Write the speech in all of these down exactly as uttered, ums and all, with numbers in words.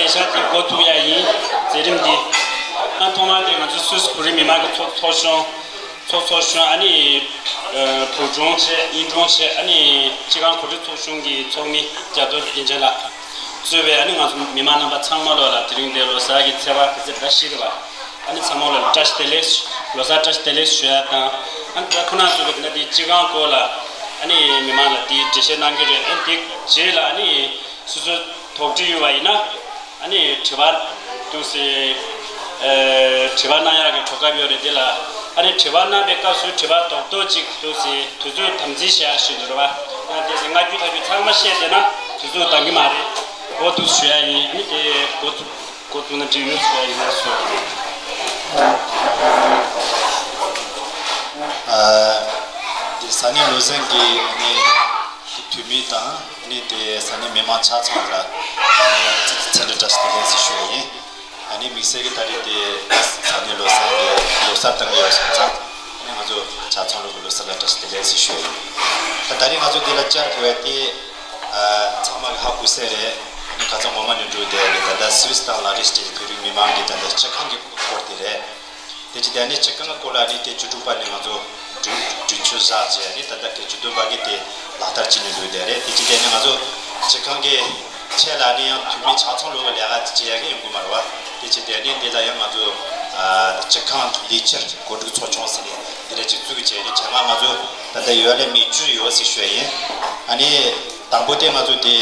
ལས་འཆར་དེ་འགོ་ཚུགས་ཡ་ཡིན། མཛད་རིམ་འདི། ཨ་ཐོག་མར་དེ་ང་ཚོ་སུད་སི་བོད་རིགས་མི་མང་གི་ཚོགས་ཚོགས་ཆུང་། ཚོགས་ཚོགས་ཆུང་ཨ་ནི་བོད་སྒྲུང་བྱས་དབྱིན་སྒྲུང་བྱས། ཨ་ནི་སྤྱི་ཁང་གོ་སྒྲིག་ཚོགས་ཆུང་གི་ཚོགས་མི་རྒྱ་རྡོར་དབྱིན་ཅན་ལགས་གཙོས་པའི་ཨ་ནི་ང་ཚོ་མི་མང་རྣམ་པ་ཚང་མ་ལོ་ལ་དེ་རིང་འདིར་ལོ་གསར་གྱི་ཚེས་པ་ག་ཚོད་རེད་པ། བཞི་རེད་པ། ཨ་ནི་ཚང་མ་ལོ་ལ་བཀྲ་ཤིས་བདེ་ལེགས། ལོ་གསར་བཀྲ་ཤིས་བདེ་ལེགས་ཞུ་ཡ་དང་། ཨ་ནི་ད་ཁོ་རང་ཚོ་གི་འདི་ན་དེ་སྤྱི་ཁང་སྐོར་ལ་ཨ་ནི་མི་མང་ལ་དེའི་འགྲེལ་བཤད་གནང་གི་རེད། ཨ་ནི་དེ་རྗེས་ལ་ཨ་ནི་སོ་སོའི་དོགས་འདྲི་ཡོད་པ་ཡིན་ན། ཨ་ནི་དྲི་བ་འདུག་སེ། ཨེ། དྲི་བ་གནང་ཡག་གི་གོ་སྐབས་ཡོད་རེད། དེ་ལ་ཨ་ནི་དྲི་བ་གནང་པའི་སྐབས་སུ་དྲི་བ་རྡོག་རྡོག་ཅིག་འདུག་སེ་དུས་ཚོད་དམ་འཛིན་བྱེད་ཡག་ཞུ་འདོད་རེད་པ། ཡང་དེ་སྔ་རྒྱུ་ཐག་རྒྱུ་ཚང་མ་བཤད་བསྡད་ན་དུས་ཚོད་འདང་གི་མ་རེད། འོ་འདུག་ཞུ་ཡག་ཡིན། ཨ་ནི་དེ་འགོ་ཚུགས་འགོ་བཙུགས་ན་འགྲིག་ཡོད་ཞུ་ཡག་ཡིན་ན་སོ། ཨ། དེ་ས་གནས་བློ་བཟང་གི་ཨ་ནི་འཐུས་མི་དང་། ཨ་ནི་དེ་ས་གནས་མི་མང་ཆ་ཚང་ལ་ཨ་ནི་འཚམས་འདྲི་བཀྲ་ཤིས་བདེ་ལེགས་ཞུ་ཡག་ཡིན། ཨ་ནི་དམིགས་བསལ་གྱི་ད་རེས་དེ་ས་གནས་བློ་བཟང་གི་ལོ་གསར་བཏང་གི་ཡོད་སོང་ཙང་། ཨ་ནི་ང་ཚོ་ཆ་ཚང་ལོ་གི་ལོ་གསར་ལ་བཀྲ་ཤིས་བདེ་ལེགས་ཞུ་ཡག་ཡིན། ད་ད་རེས་ང་ཚོ་འདི་ལ་བཅར་དགོས་ཡག་དེ། ཨ། ཚང་མ་གི་ཧ་གོ་ས་རེད། ཨ་ནི་ཁ་སང་ངོ་མ་ནས་འགྲོ་བསྡད་ཡག་གི་ད་ལྟ་སུད་སི་དང་ལ་རི་སི་ཊེ་བོད་རིགས་མི་མང་གི་ད་ལྟ་སྤྱི་ཁང་གི་སྐོར་དེ་རེད། དེ་ཅི་དེ་ནི་སྤྱི་ཁང་སྐོར་ལ་ནི་དེ་བཅུ་དྲུག་པ་ནས་ང་ཚོ་གྲོས་གྲོས་ཆོད་བཞག་བྱས་ནི་ད་ལྟ་གི་བཅུ་བདུན་པ་གི་དེ་ལག་བསྟར་བྱེད་ནས་འགྲོ་བསྡད་རེད། དེ་ཅི་དེ་ནི་ང་ཚོ་སྤྱི་ཁང་གི་ཆེད་ལ་ནི་ཡང་འཐུས་མི་ཆ་ཚང་ལོ་གི་ལས་ཀ་དེ་བྱེད་ཡག་གི་ཡོང་གི་མ་རེད་པ། དེ་ཅི་དེ་ནི་འདི་ལ་ཡང་ང་ཚོ་ཨ་སྤྱི་ཁང་ལས་འཆར་གོ་སྒྲིག་ཚོགས་ཆུང་ཟེར་ནས་འདི་འདྲ་ཅིག་བཙུགས་བྱས་ནི་ཆ་ང་ང་ཚོ་ད་ལྟ་ཡོད་ལ་མི་བཅུ་ཡོད་ཟེར་ཞུ་ཡག་ཡིན། ཨ་ནི་དང་པོ་དེ་ང་ཚོ་དེ།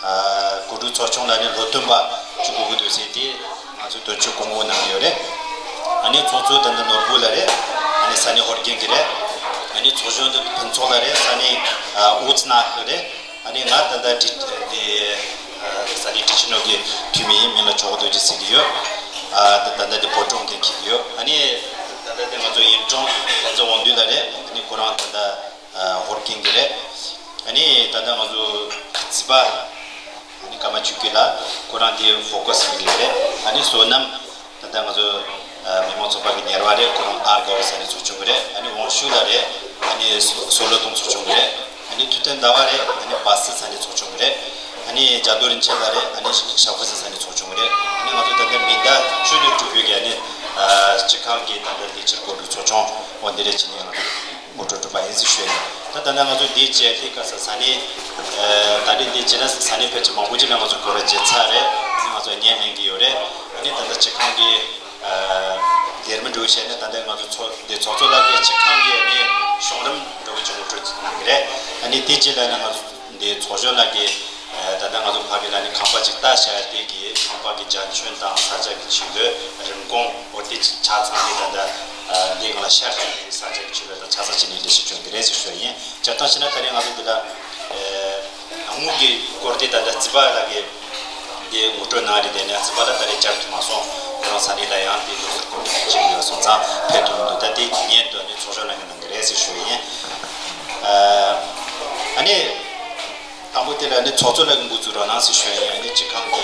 ཨ། གོ་སྒྲིག་ཚོགས་ཆུང་ལ་ནི་ལོ་བདུན་པ་བཅུ་དགུ་གི་དུས་ཚོད་དེ་ང་ཚོས་དོན་གཅོད་སྐུ་ངོ་གནང་གི་ཡོད་རེད། ཨ་ནི་ཚོགས་གཙོ་ད་ནི་ནོར་བུ་ལགས་རེད། ཨ་ནི་ས་གནས་ཧོར་ཀན་གྱི་རེད། ཨ་ནི་ཚོགས་གཞོན་དེ་ཕུན་ཚོགས་ལགས་རེད། ས་གནས་ཨ་ཨུ་ཙི་ན་ཧི་རེད། ཨ་ནི་ང་ད་ལྟ་ཊི་དེ་ཨ་ས་གནས་ཊི་ཆི་ནོ་གི་འཐུས་མི་ཡིན། མིང་ལ་ཇོ་བོ་རྡོ་རྗེ་ཟེར་གྱི་ཡོད། ཨ་ད་ད་ལྟ་དེ་བོད་སྒྲུང་འགན་འཁྱེར་གྱི་ཡོད། ཨ་ནི་ད་ལྟ་དེ་ང་ཚོ་ཡིན་ཀྲོང་ལྷན་ཚོགས་འོས་བསྡུ་ལགས་རེད། ཨ་ནི་ཁོ་རང་ད་ལྟ། ཨ། ཧོར་ཀན་གྱི་རེད། ཨ་ནི་ད་ལྟ་ང་ཚོ་རྩིས་པ་ཨ་ནི་ཀརྨ་ཆོས་སྐྱིད་ལགས་ཁོ་རང་དེ་ཧྥོ་ཀ་སི་གི་རེད། ཨ་ནི་བསོད་ནམས་ད་ལྟ་ང་ཚོ་ཨ་མི་མང་ཚོགས་པ་གི་ཉེ་བ་རེད། ཁོ་རང་ཨར་དགའ་བོ་ས་གནས་ཚོགས་ཆུང་གི་རེད། ཨ་ནི་ཝང་ཤུ་ལགས་རེད། ཨ་ནི་སོ་སོ་ལོ་ཏོང་ཚོགས་ཆུང་གི་རེད། ཨ་ནི་ཐུབ་བསྟན་ཟླ་བ་རེད། ཨ་ནི་སྦ་སི་ས་གནས་ཚོགས་ཆུང་གི་རེད། ཨ་ནི་རྒྱ་རྡོ་རིན་ཆེན་ལགས་རེད། ཨ་ནི་ཤ་ཤ་ཧྥུ་ཟི་ས་གནས་ཚོགས་ཆུང་གི་རེད། ཨ་ནི་ང་ཚོ་ད་ལྟ་མི་ཟླ་བཅུ་ནས་དྲུག་པའི་གི་ཨ་ནི་ཨ་སྤྱི་ཁང་གི་ད་ལྟ་ལས་འཆར་གོ་སྒྲིག་ཚོགས་ཆུང་འོ་འདི་རེད་ཅེས་ནས་ང་ཚོ་ངོ་སྤྲོད་གྲུབ་པ་ཡིན་ཟེར་ཞུ་ཡ་ཡིན། ད་ད་ལྟ་ང་ཚོ་འདིའི་བྱས་དེ་ག་ས་ས་གནས་ཨ་ད་རེས་འདི་བྱས་ན་ས་གནས་ཕལ་ཆེར་མང་པོ་ཅིག་ལ་ང་ཚོ་གོ་ར་བརྗེ་ཚར་རེད། ཨ་ནི་ང་ཚོ་བརྙན་ལེན་གི་ཡོད་རེད། ཨ་ནི་ད་ལྟ་སྤྱི་ཁང་གི་ཨ་སྒེར་མི་འགྲོ་བྱས་ནས་ད་ལྟ་ང་ཚོ་ཚོགས་འདི་ཚོགས་གཙོ་ལགས་ཀྱིས་སྤྱི་ཁང་གི་ཨ་ནི་གཞུང་རིམ་འགྲོ་གི་ཅིག་ངོ་སྤྲོད་གནང་གི་རེད། ཨ་ནི་དེ་རྗེས་ལ་ནི་ང་ཚོ་འདི་ཚོགས་གཞོན་ལགས་ཀྱིས་ཨ་ད་ལྟ་ང་ཚོ་ཕ་གི་ལ་ནི་ཁང་པ་ཅིག་ལྟ་བྱ་དེ་གི་ཁང་པ་གི་རྒྱ་ཁྱོན་དང་ས་ཆ་གི་ཆེད་ལས་རིན་གོང་འོ་དེ་ཆ་ཚང་གི་ད་ལྟ་ཨ་འདི་ང་ལ་ཤར་ས་ཆ་གི་ཆེད་ལས་དང་ཆ་ཚང་ཅིག་ནས་ལས་ཞིག་བྱུང་གི་རེད་ཟེར་ཞུ་ཡ་ཡིན། སྤྱིར་བཏང་བྱས་ན་ད་རེས་ང་ཚོ་འདི་ལ་ཨ་དངུལ་གྱི་སྐོར་དེ་ད་ལྟ་རྩིས་པ་ལགས་ཀྱིས་འདི་ངོ་སྤྲོད་གནང་རེད། དེ་ནས་རྩིས་པ་ལགས་ད་རེས་བཅར་ཐུབ་མ་སོང་། ཁོ་རང་ས་གནས་ལ་ཡང་དེ་ལུགས་སྲོལ་སྐོར་དེ་བྱེད་ཀྱི་ཡོད་སོང་ཙང་ཕེབས་ཐུབ་མི་འདུག་ད་དེ་ཉིན་དུ་ནི་ཚོགས་གཞོན་ལགས་ཀྱིས་གནང་གི་རེད་ཟེར་ཞུ་ཡ་ཡིན། ཨ་ནི་དང་པོ་དེ་ལ་ནི་ཚོགས་གཙོ་ལགས་ཀྱིས་འགོ་འཛུགས་རོགས་གནང་ཟེར་ཞུ་ཡ་ཡིན། ཨ་ནི་སྤྱི་ཁང་གི་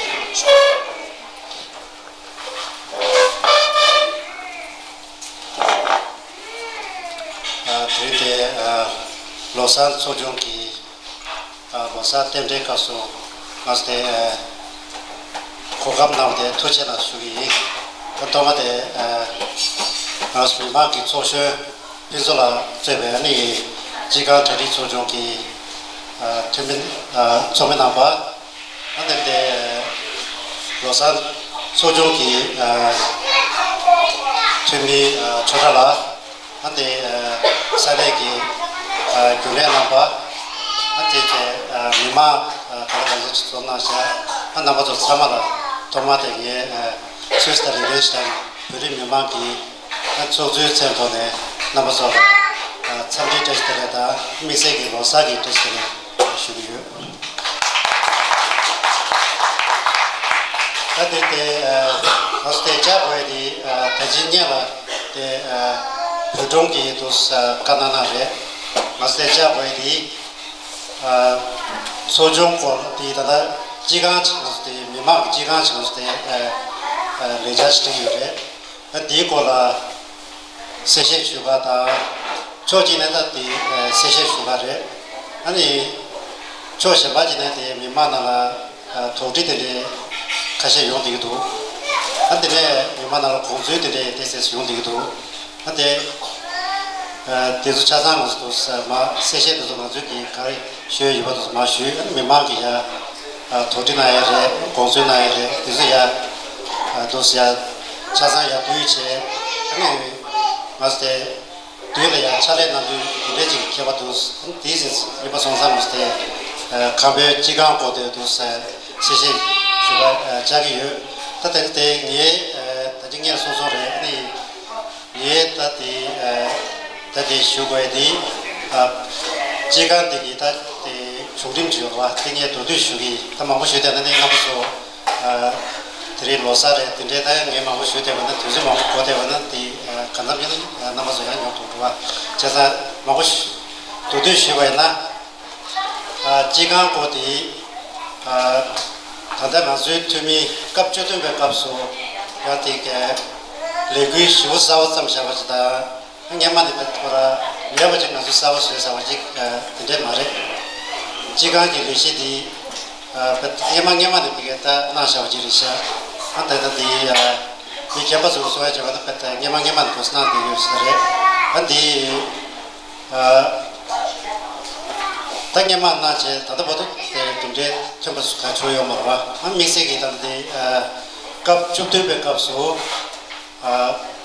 ཨ་དེ་རིང་དེ་ཨ་ལོ་གསར་ཚོགས་ཆུང་གི་ཨ་ལོ་གསར་རྟེན་འབྲེལ་སྐབས་སུ་ང་ཚོ་དེ་ཨ་གོ་སྐབས་གནང་བ་དེ་ཐུགས་རྗེ་ཆེ་གནང་ཞུ་གི་ཡིན། ཨ་ཐོག་མ་དེ་ཨ་ང་ཚོ་མི་མང་གི་ཚོགས་གཞོན་ཕུན་ཚོགས་ལགས་གཙོས་པའི་ཨ་ནི་སྤྱི་ཁང་གྲ་སྒྲིག་ཚོགས་ཆུང་གི་ཨ་འཐུས་མི་ཨ་ཚོགས་མི་རྣམ་པ། ཨ་ནི་དེ་ལོ་གསར་ཚོགས་ཆུང་གི་ཨ་འཐུས་མི་ཨ་ཆོས་གྲགས་ལགས། ཨ་ནི་དེ་ཨ་ས་གནས་ཀྱི་ཨ་རྒྱུན་ལས་རྣམ་པ། ཨ་ནི་དེ་ཨ་མི་མང་ཨ་ག་རེ་ག་རེ་ཅིག་འཛོམས་གནང་ཤག་ཨ་རྣམ་པ་ཚོ་ཚང་མ་ལ་ཐོག་མ་དེ་ངས་ཨ་སུད་སི་དང་ལིང་ཏེན་ཤི་ཏན་བོད་རིགས་མི་མང་གི་ཨ་ཚོགས་གཙོའི་མཚན་ཐོག་ནས་རྣམ་པ་ཚོ་ལ་ཨ་འཚམས་འདྲིའི་བཀྲ་ཤིས་བདེ་ལེགས་དང་དམིགས་བསལ་གྱི་ལོ་གསར་གྱི་བཀྲ་ཤིས་བདེ་ལེགས་ཞུ་གི་ཡོད། ད་དེ་དེ་ཨ་ང་ཚོ་དེ་བཅར་དགོས་དེ་ཨ་ད་ཅི་སྔོན་ལ་དེ་ཨ་བོད་སྒྲུང་གི་དུས་ཨ་བཀའ་གནང་གནང་རེད། ང་ཚོ་དེ་བཅར་དགོས་དེ་ཨ་ཚོགས་ཆུང་སྐོར་དེ་ད་ལྟ་སྤྱི་ཁང་ཅིག་ང་ཚོ་དེ་མི་མང་གི་སྤྱི་ཁང་ཅིག་ང་ཚོ་དེ་ཨ་ཨ་ལས་འཆར་ཞིག་བྲིས་ཡོད་རེད། ཨ་དེའི་སྐོར་ལ་གསལ་བཤད་ཞུ་ག་དང་། ཕྱོགས་གཅིག་ནས་ད་དེ་ཨ་གསལ་བཤད་ཞུ་ག་རེད། ཨ་ནི་ཕྱོགས་གཞན་པ་གཅིག་ནས་དེ་མི་མང་ནང་ལ་ཨ་དོགས་འདྲི་དེ་འདྲའི་ ཁ་ཤས་ཡོང་བསྡད་ཀྱི་འདུག་ཨ་དེ་ནས་མི་མང་ནང་ལ་དགོངས་ཚུལ་དེ་འདྲའི་ཏོག་ཙམ་ཡོང་བསྡད་ཀྱི་འདུག་ཨ་དེ་ཨ་དེ་ཚོ་ཆ་ཚང་ང་ཚོ་མ་གསལ་བཤད་དེ་ཚོ་ང་ཚོས་ཀྱིས་ག་རེ་ཞུས་ཡོད་པ་དེ་ཚོ་མར་ཞུས། ཨ་ནི་མི་མང་གིས་ཡ་ཨ་དོགས་འདྲི་གནང་ཡ་རེད། དགོངས་ཚུལ་གནང་ཡ་རེད། དེ་ཚོ་ཡ་ཨ་དེ་ཚོ་ཡ་ཆ་ཚང་ཡར་བསྡུས་བྱས། ཨ་ནི་ང་ཚོ་དེ། དུས་ལ་ཡང་ཕྱག་ལས་གནང་དུས་དེ་འདྲས་ཅིག་ཁྱད་པར་འདུག་དེའི་ཚེ་ཡིན་པ་སོང་ཙང་ངོས་དེ་ཁམས་པའི་སྤྱི་ཁང་སྐོར་དེ་འདུག་ཟེར་གསལ་བཤད་ཞུ་བ་བྱ་གི་ཡོད། ད་དེ་དེ་ངའི་ད་ཅི་ངས་སོང་སོང་རེད། ཨ་ནི་ངའི་ད་དེ་ད་དེ་ཞུ་དགོས་དེ་སྤྱི་ཁང་དེ་གི་ད་དེ་བྱུང་རིམ་ཅིག་ཡོད་རེད་བ། དེ་ངས་མདོར་བསྡུས་ཞུ་གི་ཡིན། ད་མང་པོ་ཞུས་བསྡད་ན་ནི་རྣམ་པ་ཚོ། དེ་རིང་ལོ་གསར་རེད། དེ་འདྲའི་ད་ངས་མང་པོ་ཞུས་བསྡད་པ་ན་དུས་ཚོད་མང་པོ་འགོར་བསྡད་པ་ན་དེ་གང་འཚམ་ཡིན་རྣམ་པ་ཚོ་ཡང་ཉོབ་ཐུབ་འགྲོ་བ་བྱས་ཙང་མང་པོ་ཞུ་མདོར་བསྡུས་ཞུས་པ་ཡིན་ན། སྤྱི་ཁང་སྐོར་དེ་ད་ལྟ་ང་ཚོའི་འཐུས་མི་སྐབས་བཅུ་བདུན་པའི་སྐབས་སུ་ཡང་དེ་གའི་ལས་འགུལ་ཞེ་པོ་གསར་པ་བརྩམས་བཞག་པ་ཅིག་དང་། སྔོན་མ་ནས་ཁོ་ར་མེད་པ་ཅིག་ང་ཚོས་གསར་པ་བཟོས་ཟེར་བ་ཅིག་དེ་འདྲས་མ་རེད། སྤྱི་ཁང་གི་ལས་གཞི་འདི་སྔོན་མ་སྔོན་མ་ནས་དེ་གའི་ད་གནང་བཞག་པ་ཅིག་རེད་ཤག་ཨ་ད་ལྟ་འདི་མི་རྒན་པ་ཚོས་གསུང་ཡ་བྱས་པ་ན་ད་སྔོན་མ་སྔོན་མ་ནས་འགོ་གནང་བསྡད་ཡོད་ས་རེད། ཨ་འདི་ད་སྔོན་མ་གནང་བྱས་ད་ལྟ་བར་དུ་དེ་གྲུབ་འབྲས་ཐོན་པ་ག་བྱུང་ཡོད་མ་རེད་བ། ཨ་དམིགས་བསལ་གྱི་ད་འདི་སྐབས་བཅུ་བདུན་པའི་སྐབས་སུ།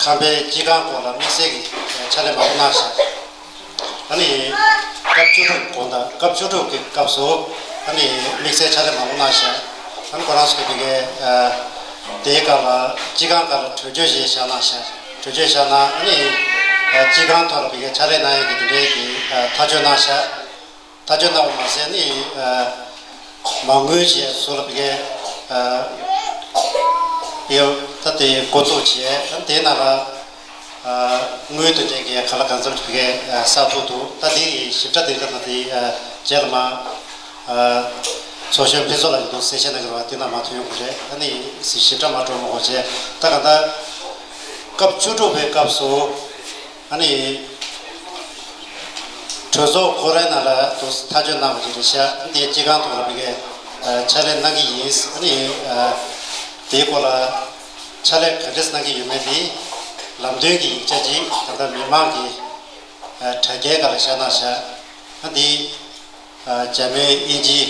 ཁམས་པའི་སྤྱི་ཁང་སྐོར་ལ་དམིགས་བསལ་གྱི་ཕྱག་ལས་མང་པོ་གནང་ཤག་ཨ་ནི་སྐབས་བཅུ་དྲུག་དགོངས་དག་སྐབས་བཅུ་དྲུག་གི་སྐབས་སུ་ཨ་ནི་དམིགས་བསལ་ཕྱག་ལས་མང་པོ་གནང་ཤག་ཨ་ནི་ཁོ་རང་ཚོ་གི་དེ་གའི་དེའི་སྐབས་ལ་སྤྱི་ཁང་སྐབས་ལ་གྲོས་ཆོད་ཞིག་བཞག་གནང་ཤག་གྲོས་ཆོད་བཞག་གནང་། ཨ་ནི་སྤྱི་ཁང་ཐོག་ལ་དེ་གའི་ཕྱག་ལས་གནང་ཡས་ཀྱི་དེ་འདྲའི་གི་ཐག་གཅོད་གནང་ཤག་ཐག་གཅོད་གནང་བ་མ་ཟད་ནི། མ་དངུལ་བཅས་སུ་ལ་བི་གའི་ཡོད་ད་དེ་འགོ་འཛུགས་བྱས། དེའི་ནང་ལ་དངུལ་དེ་འདྲའི་གི་ག་ལ་གང་འཚམ་བི་གའི་གསར་ཐུག་འདུག་ད་དེ་ཡི་ཞིབ་ཕྲ་དེ་ལྟ་ན་དེ་རྗེས་ལ་མ་ཚོགས་གཞོན་ཕུན་ཚོགས་ལགས་ཀྱི་འདུག་གསལ་བཤད་གནང་གི་རེད་བ། དེ་ནང་མ་ཐོན་ཡོང་གི་རེད། ཨ་ནི་ཞིབ་ཕྲ་མ་འགྲོ་མ་དགོས་བྱས། ད་ག་ད་སྐབས་བཅུ་དྲུག་པའི་སྐབས་སུ། ཨ་ནི། གྲོས་ཚོགས་ཁོ་རའི་ནང་ལ་དུ་ཐག་གཅོད་གནང་བ་ཞིག་རེད་ཤག་འདི་སྤྱི་ཁང་ཐོག་ལ་བི་གའི་ཕྱག་ལས་གནང་གི་ཡིན། ཨ་ནི། དེའི་སྐོར་ལ་ཕྱག་ལས་ག་འདྲས་གནང་གི་ཡོད་མེད་དེ་ལམ་སྟོན་གྱི་ཡིག་ཆ་ཅིག་ད་ལྟ་མི་མང་གི་དྲ་རྒྱའི་སྒང་ལ་བཞག་གནང་ཤག་ཨ་འདི། འཇར་མན། དབྱིན་ཇི།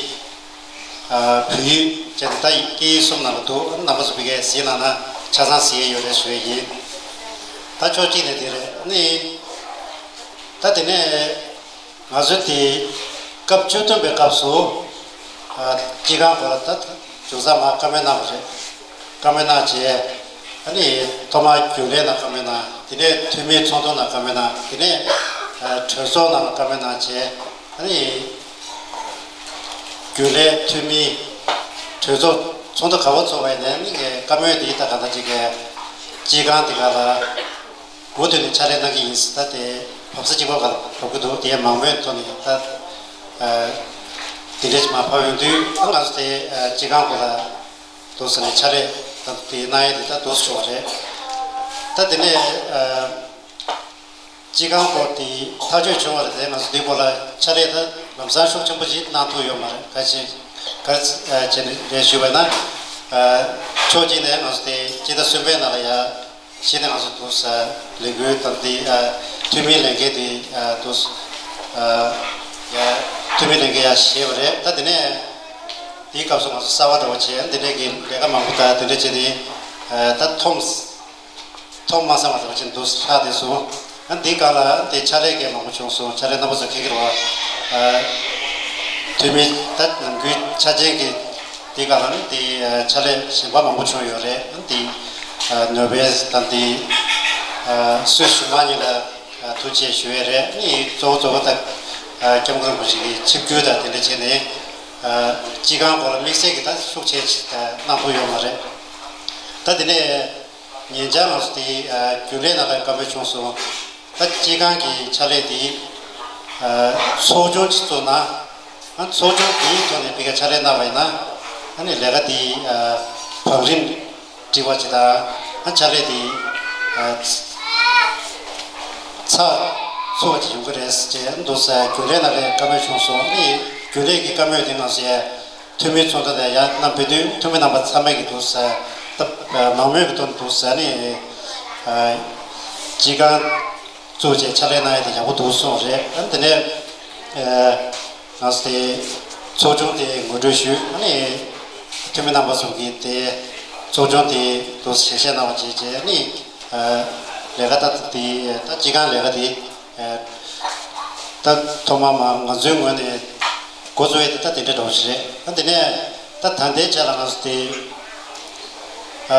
བོད་ཡིག་བཅས་ད་སྐད་ཡིག་གསུམ་ནང་ལ་འདུག་རྣམ་པ་ཚོ་བི་གའི་གཟིགས་གནང་ན་ཆ་ཚང་གཟིགས་ཡས་ཡོད་རེད་ཞུ་ཡས་ཡིན། ད་ཕྱོགས་གཅིག་ནས་དེ་རེད། ཨ་ནི། ད་དེ་ནས་ང་ཚོ་དེ་སྐབས་བཅུ་བདུན་པའི་སྐབས་སུ་སྤྱི་ཁང་སྐོར་ལ་ད་ཅུང་ཟད་མར་བཀའ་མོལ་གནང་བ་རེད། བཀའ་མོལ་གནང་རྗེས་ཨ་ནི་ཐོག་མར་རྒྱུན་ལས་ནང་བཀའ་མོལ་གནང་། དེ་ནས་འཐུས་མིའི་ཚོགས་འདུ་ནང་བཀའ་མོལ་གནང་། དེ་ནས་གྲོས་ཚོགས་ནང་ལ་བཀའ་མོལ་གནང་རྗེས་ཨ་ནི། རྒྱུན་ལས། འཐུས་མི། གྲོས་ཚོགས་ཚོགས་འདུ་ག་པར་ཚོགས་པ་ཡིན་ནའི་ནི་བཀའ་མོལ་འདི་ད་ག་ད་ཅིག་གི་སྤྱི་ཁང་འདི་ག་ལ་མུ་མཐུད་ནས་ཕྱག་ལས་གནང་གི་ཡིན་ཟེར། ད་དེ་བབས་ས་གཅིག་པ་ག་ལ་བབས་ཀྱི་འདུག་དེ་མང་མོས་ཐོག་ནས་ད་འདི་འདྲས་ཅིག་མར་ཕབ་ཡོང་དུས་ད་ང་ཚོ་དེ་སྤྱི་ཁང་སྐོར་ལ་འདུག་ཟེར་ནས་ཕྱག་ལས་ད་དེ་གནང་ཡས་དེ་ད་འདུག་སེ་བྱུང་བ་རེད། ད་དེ་ནས། སྤྱི་ཁང་སྐོར་དེ་ཐག་གཅོད་བྱུང་བ་རེད་དེ། ང་ཚོ་འདི་སྐོར་ལ་ཕྱག་ལས་ད་ལམ་སང་ཤུགས་ཆེན་པོ་ཞིག་གནང་ཐུབ་ཡོད་མ་རེད། ག་ཅི་ག་ཅི་ནས་རེད་ཞུས་པ་ན། ཕྱོགས་གཅིག་ནས་ང་ཚོ་དེ་སྤྱི་ཟླ་གསུམ་པའི་ནང་ལ་ཡ་གཞི་ནས་ང་ཚོ་འདུག་ས་ལས་འགུལ་དང་དེ་འཐུས་མིའི་ལས་འགན་དེ་འདུག་ས་ཡ་འཐུས་མིའི་ལས་འགན་ཡ་བཞེས་པ་རེད། ད་དེ་ནས་དེའི་སྐབས་སུ་ང་ཚོ་གསར་པ་འདྲ་བོ་བྱས། འདི་འདྲའི་གི་ལས་ཀ་མང་པོ་དང་དེ་འདྲ་བྱས་ནས་ད་ཐོམ། ཐོག་མ་བསམ་པ་ཙམ་ཅིག་འདུག་ལྷག་བསྡད་སོང་། ཨ་འདི་སྒང་ལ་དེ་ཕྱག་ལས་ཀྱི་མང་པོ་བྱུང་སོང་། ཕྱག་ལས་རྣམ་པ་ཚོ་མཁྱེན་གྱི་རེད་བ། འཐུས་མི་ད་ནམ་རྒྱུན་ཆ་ཅན་གྱི་དེ་སྒང་ལ་ནི་དེ་ཕྱག་ལས་གཞན་པ་མང་པོ་བྱུང་ཡོད་རེད། ཨ་འདི་ནོ་བེལ་དང་དེ་སུད་ཞུ་མ་གཉིས་ལ་ཐུགས་རྗེ་ཆེ་ཞུ་ཡས་རེད། ཨ་ནི་གཙོ་བོ་གཙོ་བོ་ད་སྐྱབས་མགོན་རིན་པོ་ཆེ་གི་ཆིབས་བསྒྱུར་དང་དེ་འདྲ་བྱས་ནས་སྤྱི་ཁང་སྐོར་ལ་དམིགས་བསལ་གྱི་ད་ཤུགས་ཆེ་གནང་ཐུབ་ཡོད་མ་རེད། ད་དེ་ནས། ཉེ་ཆར་ང་ཚོ་དེ་རྒྱུན་ལས་ནང་ལ་བཀའ་མོལ་བྱུང་སོང་། ད་སྤྱི་ཁང་གི་ཕྱག་ལས་དེ་ཚོགས་ཆུང་ཅིག་བཙུགས་ན། ཚོགས་ཆུང་དེའི་ཐོག་ནས་ཕ་གིར་ཕྱག་ལས་གནང་བ་ཡིན་ན། ཨ་ནི་ལས་ཀ་དེ་བང་རིམ་འགྲིག་པ་ཅིག་དང་། ཕྱག་ལས་དེ་ཚགས་ཚུད་པ་ཅིག་ཡོང་གི་རེད་ཅེས་འདུག་ཟེར་རྒྱུན་ལས་ནང་ལ་བཀའ་མོལ་བྱུང་སོང་། ཨ་ནི་རྒྱུན་ལས་ཀྱི་བཀའ་མོལ་དེ་ང་ཚོས། འཐུས་མི་ཚོགས་འདུ་དེ་ཡར་བསྣམས་ཕེབས་དུས་འཐུས་མི་རྣམ་པ་ཚང་མས་ཀྱི་འདུག་ཟེར། ད་མང་མོས་ཀྱི་ཐོག་ནས་འདུག་ཟེར་ནས་སྤྱི་ཁང་བཙུགས་བྱས་ཕྱག་ལས་གནང་ཡ་དེ་ཡག་པོ་འདུག་གསུངས་རེད། ཨ་ནི་དེ་ནས་ང་ཚོ་དེ་ཚོགས་ཆུང་དེ་ངོ་སྤྲོད་ཞུས། ཨ་ནི་འཐུས་མི་རྣམ་པ་ཚོ་གིས་དེ་ཚོགས་ཆུང་དེ་འདུག་ཞལ་བཞེས་གནང་བ་བྱས་བྱས། ཨ་ནི་ལས་ཀ་ད་དེ་ད་སྤྱི་ཁང་ལས་ཀ་དེ། ད་ཐོག་མ་མ་ང་ཚོའི་ངོས་ནས་འགོ་བཙུགས་ཡས་དེ་ད་དེ་འདྲ་འདྲ་བོ་ཞིག་རེད། ད་དེ་ནས་ད་ད་ལྟའི་ཆ་ལ་ང་ཚོ་དེ་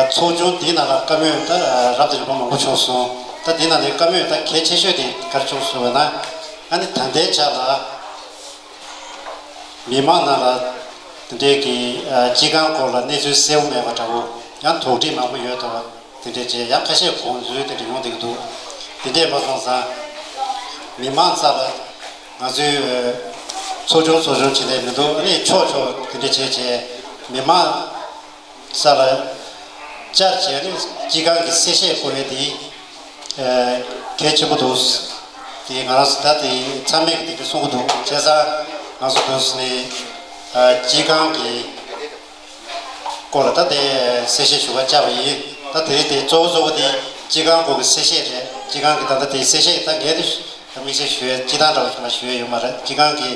ཚོགས་ཆུང་འདིའི་ནང་ལ་བཀའ་མོལ་ད་རབ་དང་རིམ་པ་མང་པོ་བྱུང་སོང་། ད་འདི་ནང་ནས་བཀའ་མོལ་ད་གལ་ཆེ་ཤོས་དེ་ག་རེ་བྱུང་སོང་བས་ན། ཨ་ནི་ད་ལྟའི་ཆ་ལ་མི་མང་ནང་ལ་དེ་འདྲའི་གི་སྤྱི་ཁང་སྐོར་ལ་གནས་ཚུལ་གསལ་པོ་མེད་པ་འདྲ་བོ། ཡང་དོགས་འདྲི་མང་པོ་ཡོད་དོ། དེ་འདྲས་བྱས་ཡང་ཁ་ཤས་དགོངས་ཚུལ་དེ་འདྲ་ཡོང་བསྡད་ཀྱི་འདུག་དེ་འདྲས་མ་སོང་ཙང་། མི་མང་རྩ་ལ་ང་ཚོའི་ཚོགས་ཆུང་ཚོགས་ཆུང་བྱེད་ལས་མི་འདུག་ཨ་ནི་ཕྱོགས་ཕྱོགས་དེ་འདྲས་བྱས་བྱས་མི་མང་རྩ་ལ་བཅར་བྱས་ནས་སྤྱི་ཁང་གི་གསལ་བཤད་དགོས་ཡས་དེ་གལ་ཆེན་པོ་འདུག་དེ་ང་རང་ཚོ་ད་དེ་ཚང་མས་དེ་འདྲས་གསུང་གི་འདུག་བྱས་ཙང་ང་ཚོ་འདུག་ནས་སྤྱི་ཁང་གི་སྐོར་ལ་ད་དེ་གསལ་བཤད་ཞུ་བར་བཅར་བ་ཡིན། ད་དེ་རིང་དེ་གཙོ་བོ་གཙོ་བོ་དེ་སྤྱི་ཁང་སྐོར་གྱི་གསལ་བཤད་རེད། སྤྱི་ཁང་གི་ད་ལྟ་དེ་གསལ་བཤད་ད་ངས་དེ་དམིགས་བསལ་ཞུ་ཡས་སྤྱི་བཏང་འདྲ་བ་ཞིག་མ་ཞུ་ཡས་ཡོད་མ་རེད། སྤྱི་ཁང་གི་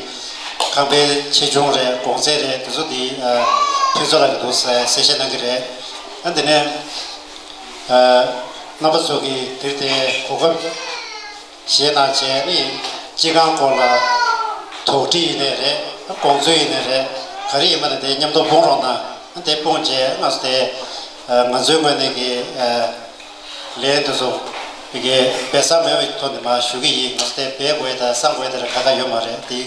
ཁང་པའི་ཆེ་ཆུང་རེད། གོང་ཚད་རེད། དེ་ཚོ་དེ་ཕུན་ཚོགས་ལགས་ཀྱིས་འདུག་གསལ་བཤད་གནང་གི་རེད། ཨ་དེ་ནས་རྣམ་པ་ཚོ་གིས་དེ་དེ་གོ་སྐབས་བཞེས་གནང་བྱས་ནས་སྤྱི་ཁང་སྐོར་ལ་དོགས་འདྲི་ཡིན་ནའི་རེད། དགོངས་ཚུལ་ཡིན་ནའི་རེད། ག་རེ་ཡིན་པ་ནས་དེ་མཉམ་དུ་སྤུངས་རོགས་གནང་། དེ་སྤུངས་བྱས་ང་ཚོ་དེ་ང་ཚོའི་ངོས་ནས་ཀྱི་ལན་དེ་ཚོ་བི་གའི་སྦས་གསང་མེད་པའི་ཐོག་ནས་མར་ཞུ་གི་ཡིན། ང་ཚོ་དེ་སྦས་དགོས་དང་གསང་དགོས་དེ་ར་ཁ་ཁ་ཡོད་མ་རེད། དེ་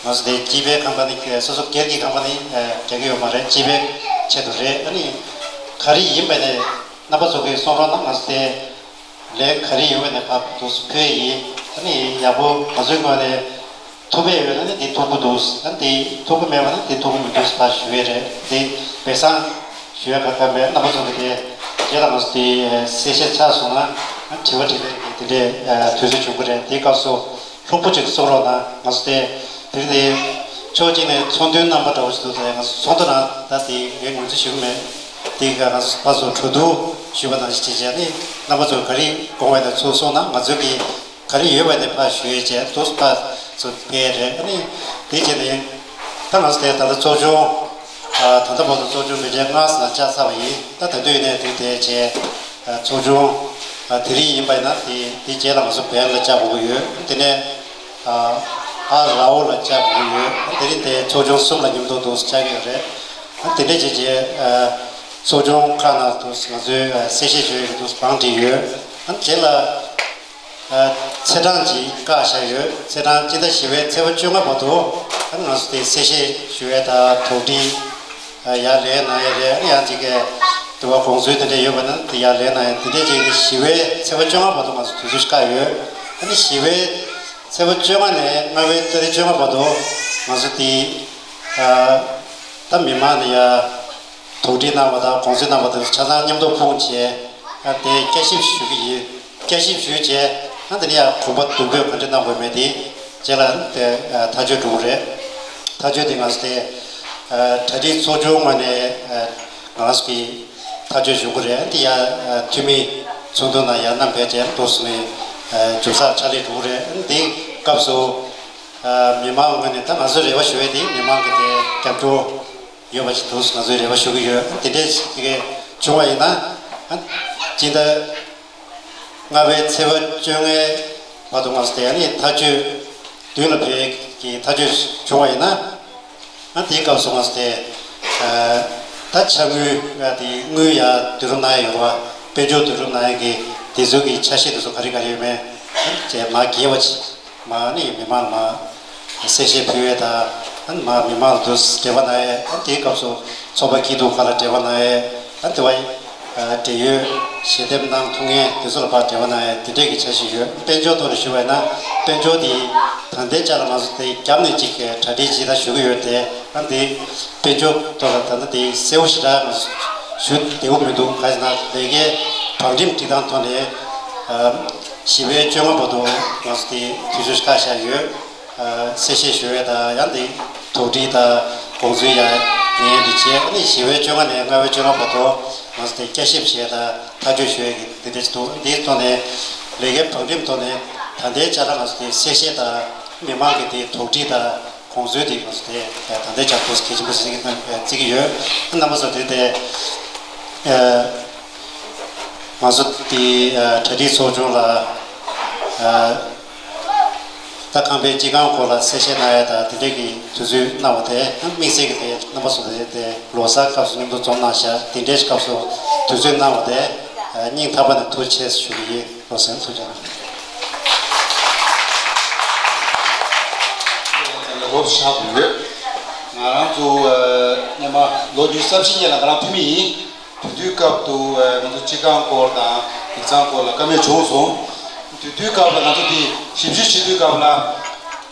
ང་ཚོ་དེ་སྤྱི་པའི་ཁང་པ་ནས་སོ་སོ་སྒེར་གྱི་ཁང་པ་ནས་རྒྱག་གི་ཡོད་མ་རེད། སྤྱི་པའི་ཆེད་དུ་རེད། ཨ་ནི་ག་རེ་ཡིན་པ་ནས་རྣམ་པ་ཚོ་གིས་གསུང་རོགས་གནང་། ང་ཚོ་དེ་ལས་ག་རེ་ཡོད་པ་ནས་ཕར་དུ་ཕུལ་ཡིན། ཨ་ནི་ཡག་པོ་ང་ཚོའི་ངོས་ནས་ཐུགས་ཕན་ཡོད་ན་ནི་དེ་ཐུགས་ཁུར་འདུག་ཨ་ནི་དེ་ཐུགས་ཁུར་མེད་པ་ན་དེ་ཐུགས་ཁུར་མི་འདུག་ཕར་ཞུ་ཡས་རེད། དེ་སྦས་གསང་ཞུ་ཡས་ཁ་ཁ་མེད། རྣམ་པ་ཚོ་གི་དེ་རྗེས་ལ་ང་ཚོ་དེ་གསལ་བཤད་ཚར་སོང་ན་དྲི་བ་དྲི་ལན་གྱི་དེ་འདྲའི་དུས་ཚོད་བྱུང་གི་རེད། དེའི་སྐབས་སུ་ལྷུག་པོ་ཅིག་གསུང་རོགས་གནང་། ང་ཚོ་དེ་དེ་རིང་དེ་ཕྱོགས་གཅིག་ནས་ཚོགས་འདུའི་རྣམ་པ་འདྲ་བོ་ཞིག་འདུག་ད་ང་ཚོ་ཚོགས་འདུ་ནང་ད་དེ་ངས་ངོས་འཛིན་ཞུ་གི་མེད། དེ་ག་ང་ཚོ་ཕར་ཚུར་གྲོས་བསྡུར་ཞུས་པ་ནང་བཞིན་བྱས་བྱས་ནས་རྣམ་པ་ཚོས་ག་རེ་དགོངས་པ་དང་ཚུར་གསུངས་ན་ང་ཚོས་ཀྱི་ག་རེ་ཡོད་པ་དེ་ཕར་ཞུ་ཡས་བྱས་འདུག་ཕར་ཚུར་སྤེལ་རེད། ཨ་ནི་དེ་བྱས་ནས་ད་ང་ཚོ་དེ་ད་ལྟ་ཚོགས་ཆུང་ད་ལྟ་བར་དུ་ཚོགས་ཆུང་མི་ཆེན་ལྔ་ཙམ་བཅར་ཚར་བ་ཡིན། ད་ད་དུས་ནས་དེ་དེ་བྱས་ཚོགས་ཆུང་དེ་རིང་ཡིན་པ་ཡིན་ན་དེ་དེ་རྗེས་ལ་ང་ཚོ་བལ་ལ་བཅར་དགོས་ཀྱི་ཡོད། དེ་ནས་ཨ་རའོ་ལ་བཅར་དགོས་ཀྱི་ཡོད། དེ་རིང་དེ་ཚོགས་ཆུང་གསུམ་ལ་མཉམ་དུ་འདུག་བཅར་གྱི་ཡོད་རེད། དེ་འདྲ་བྱས་རྗེས་ཚོགས་ཆུང་ཁག་ནང་དུ་ང་ཚོས་གསལ་བཤད་ཞུ་ཡག་གི་དུས་བང་བསྒྲིགས་ཡོད། ཨ་རྗེས་ལ་ཚེས་གྲངས་ཅིག་བཀག་བཞག་ཡོད། ཚེས་གྲངས་སྤྱི་ཟླ་བཞི་པའི་ཚེས་པ་བཅོ་ལྔ་བར་དུ་ཨ་ང་ཚོ་དེ་གསལ་བཤད་ཞུ་ཡས་དང་དོགས་འདྲི་ཡར་ལན་གནང་ཡས་རེད། ཨ་ཡང་ཅིག་གི་དུ་བ་དགོངས་ཚུལ་དེ་འདྲ་ཡོད་པ་ན་དེ་ཡར་ལན་གནང་ཡས། དེ་འདྲ་ཅིག་ནི་བཞི་པའི་ཚེས་པ་བཅོ་ལྔ་བར་དུ་ང་ཚོ་དུས་ཚོད་བཀག་ཡོད། ཨ་ནི་བཞི་པའི་ཚེས་པ་བཅོ་ལྔ་ནས་ལྔ་པའི་ཏ་རིག་བཅོ་ལྔ་བར་དུ་ང་ཚོ་དེ་ད་མི་མང་ནས་ཡར་དོགས་འདྲི་གནང་བ་དང་དགོངས་ཚུལ་གནང་བ་དེ་ཚོ་ཆ་ཚང་མཉམ་དུ་སྤུངས་བྱས། ཨ་དེ་བསྐྱར་ཞིབ་ཞུ་གི་ཡིན། བསྐྱར་ཞིབ་ཞུས་བྱས་ཨ་དེ་ནས་ཡང་གོམ་པ་མདུན་སྤོས་ག་འདྲ་གནང་དགོས་མེད་དེ་རྗེས་ལ་དེ་ཐག་གཅོད་འགྲོ་གི་རེད། ཐག་གཅོད་དེ་ང་ཚོ་དེ་གྲ་སྒྲིག་ཚོགས་ཆུང་ངོས་ནས་ང་ཚོ་གི་ཐག་གཅོད་ཞུ་གི་རེད། དེ་ཡང་འཐུས་མི་ཚོགས་འདུ་ནང་ཡར་བསྣམས་བྱས་ཏོག་ཙམ་ནས་མཇུག་སར་ཕྱག་ལས་འགྲོ་གི་རེད། དེ་སྐབས་སུ་མི་མང་ངོས་ནས་ད་ང་ཚོ་རེ་བ་ཞུ་ཡས་དེ་མི་མང་གི་དེ་རྒྱབ་སྐྱོར་ཡོད་པ་ཞིག་འདུག་ང་ཚོས་རེ་བ་ཞུ་གི་ཡོད། དེ་འདྲས་ཞིག་བྱུང་བ་ཡིན་ན་ཨ་སྤྱི་ཟླ་ལྔ་པའི་ཚེས་པ་བཅོ་ལྔའི་བར་དུ་ང་ཚོ་དེ་ནས་ཐག་གཅོད་མདུན་ལ་ཕེབས་ཀྱི་ཐག་གཅོད་བྱུང་བ་ཡིན་ན་ཨ་དེའི་སྐབས་སུ་ང་ཚོ་དེ་ད་ཕྱག་དངུལ་ཡ་དེ་དངུལ་ཡ་བསྡུ་རུབ་གནང་ཡ་ཡོད་རེད་བ། དཔལ་འབྱོར་བསྡུ་རུབ་གནང་ཡ་གི་དེ་ཚོ་གི་ཆ་ཤས་དེ་ཚོ་ག་རེ་ག་རེ་ཡོད་མེད་ཅེས་མ་རྒྱས་པ་ཅིག་མ་ནི་མི་མང་ལ་མ་གསལ་བཤད་ཕུལ་བའི་དང་མ་མི་མང་ལ་དུ་འབྲེལ་བ་གནང་ཡས། དེའི་སྐབས་སུ་ཚོགས་པ་སྐྱིད་སྡུག་ཁག་ལ་འབྲེལ་བ་གནང་ཡས། དེ་བ་འབྲེལ་ཡོད་ཞལ་འདེབས་གནང་ཐུབ་མཁན་དེ་ཚོ་ལ་ཕར་འབྲེལ་བ་གནང་ཡས་དེ་འདྲས་ཀྱི་འཆར་གཞི་ཡོད། དཔལ་འབྱོར་ཐོག་ནས་ཞུ་བ་ཡིན་ན་དཔལ་འབྱོར་དེ་ད་ལྟའི་ཆ་ལ་ང་ཚོ་དེ་བརྒྱབ་ནས་ཅིག་གྲ་སྒྲིག་ཅིག་ད་ཞུ་གི་ཡོད་དེ་ཨ་དེ་དཔལ་འབྱོར་ཐོག་ལ་ད་ལྟ་དེ་གསལ་པོ་ཞེ་དྲག་ང་ཚོ་ཞུ་བདེ་པོ་མི་འདུག་ག་ཟེར་ན་ལས་ཀའི་བང་རིམ་སྒྲིག་སྟངས་ཐོག་ནས་བཞི་པའི་བཅོ་ལྔ་བར་དུ་ང་ཚོ་དེ་དུས་ཚོད་བཀག་བཞག་ཡོད། གསལ་བཤད་ཞུ་ཡས་དང་ཡང་དེ་དོགས་འདྲི་དང་དགོངས་ཚུལ་ཡང་ ལས་འདི་བྱས། ཨ་ནི་ཞི་བའི་བཅོ་ལྔ་ནས་ལྔ་པའི་བཅོ་ལྔ་བར་དུ་ང་ཚོ་དེ་བསྐྱར་ཞིབ་བྱས་དང་ཐག་གཅོད་ཞུ་ཡས་ཀྱི་འདི་འདྲ་ཞིག་འདུག་འདིའི་ཐོག་ནས་ལས་ཀའི་བང་རིམ་ཐོག་ནས་ད་ལྟའི་ཆ་ལ་ང་ཚོ་དེ་གསལ་བཤད་དང་མི་མང་གི་དེ་དོགས་འདྲི་དང་། དགོངས་ཚུལ་དེ་ང་ཚོ་དེ་ད་ལྟའི་ཆར་ཐུགས་གལ་ཆེན་པོ་ཞིག་བརྩི་གི་ཡོད། རྣམ་པ་ཚོ་དེ་དེ་ང་ཚོ་དེ་གྲ་སྒྲིག་ཚོགས་ཆུང་ལ་ད་ཁང་པའི་སྤྱི་ཁང་སྐོར་ལ་གསལ་བཤད་གནང་ཡ་དང་དེ་འདྲས་ཀྱི་དུས་ཚོད་གནང་བ་དེ་དམིགས་བསལ་གྱི་དེ་རྣམ་པ་ཚོ་དེ་དེ་ལོ་གསར་སྐབས་སུ་མཉམ་དུ་འཛོམས་གནང་ཤག་དེ་འདྲས་སྐབས་སུ་དུས་ཚོད་གནང་བ་དེ་སྙིང་ཐག་པ་ནས་ཐུགས་རྗེ་ཆེ་ཞུ་གི་ཡིན། ལོ་གསར་ཐུགས་རྗེ་གནང་། ལོ་ཤ་དགོས་ཡོད། ང་རང་ཚོ་སྔོན་མ་ལོ་ཉི་ཤུ་རྩ་བཞི་ཉིན་ལ་ང་རང་འཐུས་མི་ཡིན། དེ་དུས་སྐབས་དུ་ང་ཚོ་སྤྱི་ཁང་སྐོར་དང་ཡིག་ཚང་སྐོར་ལ་བཀའ་མོལ་བྱུང་སོང་། དེ་དུས་སྐབས་ལ་ང་ཚོ་དེ་ཞིབ་འཇུག་བྱེད་དུས་སྐབས་ལ་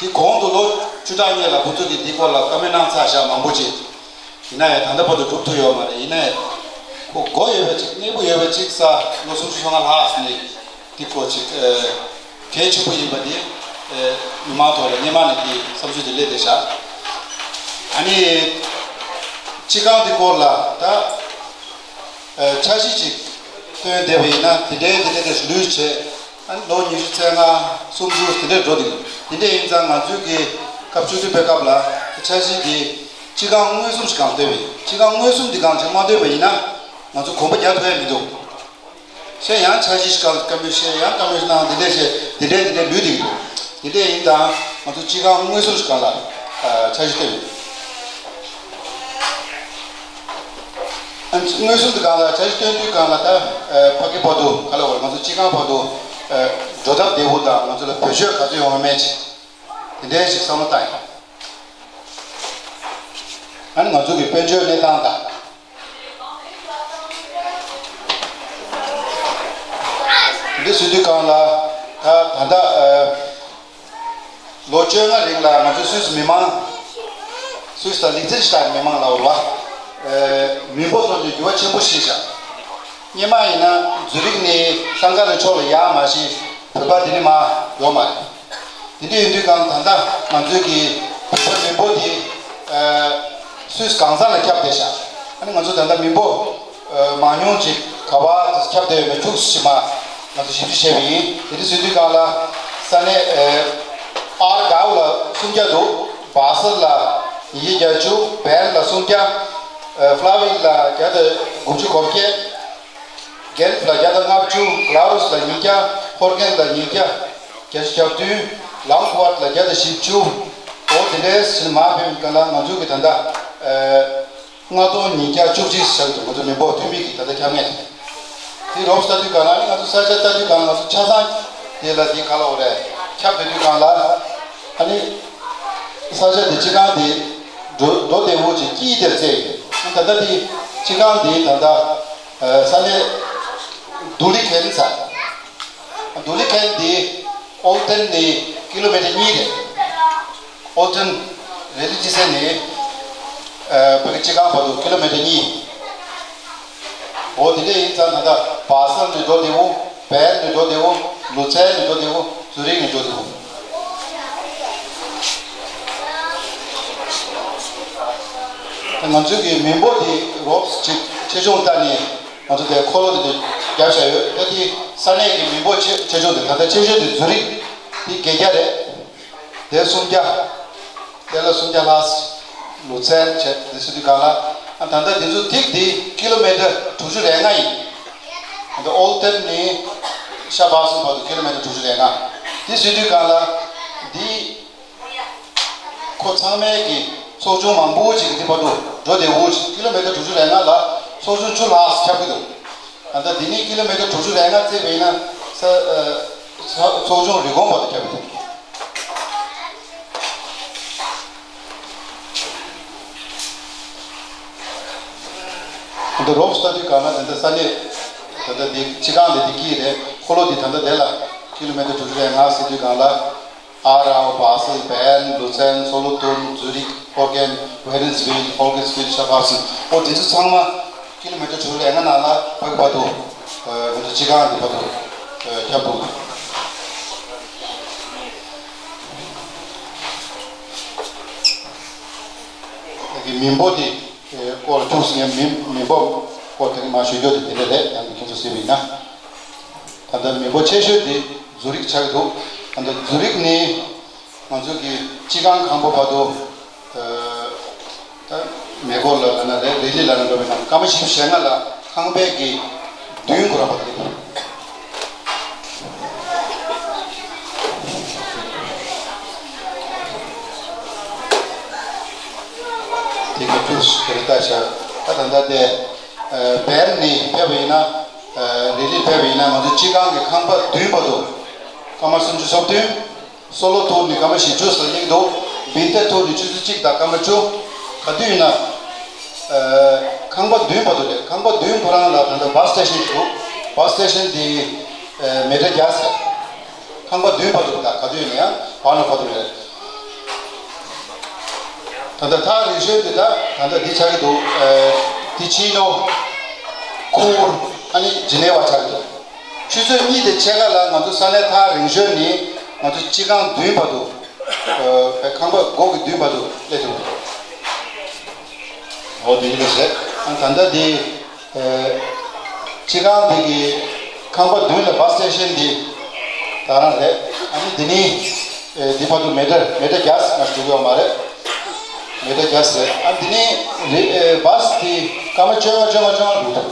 དེ་གོང་དུ་ལོ་བཅུ་ཕྲག་གཉིས་ལ་ཁོ་ཚོ་གིས་དེ་སྐོར་ལ་བཀའ་མོལ་གནང་ཚར་བཞག་མང་པོ་ཅིག་ཡིན་ན་ཡང་ད་ལྟ་བར་དུ་འགྲུབ་ཐུབ་ཡོད་མ་རེད། ཡིན་ན་ཡང་ཁོ་མགོ་ཡོད་པ་ཅིག་གནས་སྤོ་ཡོད་པ་ཅིག་ས་ལོ་སུམ་ཅུ་སོ་ལྔ་ལྷག་ནས་འདི་སྐོར་ཅིག་གལ་ཆེན་པོ་ཡིན་པ་འདི་མི་མང་ཐོག་ལ་སྔོན་མ་ནས་འདི་བསམ་ཚུལ་འདི་སླེབས་བསྡད་བཞག་ཨ་ནི་སྤྱི་ཁང་འདི་སྐོར་ལ་ད་འཆར་གཞི་ཅིག་བཏོན་བསྡད་པ་ཡིན་ན་དེ་འདྲའི་དེ་འདྲའི་དེ་ལུས་བྱས། ཨ་ནི་ལོ་ཉི་ཤུ་རྩ་ལྔ་སུམ་ཅུ་དེ་འདྲའི་འགྲོ་འདུག་དེ་འདྲ་ཡིན་ཙང་ང་ཚོའི་གི་སྐབས་བཅུ་བདུན་པའི་སྐབས་ལ་འཆར་གཞི་འདི་སྤྱི་ཁང་མངོན་སུམ་ཞིག་གང་བཏོན་པ་ཡིན། སྤྱི་ཁང་མངོན་སུམ་འདི་གང་ཅིག་མ་བཏོན་པ་ཡིན་ན་ང་ཚོ་གོམ་པ་རྒྱག་ཐུབ་ཡ་མི་འདུག་བཤད་ཡང་འཆར་གཞི་ཞིག་གང་བཀའ་མོལ་བཤད་ཡང་བཀའ་མོལ་གནང་འདི་འདྲ་བཤད་འདི་འདྲ་འདི་འདྲ་ལུས་འདུག་འདི་འདྲ་ཡིན་ཙང་ང་ཚོ་སྤྱི་ཁང་མངོན་སུམ་ཞིག་གང་ལ་འཆར་གཞི་བཏོན་ཡོད། མངོན་སུམ་དུ་སྒང་ལ་འཆར་གཞི་བཏོན་དུས་སྒང་ལ་ད་ཕ་གི་བར་དུ་ག་ལ་བར་ང་ཚོ་སྤྱི་ཁང་བར་དུ་འགྲོ་སྟབས་བདེ་བོ་དང་ང་ཚོ་ལ་བེད་སྤྱོད་ག་ཚོད་ཡོང་བ་མེད་ཅིག་དེ་འདྲའི་ཞིག་བསམ་བློ་བཏང་ཡོད། ཨ་ནི་ང་ཚོ་གི་དཔལ་འབྱོར་གནས་སྟངས་དང་འདི་ཟེར་དུས་སྒང་ལ་ད་ད་ལྟ། ལོ་བཅོ་ལྔ་རིང་ལ་ང་ཚོ་སུད་སི་མི་མང་། སུད་སི་དང་ལིག་ཚན་ཤི་ཏན་མི་མང་ལ་འོ་བ། མི་འབོར་ཐོག་ནས་འགྱུར་བ་ཆེན་པོ་ཕྱིན་བཞག་སྔོན་མ་ཡིན་ན་ཛུ་རིག་ནས་ལྷང་ཀ་ལ་ཕྱོགས་ལ་ཡར་མ་ཕྱིན་བོད་པ་དེ་ནས་མར་ཡོང་མ་རེད། དེ་འདྲ་ཡིན་དུས་གང་ད་ལྟ་ང་ཚོའི་གི་བོད་པ་མི་འབོར་དེ་སུད་སི་གང་ས་ལ་ཁྱབ་བསྡད་བཞག་ཨ་ནི་ང་ཚོ་ད་ལྟ་མི་འབོར། མང་ཉུང་ཅིག་ག་བ་ཁྱབ་བསྡད་ཡོད་མེད་ཐུགས་ཞིབ་མ་ང་ཚོ་ཞིབ་འཇུག་བྱས་པ་ཡིན། དེ་འདྲ་ཟེར་དུས་སྒང་ལ་ས་གནས་ཨར་གའོ་ལ་སུམ་བརྒྱ་འདུག་བ་སལ་ལ་ཉིས་བརྒྱ་བརྒྱད་ཅུ། བན་ལ་སུམ་བརྒྱ། ཕ་ལ་ཝིལ་ལ་བརྒྱ་དང་དགུ་བཅུ་གོ་བརྒྱད། གྷན་ཕ་ལ་བརྒྱ་དང་ལྔ་བཅུ། གྷ་ལ་རུས་ལ་ཉིས་བརྒྱ། ཧོར་གྷན་ལ་ཉིས་བརྒྱ་བརྒྱད་ཅུ་གྱ་བདུན། ལང་ཁུ་ཝར་ལ་བརྒྱ་དང་བཞི་བཅུ། འོ་དེ་འདྲའི་ཕྱིར་མ་ཕེབས་སྒང་ལ་ང་ཚོ་གི་ད་ལྟ་ལྔ་སྟོང་ཉིས་བརྒྱ་བཅུ་གཅིག་ཞིག་ཆགས་ཀྱི་འདུག་ང་ཚོ་མི་འབོར་འཐུས་མི་གི་ད་ལྟ་ཁྱབ་ངེས་དེ་རོབ་ལྟ་དུས་སྒང་ལ་ནི་ང་ཚོ་ས་ཆ་ལྟ་དུས་སྒང་ལ་ང་ཚོ་ཆ་ཚང་དེ་ལ་དེ་ག་ལ་འོ་རེད་ཁྱབ་བསྡད་དུས་སྒང་ལ་ཨ་ནི་ས་ཆ་དེ་སྤྱི་ཁང་དེ་འགྲོ་འགྲོ་བདེ་བོ་ཅིག་དཀྱིལ་དེར་བཙལ་ཡོད། ད་ལྟ་དེ་སྤྱི་ཁང་དེ་ད་ལྟ་ས་གནས་དུ་ལི་ཁན་ས། དུ་ལི་ཁན་དེ་ཨོལ་ཏན་ནས་ཀི་ལོ་མི་ཊར་གཉིས་རེད། ཨོལ་ཏན་རེ་ལི་ཊི་སན་ནས་བོད་ཀྱི་སྤྱི་ཁང་བར་དུ་ཀི་ལོ་མི་ཊར་གཉིས། འོ་དེ་འདྲ་ཡིན་ཙང་ད་ལྟ་བ་སལ་ནས་འགྲོ་བདེ་བོ། བན་ནས་འགྲོ་བདེ་བོ། ལུ་ཚན་ནས་འགྲོ་བདེ་བོ། ཛུ་རིག་ནས་འགྲོ་བདེ་བོ། ང་ཚོའི་གི་མི་འབོར་དེ་རོབ་ཅིག་ཆེ་ཆུང་ལྟ་ནས་ང་ཚོ་དེ་འཁོར་ལོ་དེ་བརྒྱབ་བཞག་ཡོད། ད་དེ་ས་གནས་ཀྱི་མི་འབོར་ཆེ་ཆེ་ཆུང་དེ་ད་ལྟ་ཆེ་ཤོས་དེ་ཛུ་རིག་དེ་བརྒྱད་བརྒྱ་རེད། དེ་སུམ་བརྒྱ། དེ་ལ་སུམ་བརྒྱ་ལྷག་ལུ་ཚན་བྱས་དེ་སུ་དུས་གང་ལ་ད་ལྟ་དེ་ཚོ་ཐིག་དེ་ཀི་ལོ་མི་ཊར་དྲུག་ཅུ་རེ་ལྔ་ཡིན། ད་ཨོལ་ཏན་ནས་ཤ་བག་སུམ་བར་དུ་ཀི་ལོ་མི་ཊར་དྲུག་ཅུ་རེ་ལྔ། དེ་སུ་དུས་གང་ལ་དེ་ཁོ་ཚང་མའི་གི་ཚོགས་ཆུང་མང་པོ་ཅིག་གི་དེ་བར་དུ་འགྲོ་བདེ་བོ་ཅིག་ཀི་ལོ་མི་ཊར་དྲུག་ཅུ་རེ་ལྔ་ལ་ཚོགས་ཆུང་བཅུ་ལྷག་ཁྱབ་ཀྱི་འདུག་ད་ལྟ་འདི་ནི་ཀི་ལོ་མི་ཊར་དྲུག་ཅུ་རེ་ལྔ་བརྩིས་པ་ཡིན་ན་ས་ཚོགས་ཆུང་རི་གོང་བར་དུ་ཁྱབ་ཡོད། འདི་རོབ་ལྟ་དུས་གང་ལ་ད་ལྟ་ས་གནས་ད་ལྟ་འདི་སྤྱི་ཁང་ལས་འདི་གི་རེད། འཁོར་ལོ་འདི་ད་ལྟ་དེ་ལ་ཀི་ལོ་མི་ཊར་དྲུག་ཅུ་རེ་ལྔ་ཟེར་དུས་གང་ལ། ཨ་རའོ། བ་སལ། བན། ལུ་ཚན། སོ་ལོ་ཏུན། ཛུ་རིག་ཧོར་གྷན། ཝེ་རེན་སི་ཝིལ། ཧོལ་གེ་སི་ཕིལ། ཤ་བག་སུམ། འོ་དེ་ཚོ་ཚང་མ་ཀི་ལོ་མི་ཊར་དྲུག་ཅུ་རེ་ལྔ་ནང་ལ་ཕ་གི་བར་དུ་ང་ཚོ་སྤྱི་ཁང་གི་བར་དུ་ཁྱབ་འདུག་ད་གི་མི་འབོར་དེ་ སྐོར་ཐུགས་སུ་ཉམས་མི་མི་འབབ་སྐོར་དེ་མ་ཞུ་རྒྱུ་དེ་དེ་འདྲ་རེད། ཡང་ཁྱེད་ཚོ་གཟིགས་པ་ཡིན་ན། ད་ལྟ་མི་འབོར་ཆེ་ཤོས་དེ་ཛུ་རིག་ཆགས་ཀྱི་འདུག་ད་ལྟ་ཛུ་རིག་ནི་ང་ཚོ་གི་སྤྱི་ཁང་ཁང་པ་བར་དུ། ད་མེ་འཁོར་ལ་ལབ་ན་རེད། རི་ལི་ལབ་ན་འགྲོ་བའི་ནང་སྐར་མ་བཞི་བཅུ་ཞེ་ལྔ་ལ་ཁང་པའི་གི་མདུན་ཁོ་རང་བར་དུ། དེ་གི་ཐུགས་སུ་དེ་ལྟ་ཆགས། ད་ད་ལྟ་དེ་བེར་ནི་ཕེབས་པ་ཡིན་ན། རི་ལི་ཕེབས་པ་ཡིན་ན་ང་ཚོ་སྤྱི་ཁང་གི་ཁང་པ་མདུན་བར་དུ་སྐར་མ་སུམ་ཅུ་སོ་བདུན། སོ་ལོ་ཐུར་ནི་སྐར་མ་བཞི་བཅུ་ཟེར་གྱི་འདུག་བིན་ཏེ་ཐུར་ནི་ཆུ་ཚོད་གཅིག་དང་སྐར་མ་བཅུ། ག་དུས་ཡིན་ན། ཨ། ཁང་པ་མདུན་བར་དུ་རེད། ཁང་པ་མདུན་ཁོ་རང་ལ་ད་ལྟ་བཱས་སི་ཊེ་ཤན་ཞིག་འདུག་བཱས་སི་ཊེ་ཤན་འདི་ཨ་མི་ཊར་བརྒྱ་ཟེར། ཁང་པ་མདུན་བར་དུ་རེད། ད་ག་དུས་ཡིན་ན་ཡང་བར་ནི་བར་དུ་རེད། ད་ལྟ་ཐག་རིང་ཤོས་འདི་ད་ད་ལྟ་འདི་ཆགས་ཀྱི་འདུག་ཨ། འདི་ཆི་ནོ། ཁུར། ཨ་ནི་ཇི་ནེ་ཝ་ཆགས་ཀྱི་འདུག་ཆུ་ཚོད་གཉིས་དང་ཕྱེད་ཀ་ལ་ང་ཚོ་ས་གནས་ཐག་རིང་ཤོས་ནི་ང་ཚོ་སྤྱི་ཁང་མདུན་བར་དུ། ཨ། ཁང་པ་སྒོ་གི་མདུན་བར་དུ་སླེབས་ཐུབ་འདུག་འོ་དེ་འདྲ་རེད། ཨ། ད་ལྟ་འདི། ཨ། སྤྱི་ཁང་འདི་གི་ཁང་པ་མདུན་ལ་བཱས་སི་ཊེ་ཤན་འདི་ད་རང་རེད། ཨ་ནི་འདི་ནི། ཨ། འདི་བར་དུ་མི་ཊར་མི་ཊར་བརྒྱ་ཙམ་འགྲོ་གི་ཡོད་མ་རེད། མི་ཊར་བརྒྱ་ཙམ་རེད། ཨ། འདི་ནི་རི། ཨ། བཱས་འདི་སྐར་མ་བཅོ་ལྔ་བཅོ་ལྔ་བཅོ་ལྔ་འགྲོ་གི་འདུག་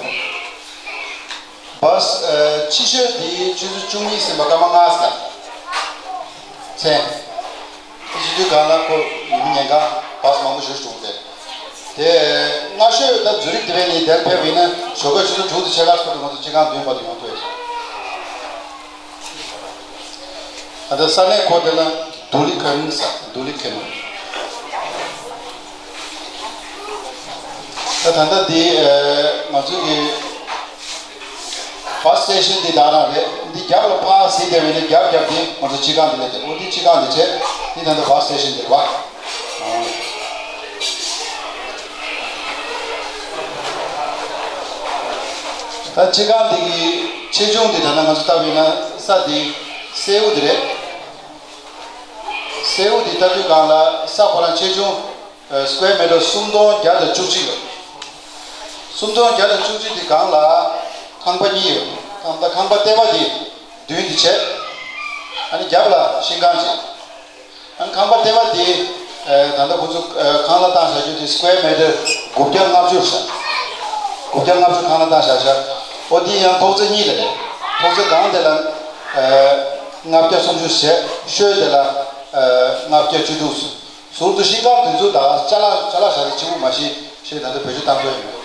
བཱས། ཨ། ཆེ་ཤོས་དེ་ཆུ་ཚོད་བཅུ་གཉིས་ཟིན་པ་སྐར་མ་ལྔ་ཙམ་ལ་ཚན། ཆུ་ཚོད་སྒང་ལ་ཁོ་ཉི་མ་ཉལ་ཁང་བཱས་མང་པོ་ཞིག་འགྲོ་གི་རེད། དེ་སྔ་ཤོས་ད་ཛུ་རིག་དེ་བས་ནི་དེར་ཕེབས་པ་ཡིན་ན་ཞོགས་ཀ་ཆུ་ཚོད་དྲུག་དང་ཕྱེད་ཀ་ཚོད་དུ་ང་ཚོ་སྤྱི་ཁང་མདུན་བར་དུ་ཡོང་ཐུབ་ཡོད། ད་ལྟ་ས་གནས་ཁོ་དེ་ལ་དུ་ལི་ཁན་ཟེར། དུ་ལི་ཁན། ད་ད་ལྟ་འདི། ཨ། ང་ཚོ་གི་བཱས་སི་ཊེ་ཤན་འདི་ད་རང་རེད། འདི་རྒྱབ་ལ་ཕར་གཟིགས་བསྡད་པ་ཡིན་ན་རྒྱབ་རྒྱབ་འདི་ང་ཚོ་སྤྱི་ཁང་འདི་རེད་དེ། འོ་འདི་སྤྱི་ཁང་འདི་བྱས། འདི་ད་ལྟ་བཱས་སི་ཊེ་ཤན་འདི་རེད་བ། ད་སྤྱི་ཁང་འདི་གི་ཆེ་ཆུང་འདི་ད་ལྟ་ང་ཚོ་ལྟ་བ་ཡིན་ན་ས་འདི་སེའུ་འདི་རེད། སེའུ་འདི་ལྟ་དུས་སྒང་ལ་ས་ཁོ་རང་ཆེ་ཆུང་། ཨ། སི་ཀུ་ཝེར་མི་ཊར་སུམ་སྟོང་བརྒྱ་དང་བཅུ་གཅིག་ཡོད། སུམ་སྟོང་བརྒྱ་དང་བཅུ་གཅིག་དེ་སྒང་ལ་ཁང་པ་གཉིས་ཡོད། ཁང་པ། ཁང་པ་ལྟེ་བ་དེ་མདུན་དེ་བྱས། ཨ་ནི་རྒྱབ་ལ་ཤིང་ཁང་བྱས། ཨ་ནི་ཁང་པ་ལྟེ་བ་དེ། ཨ། ད་ལྟ་ཁོ་ཚོ། ཨ། ཁང་གླ་བཏང་བཞག་རྒྱུ་དེ་སི་ཀུ་ཝེར་མི་ཊར་དགུ་བརྒྱ་ལྔ་བཅུ་ཤག་དགུ་བརྒྱ་ལྔ་བཅུ་ཁང་གླ་བཏང་བཞག་ཤག་འོ་དེ་ཡང་ཐོག་བརྩེགས་གཉིས་ལ་རེད། ཐོག་བརྩེགས་སྒང་དེ་ལ། ཨ། ལྔ་བརྒྱ་སུམ་ཅུ་བྱས། ཤོལ་དེ་ལ། ཨ། ལྔ་བརྒྱ་བཅུ་དྲུག་ཟུར་དུ་ཤིང་ཁང་དེ་ཚོ་དང་ཅ་ལག་ཅ་ལག་བཞག་དེ་གཅིག་པུ་མ་གཞི་ཞེས་ད་ལྟ་བེད་སྤྱོད་བཏང་གི་ཡོད།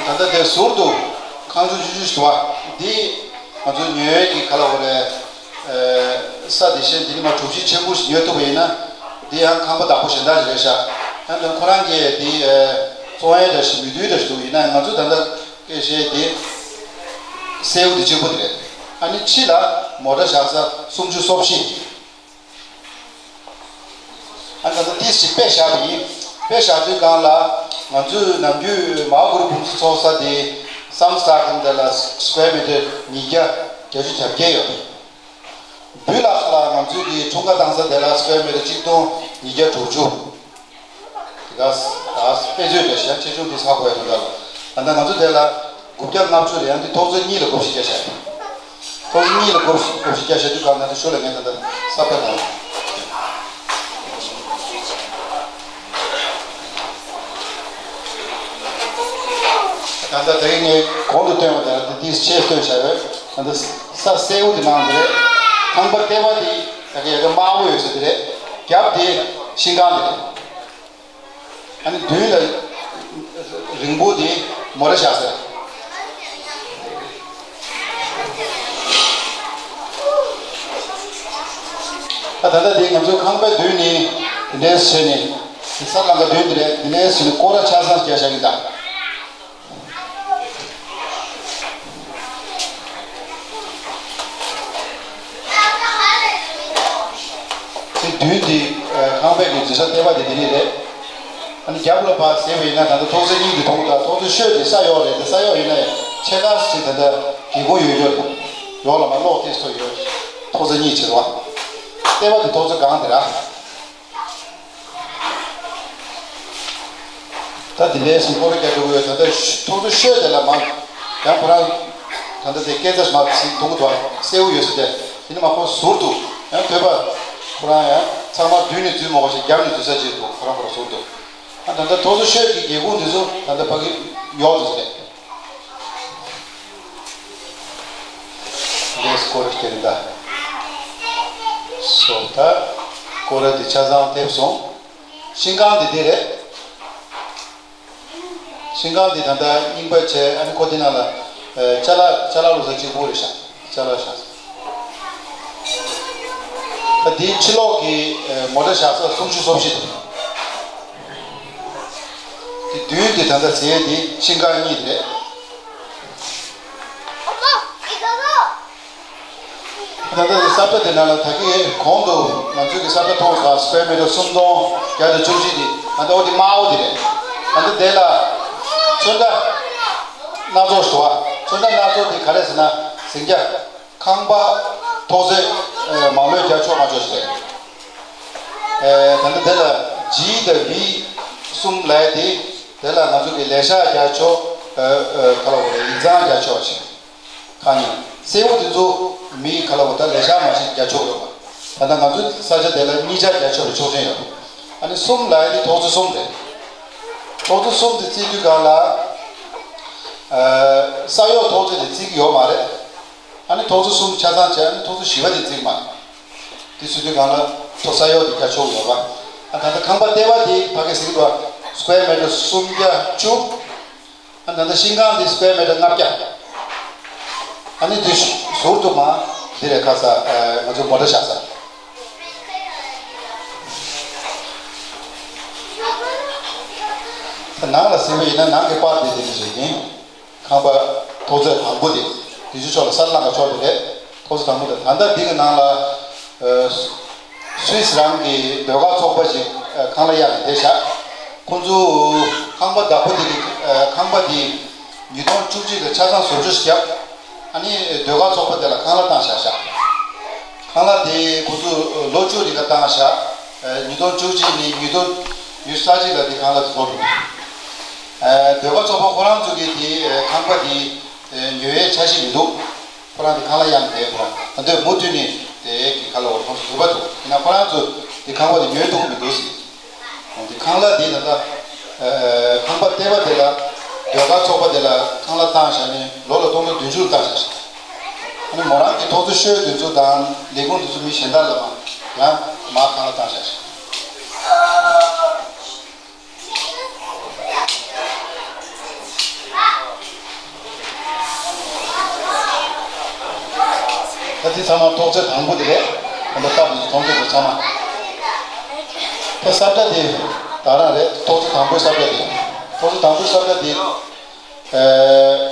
ད་ལྟ་དེ་ཟུར་དུ་ཁང་ཆུང་ཆུང་ཆུང་ཞིག་འདུག་བ། འདི་ང་ཚོ་ཉོ་ཡས་ཀྱི་ག་ལ་འོ་རེད། ཨ། ས་དེ་བཞིན་དེ་ནི་མ་གྲུ་བཞི་ཆེན་པོ་ཞིག་ཉོ་ཐུབ་པ་ཡིན་ན། འདི་ཡང་ཁང་པ་བདག་པོ་གཞན་དག་ཞིག་རེད་ཤག་ཡང་དེ་ཁོ་རང་གིས་འདི། ཨ། བཙོང་ཡས་འདྲ་ཞིག་མི་མཐུན་འདྲ་ཞིག་འདུག་ཡིན་ན་ང་ཚོ་ད་ལྟ། སྐད་བཤད་དེ། སེའུ་དེ་གཅིག་པོ་དེ་རེད། ཨ་ནི་ཕྱི་ལ་མོ་ཊ་བཞག་ས་སུམ་ཅུ་སོ་བཞི། ཨ་ནི་ད་ལྟ་ཏིས་ཞིག་དཔེ་བཞག་པ་ཡིན། དཔེ་བཞག་དུས་སྒང་ལ་ང་ཚོས་ནམ་རྒྱུན་མའོ་གུ་རུ་ཕུང་སུ་ཚོགས་ས་དེ་སམ་སྟག་གི་འདི་ལ་སི་ཀུ་ཝེར་མི་ཊར་ཉིས་བརྒྱ་བརྒྱད་ཅུ་གྱ་བརྒྱད་ཡོད། འབུལ་ལག་ལ་ང་ཚོས་ཀྱི་འཁྲུངས་སྐར་བཏང་ས་དེ་ལ་སི་ཀུ་ཝེར་མི་ཊར་གཅིག་སྟོང་ཉིས་བརྒྱ་དྲུག་ཅུ། དེ་ག་ས་དཔེ་མཛོད་དེ་ཞེ་ཆེ་ཆུང་དེ་ས་གོ་ཡ་དོན་དག་ལ། ད་ལྟ་ང་ཚོ་དེ་ལ་དགུ་བརྒྱ་ལྔ་བཅུ་རེད། ཡང་དེ་ཐོག་བརྩེགས་གཉིས་ལ་བགོ་བཤའ་བརྒྱབ་བཞག་ཐོག་བརྩེགས་གཉིས་ལ་བགོ་བཤའ་བགོ་བཤའ་བརྒྱབ་བཞག་དུས་སྒང་ང་ཚོ་ཞོར་ལ་ངས་ད་ལྟ་ས་དཔེ་དང་། ད་ལྟ་དེ་ངས་གོང་དུ་བཏོན་པ་དང་དེ་དེའི་ཆེད་བཏོན་བཞག་ཡོད། ད་ལྟ་ས་སེའུ་དེ་ནང་དེ་རེད། ཁང་པ་ལྟེ་བ་དེ་ཡ་གི་ཡ་གི་དམར་པོ་ཡོད་ས་དེ་རེད། རྒྱབ་དེ་ཤིང་ཁང་དེ་རེད། ཨ་ནི་མདུན་ལ་རིང་པོ་དེ་མོ་ཊ་བཞག་ས་རེད། ད་ད་ལྟ་དེ་ང་ཚོ་ཁང་པའི་མདུན་ནས་དེ་འདྲས་བྱས་ནས་ས་ལམ་ཁ་མདུན་དེ་རེད། དེ་འདྲས་བྱས་ནས་སྐོར་ར་ཆ་ཚང་བརྒྱབ་བཞག་གི་འདུག་དེ་མདུན་དེ་ཁང་པའི་གི་འཛིན་གྲྭ་ལྟེ་བ་དེ་དེ་ནས་རེད། ཨ་ནི་རྒྱབ་ལ་ཕར་གཟིགས་པ་ཡིན་ན་ད་ལྟ་ཐོག་བརྩེགས་གཉིས་ཀྱི་གྲོང་དང་ཐོག་བརྩེགས་ཤོས་དེ་ས་གཡོག་རེད། དེ་ས་གཡོག་ཡིན་ན་ཡང་ཕྱེད་ཀ་ཞིག་ད་ལྟ་སྒེའུ་ཁུང་ཡོད་ཡོད་རེད། ཡོག་ལ་མར་གློག་ཏོག་ཙམ་ཡོད། ཐོག་བརྩེགས་གཉིས་བྱེད་རོགས། ལྟེ་བ་དེ་ཐོག་ཚད་སྒང་དེ་ར། ད་དེ་འདྲའི་སུམ་སྐོར་རྒྱག་འགྲོ་གི་ཡོད། ད་ལྟ་ཐོག་ཚད་ཤོས་དེ་ལ་མ། ཡང་ཁོ་རང་ད་ལྟ་དེ་སྐས་འཛེགས་མ་ཟིན་གཏོང་གི་འདུག་སེའུ་ཡོད་ས་དེ། དེ་ནི་མ་ཁོ་ཟུར་དུ་ཡང་ཐོད་པ་ཁོ་རང་ཡང་ཚང་མ་མདུན་ནས་འཛུལ་མ་དགོས་ཤིང་རྒྱབ་ནས་འཛུལ་ས་ཅིག་འདུག་ཁོ་རང་ཁོ་རང་ཟུར་དུ། ཨ་ད་ལྟ་ཐོག་ཚད་ཤོས་ཀྱི་སྒེའུ་ཁུང་འདི་ཚོ་ད་ལྟ་ཕ་གི་ཡོག་འདུག་ཟེར། འདས་སྐོར་སྐྱེལ་ད། སོ་ད། སྐོར་ར་འདི་ཆ་ཚང་ཐེབས་སོང་། ཤིང་ཁང་འདི་འདི་རེད། ཤིང་ཁང་འདི་ད་ལྟ་རྙིང་པ་བྱས། ཨ་ནི་ཁོ་འདི་ནང་ལ་ཨ་ཅ་ལག་ཅ་ལག་བླུགས་ས་གཅིག་པུ་རེད་ཤག་ཅ་ལག་བཞག་ས། ད་འདིའི་ཕྱི་ལོགས་ཀྱི་ཨ་མོ་ཊ་བཞག་ས་སུམ་ཅུ་སོ་བཞི་འདུག་དེ་མདུན་དེ་ད་ལྟ་ཟེར་ཡས་དེ་ཤིང་ཁང་གཉིས་དེ་རེད། ད་ལྟ་དེ་ས་ཆ་དེ་ནང་ལ་ད་གིན་གོང་དུ་ང་ཚོའི་གི་ས་ཆ་མཐོང་ས་སི་ཀེར་མི་ཊར་སུམ་སྟོང་བརྒྱ་དང་བཅུ་གཅིག་དེ། ད་ལྟ་འོ་དེ་དམར་པོ་དེ་རེད། ད་ལྟ་དེ་ལ་ཚོན་ཁྲ་སྣ་ཚོགས་ཞུ་བ། ཚོན་ཁྲ་སྣ་ཚོགས་དེ་ག་རེ་ཟེར་ན་ཟིང་རྒྱ། ཁང་པ་ཐོག་ཚད་ཨ་མང་ལོས་རྒྱག་ཆོག་མ་ཆོག་ཞིག་རེད། ཨ་ད་ལྟ་དེ་ལ་ཇི་དང་བི་གསུམ་ལབ་ཡས་དེ། དེ་ལ་ང་ཚོ་གི་ལས་ཤག་རྒྱག་ཆོག་ཨ་ཨ་ག་ལ་འོ་རེད། ཡིག་ཚང་རྒྱག་ཆོག་ཞིག་ཁང་གཉིས། སེའུ་དེ་ཚོ་མི་ག་ལ་འོ་ད་ལས་ཤག་མ་ཞིག་རྒྱག་ཆོག་ཡོད་པ། ད་ལྟ་ང་ཚོ་ས་ཆ་དེ་ལ་གཉིས་ཆ་རྒྱག་ཆོག་པའི་ཆོག་མཆན་ཡོད། ཨ་ནི་གསུམ་ལབ་ཡས་དེ་ཐོག་ཚད་གསུམ་རེད། ཐོག་ཚད་གསུམ་དེ་བརྩི་དུས་སྒང་ལ་ཨ་ས་གཡོག་ཐོག་ཚད་དེ་བརྩི་གི་ཡོད་མ་རེད། ཨ་ནི་ཐོག་ཚད་གསུམ་ཆ་ཚང་བྱས། ཨ་ནི་ཐོག་ཚད་བཞི་པ་དེ་བརྩི་གི་མ་རེད། དེ་བརྩི་དུས་སྒང་ལ་ཐོག་ས་གཡོག་དེ་རྒྱག་ཆོག་ཡོད་པ། ཨ་ད་ལྟ་ཁང་པ་ལྟེ་བ་དེ་ཕ་གི་ཟེར་གི་འདུག་སི་ཀེར་མི་ཊར་སུམ་བརྒྱ་བཅུ། ཨ་ད་ལྟ་ཤིང་ཁང་འདི་སི་ཀེར་མི་ཊར་ལྔ་བརྒྱ། ཨ་ནི་འདི་ཟུར་དུ་མ་འདི་རེད། ཁ་ས་ཨ་ང་ཚོ་མོ་ཊ་བཞག་ས། ད་ནང་ལ་ཟེར་བ་ཡིན་ན་ནང་གི་པར་འདི་འདི་འདྲ་ཞིག་ཡིན། ཁང་པ་ཐོག་ཚད་དང་པོ་དེ། དེ་ཚོའི་ཕྱོགས་ལ་ས་ལ་ལྷག་ཕྱོགས་དེ་རེད། ཐོག་ཚད་དང་པོ་དེ། ད་ལྟ་འདི་གི་ནང་ལ་ཨ་སུད་སི་རང་གི་ཟློས་གར་ཚོགས་པ་ཞིག་ཨ་ཁང་གླ་གཡར་ནས་བསྡད་བཞག་ཁོང་ཚོ་ཁང་པ་བདག་པོ་དེ་གི་ཨ་ཁང་པ་དེ་ཉིས་སྟོང་བཅུ་གཅིག་ལ་ཆ་ཚང་བཟོ་བཅོས་བརྒྱབ། ཨ་ནི་ཟློས་གར་ཚོགས་པ་དེ་ལ་ཁང་གླ་བཏང་བཞག་བཞག་ཁང་གླ་དེ་ཁོང་ཚོ་ལོ་བཅུ་རིང་ག་བཏང་བཞག་ཨ་ཉིས་སྟོང་བཅུ་གཅིག་ནས་ཉིས་སྟོང་ཉི་ཤུ་རྩ་གཅིག་ལ་དེ་ཁང་གླ་དེ་རྫོགས་འགྲོ། ཨ་ཟློས་གར་ཚོགས་པ་ཁོ་རང་ཚོ་གིས་དེ་ཨ་ཁང་པ་དེ་ཨ་ཉོ་ཡའི་འཆར་གཞི་མི་འདུག་ཁོ་རང་དེ་ཁང་གླ་གཡར་ནས་བསྡད། ཁོ་རང་ད་དུང་མུ་མཐུད་ནས་དེ་གི་ཁ་ལོ་བ་ཁོང་ཚོ་ཟུར་པ་འདུག་ཡིན་ན་ཁོ་རང་ཚོ་དེ་ཁང་པ་དེ་ཉོས་ཐུབ་ཀྱི་མི་འདུག་ཟེར། འོ་དེ་ཁང་གླ་དེ་ད་ལྟ་ཨ་ཁང་པ་ལྟེ་བ་དེ་ལ་ཟློས་གར་ཚོགས་པ་དེ་ལ་ཁང་གླ་བཏང་བཞག་ནས་ལོ་ལ་སྟོང་ཕྲག་བདུན་ཅུ་བཏང་བཞག་ཨ་ནི་མོ་རང་གི་ཐོག་ཚད་ཤོས་དེ་ཚོ་དང་ལས་ཁུངས་དེ་ཚོ་མི་གཞན་དག་ལ་མ་ཡང་མར་ཁང་གླ་བཏང་བཞག་ད་དེ་ཚང་མ་ཐོག་ཚད་དང་པོ་དེ་རེད། ད་ལྟ་སྟབས་ཀྱིས་མཐོང་ཚད་དེ་ཚང་མ། ད་ས་ཁྲ་དེ་ད་རང་རེད། ཐོག་ཚད་དང་པོའི་ས་ཁྲ་དེ། ཐོག་ཚད་དང་པོའི་ས་ཁྲ་དེ། ཨེ།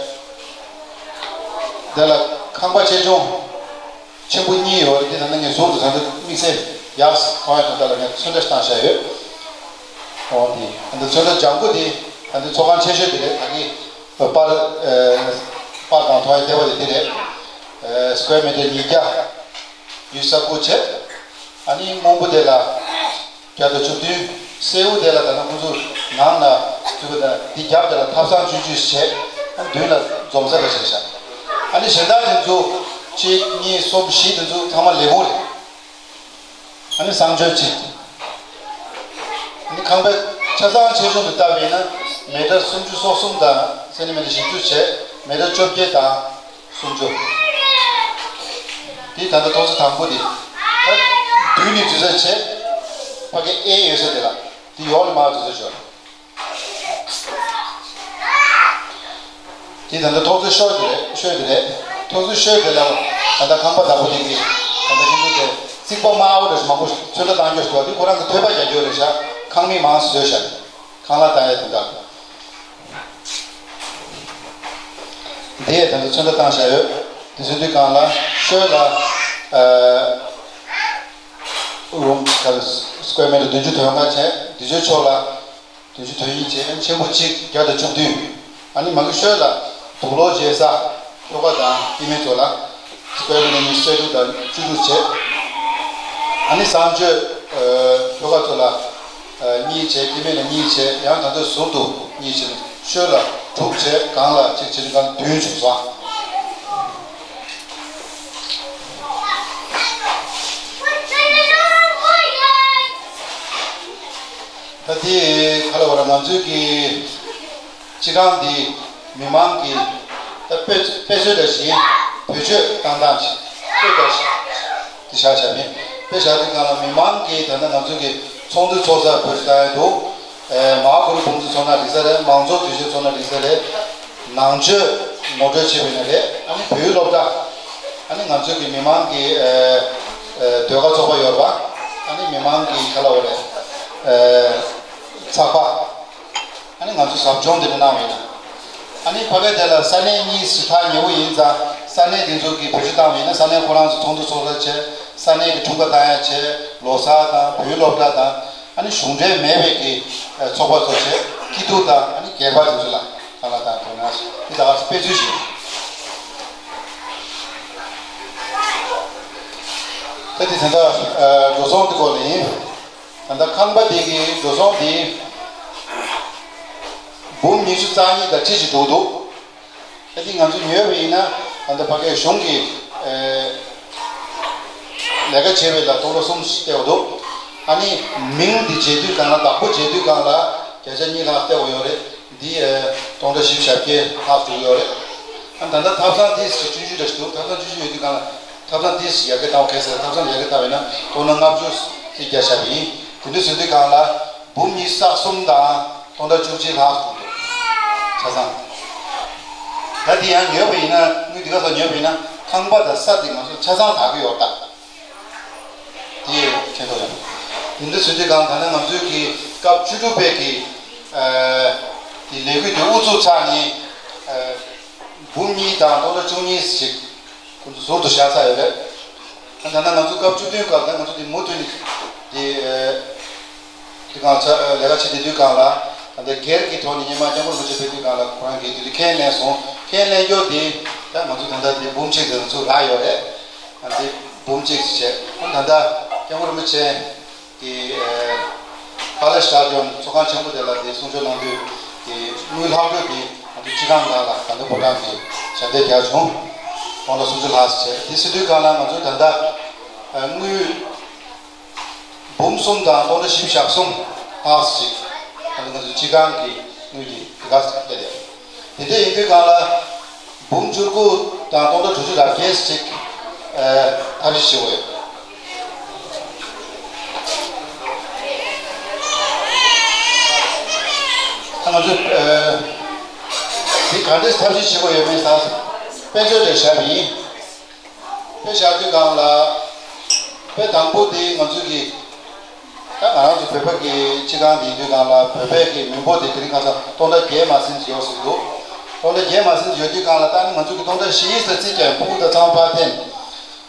དེ་ལ་ཁང་པ་ཆེ་ཆུང་ཆེན་པོ་གཉིས་ཡོད་རེད། དེ་ད་ནི་ངས་ཟུར་དུ་ད་ལྟ་དམིགས་བསལ་ཡར་མཐོང་ཡ་དོན་དག་ལ་ངས་ཚོན་ཁྲ་བཏང་བཞག་ཡོད། འོ་དེ་ད་ལྟ་ཚོན་ཁྲ་ལྗང་ཁུ་དེ་ད་ལྟ་ཚོགས་ཁང་ཆེ་ཤོས་དེ་རེད། ད་གི་པར་ཨེ་པར་དང་མཐོང་ཡ་ལྟེ་བ་དེ་དེ་རེད། ཨེ་སི་ཀེར་མི་ཊར་ཉིས་བརྒྱ་ཉི་ཤུ་རྩ་དགུ་བྱས། ཨ་ནི་སྔོན་པོ་དེ་ལ་བརྒྱ་དང་བཅུ་བདུན། སེའུ་དེ་ལ་ད་ནང་ཁོང་ཚོ་ནང་ལ་བཙུགས་པ་དང་། དེ་རྒྱབ་དེ་ལ་ཐབ་ཚང་བཅུ་བཅུ་བྱས། ཨ་ནི་མདུན་ལ་འཛོམས་ས་ལ་བྱས་ཤག་ཨ་ནི་གཞན་དག་དེ་ཚོ་གཅིག་གཉིས་གསུམ་བཞི་དེ་ཚོ་ཚང་མ་ལས་ཁུངས་རེད། ཨ་ནི་གསང་སྤྱོད་གཅིག་ཨ་ནི་ཁང་པའི་ཆ་ཚང་ཆེ་ཆུང་དུ་བལྟས་པ་ཡིན་ན་མི་ཊར་སུམ་ཅུ་སོ་གསུམ་དང་སེན་ཊི་མི་ཊར་བཞི་བཅུ་བྱས། མི་ཊར་བཅོ་བརྒྱད་དང་སུམ་ཅུ། དེ་ད་ལྟ་ཐོག་ཚད་དང་པོ་དེ། ད་མདུན་ནས་འཛུལ་ས་བྱས། ཕ་གི་ཨེ་ཡོད་ས་དེ་ལ་དེ་ཡོག་ལ་མར་འཛུལ་ས་ཞོར། དེ་ད་ལྟ་ཐོག་ཚད་ཤོས་དེ་རེད། ཤོས་དེ་རེད། ཐོག་ཚད་ཤོས་དེ་ལ་ད་ལྟ་ཁང་པ་བདག་པོ་དེ་གིས་ད་ལྟ་ཁྱེད་ཚོ་དེ་རྩིག་པ་དམར་པོ་རེ་ཞིག་མང་པོ་ཚོན་ཁྲ་བཏང་རྒྱུ་ཞིག་འདུག་དེ་ཁོ་རང་གི་ཐོད་པ་རྒྱག་རྒྱུ་རེད་ཤག་ཁང་མིག་མང་བཟོས་ཤག་ཁང་གླ་བཏང་ཡས་དེ་འདྲ། དེ་ཡས་ད་ལྟ་ཚོན་ཁྲ་བཏང་བཞག་ཡོད། དེ་ཚོའི་དུས་སྒང་ལ་ཤོས་ལ་ཨ་རུམ་ག་རེ་སི་ཀེར་མི་ཊར་བདུན་ཅུ་དོན་ལྔ་བྱས། དེ་ཚོའི་ཕྱོགས་ལ་བདུན་ཅུ་དོན་གཉིས་བྱས། ཨ་ནི་ཆེན་པོ་གཅིག་བརྒྱ་དང་བཅུ་བདུན། ཨ་ནི་མ་གི་ཤོས་ལ་དུག་ལོག་བྱེད་ས་ཁྱོ་ག་དང་སྐྱེ་དམན་ཚོ་ལ་སི་ཀེར་མི་ཊར་ཉི་ཤུ་རྩ་དྲུག་དང་བཅུ་དྲུག་བྱས། ཨ་ནི་བསང་མཆོད་ཆོ་ག་ཚོ་ལ་གཉིས་བྱས། སྐྱེ་དམན་ལ་གཉིས་བྱས། ཡང་ད་ལྟ་ཟུར་དུ་གཉིས་བྱས་ནས་ཤོད་ལ་དྲུག་བྱས། སྒང་ལ་གཅིག་བྱས་ནས་སྒང་བདུན་བྱུང་སོང་། ད་དེ་ག་ལ་བར་ང་ཚོའི་གི་སྤྱི་ཁང་འདི་མི་མང་གི་ད་དཔེ་དཔེ་མཛོད་འདྲ་ཞིག་ཡིན། བེད་སྤྱོད་བཏང་སྟངས་ཤིག་དཔེ་འདྲ་ཞིག་དེ་བཞག་བཞག་མིན། དཔེ་བཞག་དུས་སྒང་ལ་མི་མང་གིས་ད་ལྟ་ང་ཚོའི་གི་ཚོགས་འདུ་ཚོགས་ས་བེད་སྤྱོད་བཏང་ཡ་འདུག་ཨེ། མ་ཧཱ་གུ་རུ་བུམ་ཚོགས་ཚོགས་ན་འགྲིག་ས་རེད། མང་ཚོགས་དུས་ཆེན་ཚོགས་ན་འགྲིག་ས་རེད། ནང་ཆོས་ངོ་སྤྲོད་བྱས་པ་ཡིན་ན་རེད། ཨ་ནི་བོད་ཡིག་སློབ་གྲྭ། ཨ་ནི་ང་ཚོའི་གི་མི་མང་གི་ཨེ་ཨེ་ཟློས་གར་ཚོགས་པ་ཡོད་རེད་པ། ཨ་ནི་མི་མང་གི་ག་ལ་བ་རེད། ཨེ་ཚགས་པར། ཨ་ནི་ང་ཚོ་ཟབ་སྦྱོང་དེ་འདྲ་གནང་བ་ཡིན་ན། ཨ་ནི་ཕ་གི་དེ་ལ་ས་གནས་གཉིས་སུ་ཐག་ཉེ་བོ་ཡིན་ཙང་། ས་གནས་དེ་ཚོ་གི་བེད་སྤྱོད་བཏང་བ་ཡིན་ན། ས་གནས་ཁོ་རང་ཚོ་ཚོགས་འདུ་ཚོགས་ས་བྱས། ས་གནས་ཀྱི་འཁྲུངས་སྐར་བཏང་ཡ་བྱས། ལོ་གསར་དང་བོད་ཡིག་སློབ་གྲྭ་དང་། ཨ་ནི་གཞུང་འབྲེལ་མེད་པའི་གི་ཚོགས་པ་ཚོ་བྱས། སྐྱིད་སྡུག་དང་ཨ་ནི་སྒེར་པ་དེ་ཚོ་ལ་གང་ལ་དང་དོ་སྣང་ཞིག་འདི་ད་ག་སྤེལ་ཚུལ་ཞིག་ད་དེ་ད་ལྟ་འགྲོ་སོང་དེ་སྐོར་ལ་ཡིན། ད་ལྟ་ཁང་པ་དེ་གི་འགྲོ་སོང་དེ་འབུམ་ཉི་ཤུ་རྩ་གཉིས་དང་ཁྲི་གཅིག་འགྲོ་འདུག་ཨ་ནི་ང་ཚོ་ཉོས་པ་ཡིན་ན། ད་ལྟ་ཕ་གིའི་གཞུང་གི་ཨེ་ལས་ཀ་བྱེད་པའི་ལ་སྟོང་ཕྲག་གསུམ་སྟེར་བ་འདུག་ཨ་ནི་མིང་འདི་བརྗེ་དུས་སྒང་ལ། བདག་པོ་བརྗེ་དུས་སྒང་ལ་བརྒྱ་ཆ་གཉིས་ལྷག་སྟེར་བ་ཡོད་རེད། འདི་ཨེ་སྟོང་ཕྲག་བཞི་བཅུ་ཞེ་བརྒྱད་ལྷག་བཅུག་ཡོད་རེད། ཨ་ད་ལྟ་ཐབ་ཚང་ཏོག་ཙམ་ཞིག་ཆུང་ཆུང་འདྲ་ཞིག་འདུག་ཐབ་ཚང་ཆུང་ཆུང་ཡོད་དུས་སྒང་ལ་ཐབ་ཚང་ཏོག་ཙམ་ཞིག་ཡར་རྒྱས་བཏང་བ་གལ་སྲིད་ཐབ་ཚང་ཡར་རྒྱས་བཏང་བས་ན་སྟོང་ཕྲག་ལྔ་བཅུ་ཞིག་བརྒྱབ་བཞག་པ་ཡིན། དེ་འདྲ་བཟོ་དུས་སྒང་ལ་འབུམ་ཉི་ཤུ་རྩ་གསུམ་དང་སྟོང་ཕྲག་བཅུ་གཅིག་ལྷག་འགྲོ་འདུག་ཆ་ཚང་། ད་དེ་ཡང་ཉོས་པ་ཡིན་ན། དངུལ་དེ་ག་ཚོད་ཉོས་པ་ཡིན་ན། ཁང་པ་དང་ས་དེ་ང་ཚོ་ཆ་ཚང་བདག་གི་ཡོད་ད། དེ་མཁྱེན་རྟོགས་ཡོད། དེ་འདྲ་བཟོ་དུས་སྒང་ད་ནི་ང་ཚོའི་གི་སྐབས་བཅུ་དྲུག་པའི་གི་ཨ་དེ་ལས་འགུལ་དེ་དབུ་བཙུགས་ཚར་ནས། ཨ་འབུམ་གཉིས་དང་སྟོང་ཕྲག་བཅུ་གཉིས་ཞིག་ཁོང་ཚོ་ཟུར་དུ་བཞག་ཚར་ཡོད་རེད། ད་ནི་ང་ཚོ་སྐབས་བཅུ་བདུན་སྐབས་ད་ང་ཚོ་དེ་མུ་མཐུད་ནས་དེ་ཨ་དེ་སྒང་ལས་ཀ་བྱེད་བསྡད་དུས་སྒང་ལ། ད་ལྟ་སྒེར་གྱི་ཐོག་ནས་སྔོན་མ་སྐྱབས་མགོན་རིན་པོ་ཆེ་ཕེབས་དུས་སྒང་ལ་ཁོ་རང་གིས་དེ་དུས་ཁས་ལེན་སོང་། ཁས་ལེན་རྒྱུ་དེ་ད་ང་ཚོ་ད་ལྟ་དེ་འབུམ་གཅིག་དེ་ང་ཚོ་རག་ཡོད་རེད། ཨ་འདི་འབུམ་གཅིག་བྱས། ད་ལྟ་སྐྱབས་མགོན་རིན་པོ་ཆེ་གི་ཨེ་པཱ་ལེ་ཤཱ་ཏྲོན་ཚོགས་ཁང་ཆེན་པོ་དེ་ལ་དེ་གསུང་ཆོས་གནང་དུས་དེ་དངུལ་ལྷག་འཕྲོ་དེ་ང་ཚོ་སྤྱི་ཁང་ནང་ལ་ད་ལྟ་ཕོ་བྲང་གི་ཞལ་འདེབས་རྒྱག་བྱུང་། སྟོང་ཕྲག་སུམ་ཅུ་ལྷག་ཙམ་བྱས། དེ་ཟེར་དུས་སྒང་ལ་ང་ཚོ་ད་ལྟ་ཨ་དངུལ་འབུམ་གསུམ་དང་སྟོང་ཕྲག་བཞི་བཅུ་ཞེ་གསུམ་ལྷག་ཙམ་ཅིག་ད་ལྟ་ང་ཚོ་སྤྱི་ཁང་གི་དངུལ་དེ་དེ་ག་ཙམ་སླེབས་ཡོད། དེ་འདྲ་ཡིན་དུས་སྒང་ལ་འབུམ་བཅུ་དགུ་དང་སྟོང་ཕྲག་དྲུག་ཅུ་རེ་བརྒྱད་ཅིག་ཨ་ཐབས་ཤེས་བྱེད་དགོས་ཡོད། ད་ང་ཚོས་ཨ་དེ་ག་འདྲས་ཐབས་ཤེས་བྱེད་དགོས་ཡོད་མེད་ཟེར་དཔེ་མཚོན་རེ་བཞག་པ་ཡིན། དཔེ་བཞག་དུས་སྒང་ལ། དཔེ་དང་པོ་དེ་ང་ཚོ་གི་ད་ང་རང་ཚོ་བོད་པ་གི་སྤྱི་ཁང་དེ་ཡིན་དུས་སྒང་ལ། བོད་པའི་གི་མི་འབོར་དེ་དེ་རིང་ཁ་སང་སྟོང་ཕྲག་བརྒྱད་མ་ཟིན་ཙམ་ཡོད་ཟེར་གྱི་འདུག་སྟོང་ཕྲག་བརྒྱད་མ་ཟིན་ཙམ་ཡོད་དུས་སྒང་ལ། ད་ནི་ང་ཚོ་གི་སྟོང་ཕྲག་བཞི་ཟེར་རྩིས་ཀྱང་ཕྲུ་གུ་དང་ཚང་མ་ཕར་འཐེན།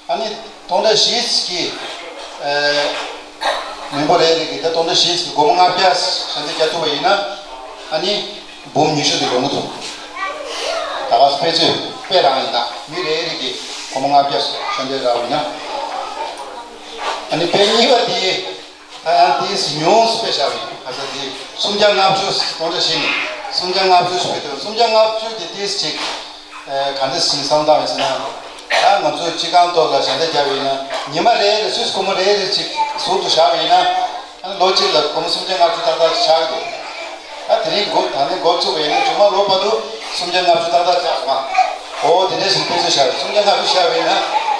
ཨ་ནི་སྟོང་ཕྲག་བཞི་གི་ཨེ་མི་འབོར་རེ་རེ་གི་ད་སྟོང་ཕྲག་བཞི་གི་སྒོར་མོ་ལྔ་བརྒྱ་ཞལ་འདེབས་རྒྱག་ཐུབ་པ་ཡིན་ན། ཨ་ནི་འབུམ་ཉི་ཤུ་དེ་ཡོང་གི་འདུག་ད་ག་དཔེ་མཚོན་དཔེ་རང་ཡིན་ད། མི་རེ་རེ་གི་སྒོར་མོ་ལྔ་བརྒྱ་ཞལ་འདེབས་རག་པ་ཡིན་ན། ཨ་ནི་དཔེ་གཉིས་པ་དེ། ད་ཡང་དེས་ཉུང་སུ་དཔེ་བཞག་པ་ཡིན། ཁ་ས་དེ་སུམ་བརྒྱ་ལྔ་བཅུ། སྟོང་ཕྲག་བཞི་ནས་སུམ་བརྒྱ་ལྔ་བཅུ་ཞིག་བེད་དོ། སུམ་བརྒྱ་ལྔ་བཅུ་དེ་དེས་ཅིག་ཨ་ག་འདྲ་ཞིག་བསམ་སྟངས་ཡིན་ཟེར་ན། ད་ང་ཚོས་སྤྱི་ཁང་ཐོག་ལ་ཞལ་འདེབས་བརྒྱབ་པ་ཡིན་ན། ཉི་མ་རེ་རེ་སུས་སྒོར་མོ་རེ་རེ་ཅིག་ཟུར་དུ་བཞག་པ་ཡིན་ན། ཨ་ནི་ལོ་གཅིག་ལ་སྒོར་མོ་སུམ་བརྒྱ་ལྔ་བཅུ་ཏག་ཏག་ཆགས་ཀྱི་འདུག་ད་དེ་རིང་འགོ་ད་ནི་འགོ་བཙུགས་པ་ཡིན་ན། མཇུག་མ་ལོ་བར་དུ་སུམ་བརྒྱ་ལྔ་བཅུ་ཏག་ཏག་ཆགས་སོང་ང་། འོ་དེ་འདྲ་ཞིག་དཔེ་མཚོན་བཞག་སུམ་བརྒྱ་ལྔ་བཅུ་བཞག་པ་ཡིན་ན།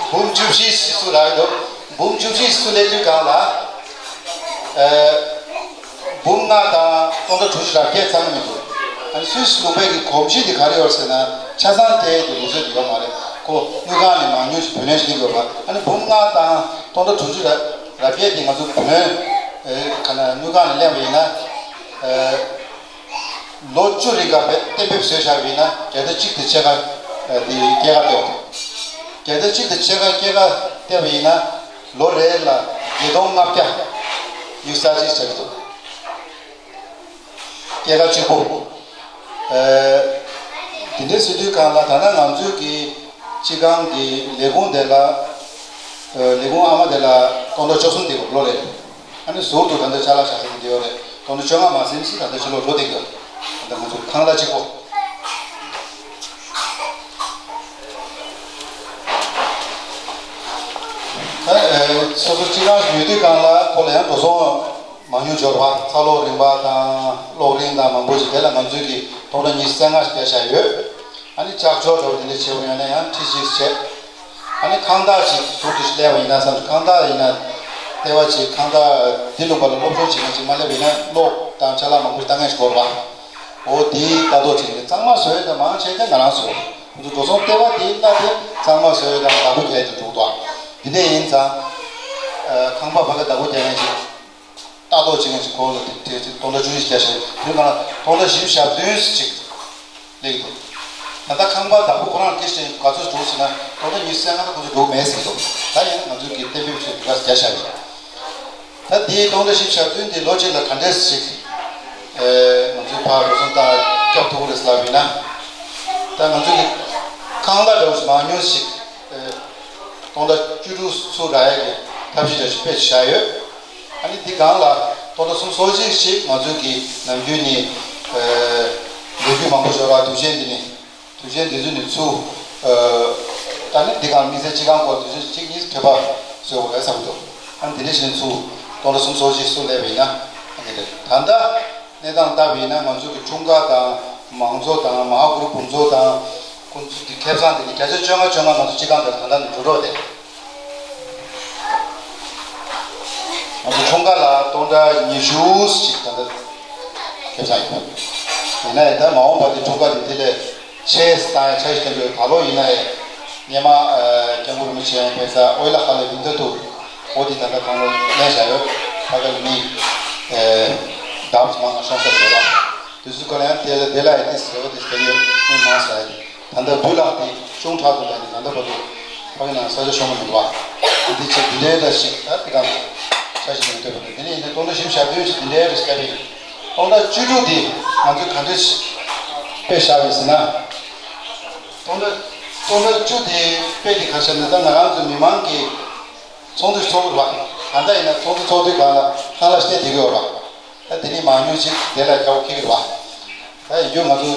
འབུམ་བཅུ་བཞི་ཞིག་སུ་རག་གི་འདུག་འབུམ་བཅུ་བཞི་སུ་སླེབས་དུས་སྒང་ལ། ཨ་འབུམ་ལྔ་དང་སྟོང་ཕྲག་དྲུག་ཅུ་རེ་བརྒྱད་ཙམ་མི་འདུག་ཨ་ནི་སུད་སི་ལུང་པའི་གི་གོམས་གཤིས་དེ་ག་རེ་ཡོད་ཟེར་ན། ཆ་ཚང་སྟེར་གྱི་ལུགས་སྲོལ་དེ་ཡོད་མ་རེད། ཁོ་དངུལ་ཁང་ནས་མང་ཉུང་ཞིག་བུད་ལེན་ཞིག་གླེང་དགོས་པ། ཨ་ནི་འབུམ་ལྔ་དང་སྟོང་ཕྲག་དྲུག་ཅུ་རེ་རེ་བརྒྱད་དེ་ང་ཚོ་བུད་ལེན་ཨེ་ག་ན་དངུལ་ཁང་ནས་ལེན་པ་ཡིན་ན། ཨེ་ལོ་བཅུ་རིང་ག་བས་གཏན་འབེབས་བཟོས་བཞག་པ་ཡིན་ན། བརྒྱ་ཆ་གཅིག་དང་ཕྱེད་ཀ་ཨེ་དེ་སྐྱེད་ཀ་སྟེར་བ་དང་། བརྒྱ་ཆ་གཅིག་དང་ཕྱེད་ཀ་སྐྱེད་ཀ་སྟེར་བ་ཡིན་ན། ལོ་རེ་ལ་བརྒྱད་སྟོང་ལྔ་བརྒྱ་ཉི་ཤུ་རྩ་གཅིག་ཆགས་ཀྱི་འདུག་སྐྱེད་ཀ་གཅིག་པོ། ཨ་དེ་འདྲ་ཟེར་དུས་སྒང་ལ། ད་ལྟ་ང་ཚོའི་གི་སྤྱི་ཁང་གི་ལས་ཁུངས་དེ་ལ། ཨ་ལས་ཁུངས་ཨ་མ་དེ་ལ་ སྟོང་ཕྲག་བཅུ་གསུམ་དེ་ལོ་རེད། ཨ་ནི་ཟུར་དུ་ད་ལྟ་ཅ་ལག་བཞག་ས་དེ་ཡོད་རེད། སྟོང་ཕྲག་བཅོ་ལྔ་མ་ཟིན་ཞིག་ད་ལྟ་ཕྱི་ལོགས་འགྲོ་བསྡད་ཀྱི་ཡོད། ད་ལྟ་ང་ཚོ་ཁང་གླ་གཅིག་པོ། ད་ཨེ་སོ་སོ་སྤྱི་ཁང་ཞིག་ཡོད་དུས་སྒང་ལ་ཁོ་ལ་ཡང་འགྲོ་སོང་མང་ཉུང་འབྱོར་བ་ཚ་གློག་རིན་པ་དང་གློག་རིན་དང་མང་པོ་ཞིག་དེ་ལ་ང་ཚོས་ཀྱི་སྟོང་ཕྲག་ཉི་ཤུ་རྩ་ལྔ་ཞིག་བསྡད་བཞག་ཡོད། ཨ་ནི་ལྕགས་ཆོག་འདྲ་བོ་དེ་འདྲ་བྱེད་དགོས་ཡོད་ན་ཡང་ཁྲི་གཅིག་བྱས། ཨ་ནི་ཁང་བདག་ཅིག་ཟུར་དུ་ཞིག་སླེབས་པ་ཡིན་ན་བསམ། ཁང་བདག་ཡིན་ན་ལྟེ་བ་ཅིག་ཁང་བདག་འདི་ལུང་པ་ལ་སློབ་སྦྱོང་བྱེད་མཁན་ཅིག་མ་སླེབས་པ་ཡིན་ན་གློག་དང་ཅ་ལག་མང་པོ་ཞིག་བཏང་མཁན་ཞིག་དགོས་རེད་པ། འོ་དེའི་ལྟ་རྟོག་བྱེད་མཁན་གཙང་མ་བཟོ་ཡས་དང་མང་ཆེ་དེ་ང་རང་བཟོ། ཁོ་ཚོ་འགྲོ་སོང་ལྟེ་བ་དེའི་སྣ་དེ་གཙང་མ་བཟོ་ཡས་དང་བདག་པོ་རྒྱག་ཡས་དེ་འགྲོ་གི་འདུག་འདི་འདྲ་ཡིན་ཙང་། ཨ་ཁང་པ་ཕ་གི་བདག་པོ་རྒྱག་མཁན་ཅིག་ལྟ་རྟོག་བྱེད་མཁན་ཞིག་ཁོ་ལ་དེ་དེ་སྟོང་ཕྲག་བཅུ་བཞི་བརྒྱ་ཞིག་དེ་ནང་སྟོང་ཕྲག་བཞི་བཅུ་ཞེ་བདུན་ཞིག་སླེབས་འདུག་ད་ལྟ་ཁང་པ་བདག་པོ་ཁོ་རང་སྐད་ཆ་ག་ཚོད་འགྲོ་ཟེར་ན་སྟོང་ཕྲག་ཉི་ཤུ་རྩ་ལྔ་ད་ཁོ་ཚོ་འགྲོ་མེད་ཟེར་འདུག་ད་ཡིན་ན་ང་ཚོས་ཀྱི་གཏན་འབེབས་བྱས་འདུག་ག་བརྒྱ་ཞག་རེད། ད་དེའི་སྟོང་ཕྲག་བཞི་བཅུ་ཞེ་བདུན་དེ་ལོ་གཅིག་ལ་ག་འདྲས་ཞིག་ཨེ་ང་ཚོའི་ཕར་འགྲོ་སོང་དང་སྐྱོབ་ཐུབ་ཀྱི་རེད་ཟེར་ལབ་ཡིན་ན། ད་ང་ཚོས་ཀྱི་ཁང་གླ་འདྲ་བོ་ཞིག་མང་ཉུང་ཞིག་ཨེ་སྟོང་ཕྲག་བཅུ་དྲུག་ཚུར་རག་ཡས་ཀྱི་ཐབས་ཤེས་འདྲ་ཞིག་སྤེལ་བཞག་ཡོད། ཨ་ནི་འདི་སྒང་ལ་སྟོང་ཕྲག་སུམ་ཅུ་སོ་གཅིག་ཞིག་ང་ཚོས་ཀྱི་ནམ་རྒྱུན་ནས་ཨེ་ལོ་རྒྱུས་མང་པོ་ཞིག་ཡོད་ར། དུས་ཆེན་འདི་ནས་དུས་ཆེན་འདི་ཚོ་ནས་ཚུར་ཨེ་ད་ནི་འདི་སྒང་དམིགས་བསལ་སྤྱི་ཁང་སྐོར་དུས་ཆེན་གཅིག་གཉིས་ཐོས་པ་བཟོས་དགོས་རེད་བསམ་གྱི་འདུག་ཨ་ནི་འདི་འདྲ་ཞིག་ནས་ཚུར་སྟོང་ཕྲག་སུམ་ཅུ་སོ་གཅིག་ཚུར་སླེབས་པ་ཡིན་ན་ཨ་ནི་རེད། ད་ལྟ་གནས་སྟངས་ལྟ་བ་ཡིན་ན་ང་ཚོ་གི་འཁྲུངས་སྐར་དང་མང་ཚོགས་དང་མ་ཧཱ་གུ་རུ་འབུམ་ཚོགས་དང་ཁོང་ཚོ་གི་ཁེ་བཟང་དེ་ནི་བརྒྱ་ཆ་བཅོ་ལྔ་བཅོ་ལྔ་ང་ཚོ་སྤྱི་ཁང་དེར་ད་ལྟ་ནས་འགྲོ་རོགས་དེ། ང་ཚོ་འཁྲུངས་སྐར་ལ་སྟོང་ཕྲག་ཉི་ཤུ་ཞིག་ད་ལྟ་ཁེ་བཟང་ཡོད། ཡིན་ན་ཡང་ད་མ་འོངས་པ་དེ་འཁྲུངས་སྐར་དེ་དེ་ལས་ཆེ་བཏང་ཡ་འཆར་གཞི་བཏོན་དགོས། ད་ལོ་ཡིན་ན་ཡང་སྔོན་མ་ཨ་སྐྱབས་མགོན་རིན་པོ་ཆེ་ཡང་ཕེབས་ས་ཨོ་ལ་ཁ་ལ་བིན་ད་དུ་འོ་དེ་ད་ལྟ་ཁོང་ལ་ལེན་བཞག་ཡོད། ཕ་གི་ལ་མི་ཨ་བདག་མང་ང་ཤོང་ས་ཡོད་ལ། དུས་ཚོད་ཁོ་ན་ཡང་དེ་ལ་དེ་ལ་ཡང་དེ་ཟེར་བ་དེ་ཟེར་ཡོད། མི་མང་ས་ཡོད། ད་ལྟ་བུ་ལགས་དེ་ཅུང་དྲག་ཏུ་ལ་ནི་ད་ལྟ་བར་དུ་ཕ་གི་ནང་ས་ཆ་ཤོང་མི་འདུག་བ། འདི་ཅིག་འདི་འདྲའི་འདྲ་ཞིག་ད་དེ་གང་ས་ཞིག་མི་འདོད་པ་དེ་ནི་ཡིན་ན་སྟོང་ཕྲག་བཞི་བཅུ་ཞེ་བདུན་ཞིག་འདི་འདྲའི་འདྲ་ཞིག་བཀའ་དྲིན། སྟོང་ཕྲག་བཅུ་དྲུག་དེ་ང་ཚོས་ག་འདྲ་ཞིག་དཔེ་བཞག་པ་ཡིན་ཟེར་ན། སྟོང་ཕྲག་སྟོང་ཕྲག་བཅུ་དེ་དཔེ་དེ་ག་ཤེད་ན་ད་ང་རང་ཚོ་མི་མང་གི་ཚོགས་འདུ་ཚོགས་དགོས་རེད་བ། ད་ལྟ་ཡིན་ན་ཚོགས་འདུ་ཚོགས་དུས་སྒང་ལ་ཁང་གླ་སྟེར་བསྡད་ཀྱི་ཡོད་རེད་བ། ད་དེ་ནི་མང་ཉུང་ཅིག་དེ་ལ་རྒྱ་བོ་ཁེལ་གྱི་རེད་བ། ད་ཡིན་རྒྱུ་ང་ཚོ་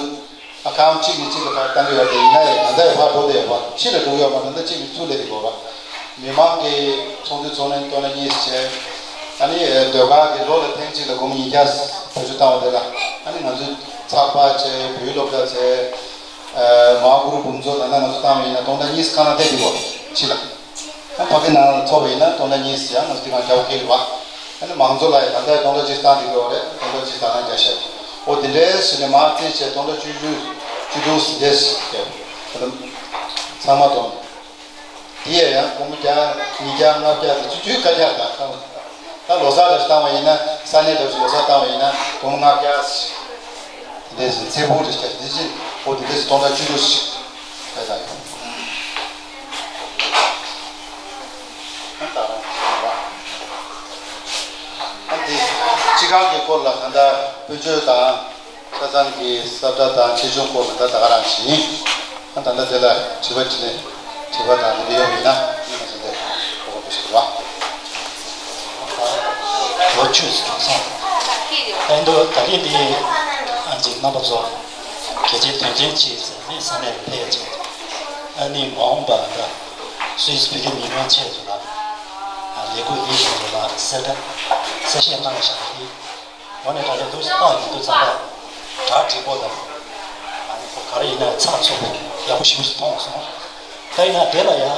ཨ་ཁམ་གཅིག་ནས་གཅིག་ལ་ཕར་བཏང་གི་ཡོད་རེད། ཡིན་ན་ཡང་ད་ལྟ་ཡང་ཕར་འགྲོ་བསྡད་ཡོད་རེད་བ། ཕྱི་ལ་འགྲོ་གི་ཡོད་མ་རེད། ད་ལྟ་གཅིག་ནས་ཚུར་སླེབས་ཀྱི་ཡོད་རེད་བ། མི་མང་གི་ཚོགས་འདུ་ཚོགས་ལེན་ལྟོ་ན་གཉིས་བྱས། ཨ་ནི་ཟློས་གར་གྱི་ལོ་ལ་ཐེངས་གཅིག་ལ་སྒོར་མོ་ཉིས་བརྒྱ་བེད་སྤྱོད་བཏང་བ་དེ་ལ་ཨ་ནི་ང་ཚོས་ཚགས་པར་བྱས། བོད་ཡིག་སློབ་གྲྭ་བྱས། མ་ཧཱ་གུ་རུ་འབུམ་ཚོགས་ད་ལྟ་ང་ཚོ་བཏང་བ་ཡིན་ན་སྟོང་ཕྲག་གཉིས་ཁ་ནང་བསྡད་ཀྱི་ཡོད་རེད་ཕྱི་ལ། ཨ་ཕ་གི་ནང་ལ་ཚོགས་པ་ཡིན་ན་སྟོང་ཕྲག་གཉིས་ཡང་ང་ཚོ་དེ་གང་རྒྱ་བོ་ཁེལ་གྱི་རེད་བ། ཨ་ནི་མང་ཚོགས་ལ་ཡང་ད་ལྟ་སྟོང་ཕྲག་གཅིག་བཏང་བསྡད་ཀྱི་ཡོད་རེད། སྟོང་ཕྲག་གཅིག་ད་ལྟ་བརྒྱ་ཞིག་འོ་དེ་འདྲའི་ཞིག་ནས་མར་བརྩིས་བྱས་སྟོང་ཕྲག་བཅུ་བཅུ་བཅུ་དྲུག་ཟིན་འདྲས་ཞིག་བྱས། ད་ལྟ་ཚང་མ་བསྡོམས། དེ་ཡང་ཡང་སྒོར་མོ་བརྒྱ་ཉིས་བརྒྱ་ལྔ་བརྒྱ་དེ་བཅུ་བཅུའི་བཀའ་རྒྱ་དང་ད་ལོ་གསར་འདྲ་ཞིག་བཏང་བ་ཡིན་ན། ས་གནས་འདྲ་ཞིག་ལོ་གསར་བཏང་བ་ཡིན་ན་སྒོར་མོ་ལྔ་བརྒྱ་ཞིག་དེ་འདྲས་ཚེ་ཕུག་རེ་བྱས། འདི་བཞིན་འོ་དེ་འདྲས་སྟོང་ཕྲག་བཅུ་དྲུག་ཞིག་བྱས་ཙང་། ཨ་འདི་སྤྱི་ཁང་གི་སྐོར་ལ་ད་ལྟ་དཔེ་བརྗོད་དང་ཆ་ཚང་གི་ས་བཀྲ་དང་ཆེ་ཆུང་སྐོར་ལ་ད་ད་ག་རང་བྱིན། ཨ་ད་ལྟ་དེ་ལ་དྲི་བ་དྲིས་ནས། དྲི་བ་དང་འདི་ཡོད་མིན་ན་ངས་མ་ཟིན་ཏེ་གོ་བ་ཞིག་རེད་བ། ལོ་བཅུ་ཙམ་སོང་། ཨ་འདུག་ད་རེས་འདི་ཨ་ཅིག་རྣམ་པ་ཚོ་གལ་ཆེ་དོན་ཆེན་ཅིག་ཟེར་ནས་ས་གནས་ལ་ཕེབས་ཡ་ཅིག་ཨ་ནི་མ་འོངས་པ་ད་སུད་སི་བོད་རིགས་མི་མང་ཆེད་དུ་ལ་ལས་འགུལ་འདི་ཞིག་ལ་གསལ་བསྒྲགས་གསལ་བཤད་གནང་བཞག་གི་འོ་ན་ད་ལྟ་འདུག་སྟངས་ཡིན་འདུག་ཙམ་པ་གྲ་སྒྲིག་པོ་དང་། ཨ་ནི་ཁོ་ག་རེ་ཡིན་ན་ཚགས་ཚུད་པོ་ཡག་པོ་ཞེ་པོ་ཞིག་མཐོང་སོང་། ད་ཡིན་ན་དེ་ལ་ཡང་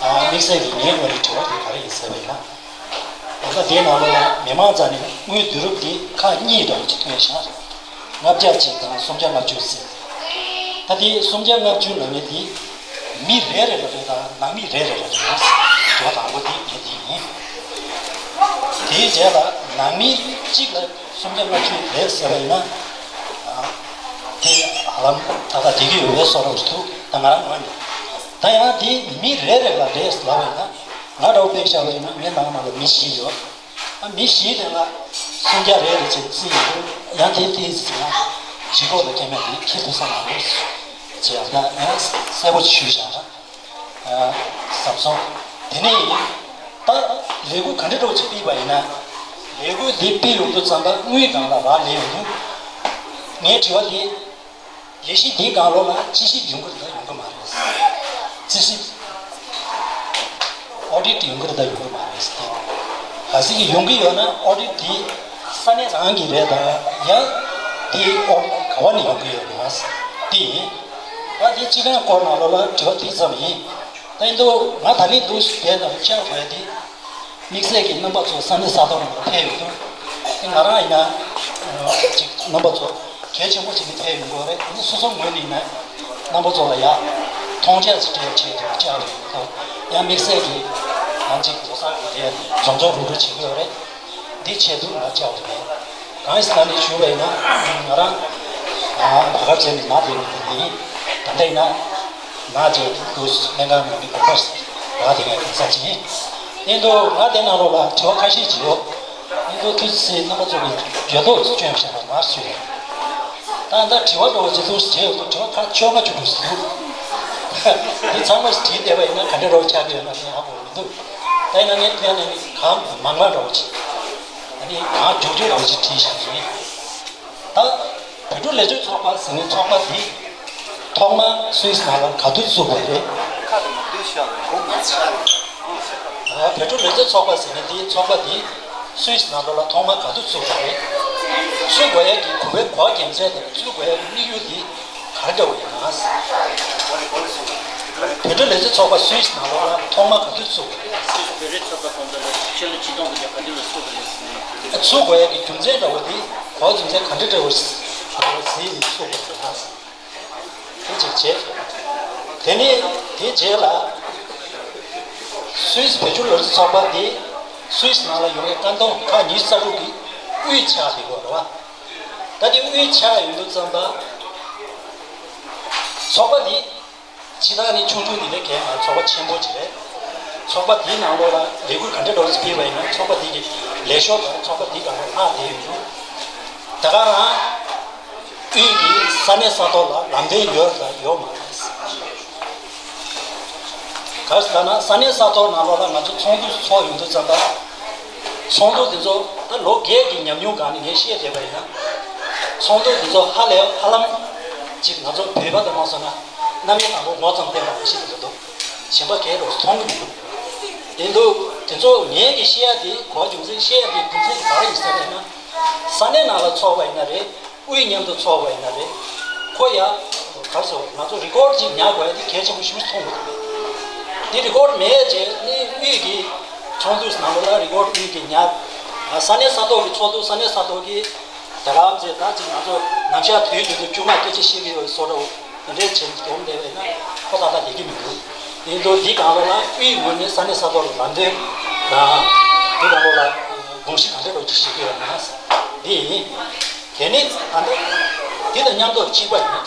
ཨ་དམིགས་བསལ་གྱི་ངའི་ངོས་ནས་དྲི་བ་དེ་ག་རེ་ཡིན་ཟེར་བ་ཡིན་ན། ད་ལྟ་དེའི་ནང་ལོགས་ལ་མི་མང་རྩ་ནས་དངུལ་བསྡུ་རུབ་དེ་ཁག་གཉིས་འདྲ་བོ་ཅིག་ཐོན་ཤག་ལྔ་བརྒྱ་གཅིག་དང་སུམ་བརྒྱ་ལྔ་བཅུ་ཟེར། ད་དེ་སུམ་བརྒྱ་ལྔ་བཅུ་ལབ་མཁན་དེ་མི་རེ་རེ་ལ་རེད་དང་ནང་མི་རེ་རེ་ལ་རེད། དྲི་བ་དང་པོ་དེ་ངས་དེ་ཡིན། དེའི་རྗེས་ལ་ནང་མི་གཅིག་ལ་སུམ་བརྒྱ་ལྔ་བཅུ་རེད་ཟེར་བ་ཡིན་ན། ཨ་དེ་ཧ་ལམ་ཏག་ཏག་བསྡད་ཀྱི་ཡོད་པའི་བཟོ་འདྲ་བོ་ཞིག་འདུག་ད་ང་རང་ངོས་ནས། ད་ཡང་དེ་མི་རེ་རེ་ལ་རེད་ལབ་པ་ཡིན་ན། ང་འདྲ་བོ་དཔེ་བཞག་པ་ཡིན་ན་ངའི་ནང་ན་ལ་མི་བཞི་ཡོད། ཨ་མི་བཞིའི་སྟེང་ལ་སུམ་བརྒྱ་རེ་རེ་བྱས་བརྩིས་ཡོང་དུས་ཡང་དེ་ལྟས་ཟིན་ན་ལྗིད་ཁོག་ལ་སྐྱེ་མེད་དེ་ཁྱི་དུ་ས་མ་རེད་ཅེས་ཡང་ད་ཡང་གསལ་པོ་ཞུས་བཞག་ཨ་བསམ་སོང་། དེ་ནས་ད་ ལས་འགུལ་ག་འདྲ་འདྲ་བོ་ཅིག་སྤེལ་བ་ཡིན་ན། ལས་འགུལ་འདི་སྤེལ་ཡོང་དུས་ཙམ་པ་དངུལ་སྒང་ལ་རག་ལས་ཡོང་དུས། ངའི་དྲི་བ་འདི། ལས་གཞི་འདིའི་སྒང་ལོགས་ལ་དཔྱད་ཞིབ་ཡོང་གི་རེད་ད་ཡོང་གི་མ་རེད། རྩིས་ཞིབ། ཨོ་ཌིཊ་ཡོང་གི་རེད་ད་ཡོང་གི་མ་རེད་ཟེར་ཏེ། གལ་སྲིད་ཀྱི་ཡོང་གི་ཡོད་ན་ཨོ་ཌིཊ་འདི་ས་གནས་རང་གི་རེད་ད། ཡང་འདི་ཨོ་ཌིཊ་ག་བ་ནས་ཡོང་གི་ཡོད་ན་ཟེར་ཏེ། ད་འདི་སྤྱི་ཁང་སྐོར་ནང་ལོགས་ལ་དྲི་བ་དེ་ཙམ་ཡིན། ད་ཡིན་དུས་ང་ད་ལན་འདུག་བསྡད་དང་བཅར་དགོས་ཡ་དེ། དམིགས་བསལ་གྱི་རྣམ་པ་ཚོ་ས་གནས་ས་ཐོག་ནང་ཕེབས་ཡོང་དུས། དེ་ང་རང་ཡིན་ན། ཅིག་རྣམ་པ་ཚོ་གལ་ཆེན་པོ་བྱས་ནས་ཕེབས་ཡོང་དགོས་རེད། དེ་ནི་སོ་སོ་ངོས་ནས་ཡིན་ན། རྣམ་པ་ཚོ་ལ་ཡ། མཐོང་ཆས་ཅིག་སྤྲད་ཆེད་དུ་བཅར་བ་ཡིན་དུས། ཡང་དམིགས་བསལ་གྱི་ང་ཅིག་རྡོ་སར་གྱི་དེ་རྫོང་ཚོགས་རུ་ཁྲིད་བྱེད་དགོས་རེད། འདི་ཆེད་དུ་ང་བཅར་བ་རེད། གང་ཡིན་ཟེར་ན་ནི་ཞུས་པ་ཡིན་ན་ང་རང་ང་བར་བརྒལ་བྱས་ནས་མ་བསྡད་པ་དེ་ཡིན། ད་ལྟ་ཡིན་ན་ང་ཅིག་ཏུ་སྨན་ཁང་ནང་གི་དགོན་པར་རག་དེ་ངས་གང་ཟག་ཅིག་ཡིན། ཡིན་དུས་ང་དེ་ནང་ལོགས་ལ་དྲི་བ་ཁ་ཤས་ཅིག་ཡོད། ཡིན་དུས་ཐུགས་རྗེ་ཆེ་རྣམ་པ་ཚོ་གིས་འགྱོད་དོགས་སུ་བསྐྱོན་བཞག་པ་མར་ཞུས་ཡོད། ད་ལྟ་དྲི་བ་འདྲ་བོ་ཅིག་ཏུ་བྱས་ཡོད་དུས་དྲི་བ་ཁག་བཅོ་ལྔ་བཅུ་དྲུག་ཟེར་འདུག་འདི་ཚང་མ་བྲིས་བསྡད་པ་ཡིན་ན་ག་འདྲ་འདྲ་བོ་ཆགས་ཀྱི་ཡོད་ན་ངས་ཧ་གོ་མི་འདུག་ད་ཡིན་ན་ངས་དེ་ནས་གང་མང་མང་འདྲ་བོ་ཅིག་ཨ་ནི་གང་མགྱོགས་མགྱོགས་རང་ཞིག་བྲིས་བཞག་ཡིན། ད་བོད་ཕྲུག་ལས་བྱེད་ཚོགས་པ་ཟེར་བའི་ཚོགས་པ་འདི་ཐོག་མར་སུད་སི་ནང་ལ་ག་དུས་བཙུགས་པ་རེད། ཨ། བོད་ཕྲུག་ལས་བྱེད་ཚོགས་པ་ཟེར་མཁན་འདིའི་ཚོགས་པ་འདི་སུད་སི་ནང་ལོགས་ལ་ཐོག་མར་ག་དུས་བཙུགས་པ་རེད། བཙུགས་དགོས་ཡ་གི་གོ་བའི་གོ་རྒྱུ་མཚན་དང་བཙུགས་དགོས་ཡ་གི་དམིགས་ཡུལ་འདི་ག་རེ་འདྲ་བོ་ཡིན་ན། བོད་ཕྲུག་ལས་བྱེད་ཚོགས་པ་སུད་སི་ནང་ལོགས་ལ་ཐོག་མར་ག་དུས་བཙུགས་པ་རེད། སུད་སི་བོད་རིགས་ཚོགས་པ་གང་འདྲ་ལ་ཕྱི་ལོ་ཆིག་སྟོང་དགུ་བརྒྱ་ག་དུས་ལ་བཙུགས་པ་རེད། བཙུགས་དགོས་ཡ་གི་རྒྱུ་མཚན་འདྲ་བོ་འདི་གོ་རྒྱུ་མཚན་ག་འདྲ་འདྲ་བོ་ཞིག་གཟིགས་ནས་བཙུགས་པ་རེད། དེ་གཅིག་བྱས། དེ་ནས་དེའི་རྗེས་ལ། སུད་སི་བོད་ཕྲུག་ལས་བྱེད་ཚོགས་པ་འདི་སུད་སི་ནང་ལ་ཡོད་པའི་ཀན་ཊོན་ཁག་ཉི་ཤུ་རྩ་དྲུག་གི་དབུས་ཆགས་བསྡད་ཡོད་རེད་བ། ད་དེ་དབུས་ཆགས་ཡོང་དུས་ཙམ་པ། ཚོགས་པ་འདི་སྤྱིར་བཏང་ནི་ཆུང་ཆུང་འདི་འདྲའི་གས་མ་ཚོགས་པ་ཆེན་པོ་ཅིག་རེད། ཚོགས་པ་འདིའི་ནང་ལོགས་ལ་ལས་འགུལ་ག་འདྲ་འདྲ་བོ་ཞིག་སྤེལ་བ་ཡིན་ན་ཚོགས་པ་འདི་གི་ལས་ཤོག་དང་ཚོགས་པ་འདིའི་སྒང་ལ་ལྷག་བསྡད་ཡོད་འདུག་ད་ག་རང་དབུས་ཀྱི་ས་གནས་ས་ཐོག་ལ་ལམ་སྟོན་ཡོད་དང་ཡོད་མ་རེད། ག་རེ་ཟེར་ན་ས་གནས་ས་ཐོག་ནང་ལོགས་ལ་ང་ཚོ་ཚོགས་འདུ་ཚོགས་ཡོང་དུས་ཙམ་པ། ཚོགས་འདུ་འདི་ཚོ་ད་ལོ་བརྒྱད་ཀྱི་ཉམས་མྱོང་སྒང་ནས་ངས་བཤད་བསྡད་པ་ཡིན་ན། ཚོགས་འདུ་འདི་ཚོ་ཧ་ལས་ཧ་ལམ་ཅིག་ང་ཚོ་བོད་པ་དང་མ་སོང་ན་རྣམ་དབྱེ་དང་པོ་ངོ་ཙམ་བསྟན་པ་མ་ཤེས་ཀྱི་འདུག་གཞན་པ་གས་རོགས་མཐོང་གི་མི་འདུག་དེ་འདུག་དེ་ཚོ་ངས་ཀྱི་བཤད་ཡ་དེ་གོ་རྒྱུ་མཚན་བཤད་ཡ་དེ་རྒྱུ་མཚན་ག་རེ་ཡིན་ཟེར་བ་ཡིན་ན། ས་གནས་ནང་ལ་ཚོགས་པ་ཡིན་ན་རེད། དབུས་མཉམ་དུ་ཚོགས་པ་ཡིན་ན་རེད། ཁོ་ཡ། ག་རེ་ཟེར་ང་ཚོ་རི་ཀོཌ་ཅིག་ཉར་དགོས་ཡ་དེ་གལ་ཆེན་པོ་ཞིག་མཐོང་གི་འདུག་དེ་རི་ཀོཌ་མེད་བྱས་ནི་དབུས་ཀྱི་ཚོགས་འདུ་ནང་ལོགས་ལ་རི་ཀོཌ་དབུས་ཀྱི་ཉར། ས་གནས་ས་ཐོག་གི་ཚོགས་འདུ་ས་གནས་ས་ཐོག་གི་ད་ག་རང་ཚེ་ད་ཅིག་ང་ཚོ་ནམ་ཞག་དུས་དུས་དུ་བཅུ་མ་སྐད་ཆ་བཤད་ཀྱི་ཡོད་བཟོ་འདྲ་བོ་དེ་འདྲས་བྱས་ནས་སྡོམ་བསྡད་པ་ཡིན་ན་ཁོ་ཏག་ཏག་བསྡད་ཀྱི་མི་འདུག་དེ་འདུག་འདི་སྒང་ལོགས་ལ་དབུས་ངོས་ནས་ས་གནས་ས་ཐོག་ལ་ལམ་སྟོན་དང་། འདི་སྒང་ལོགས་ལ་དགོངས་གཞི་ག་འདྲས་འདྲ་བོ་ཅིག་བཞེས་ཀྱི་ཡོད་ན་འདི་ཡིན། དེ་ནི་ད་ལྟ་འདི་དང་མཉམ་དུ་གཅིག་པ་ཡིན།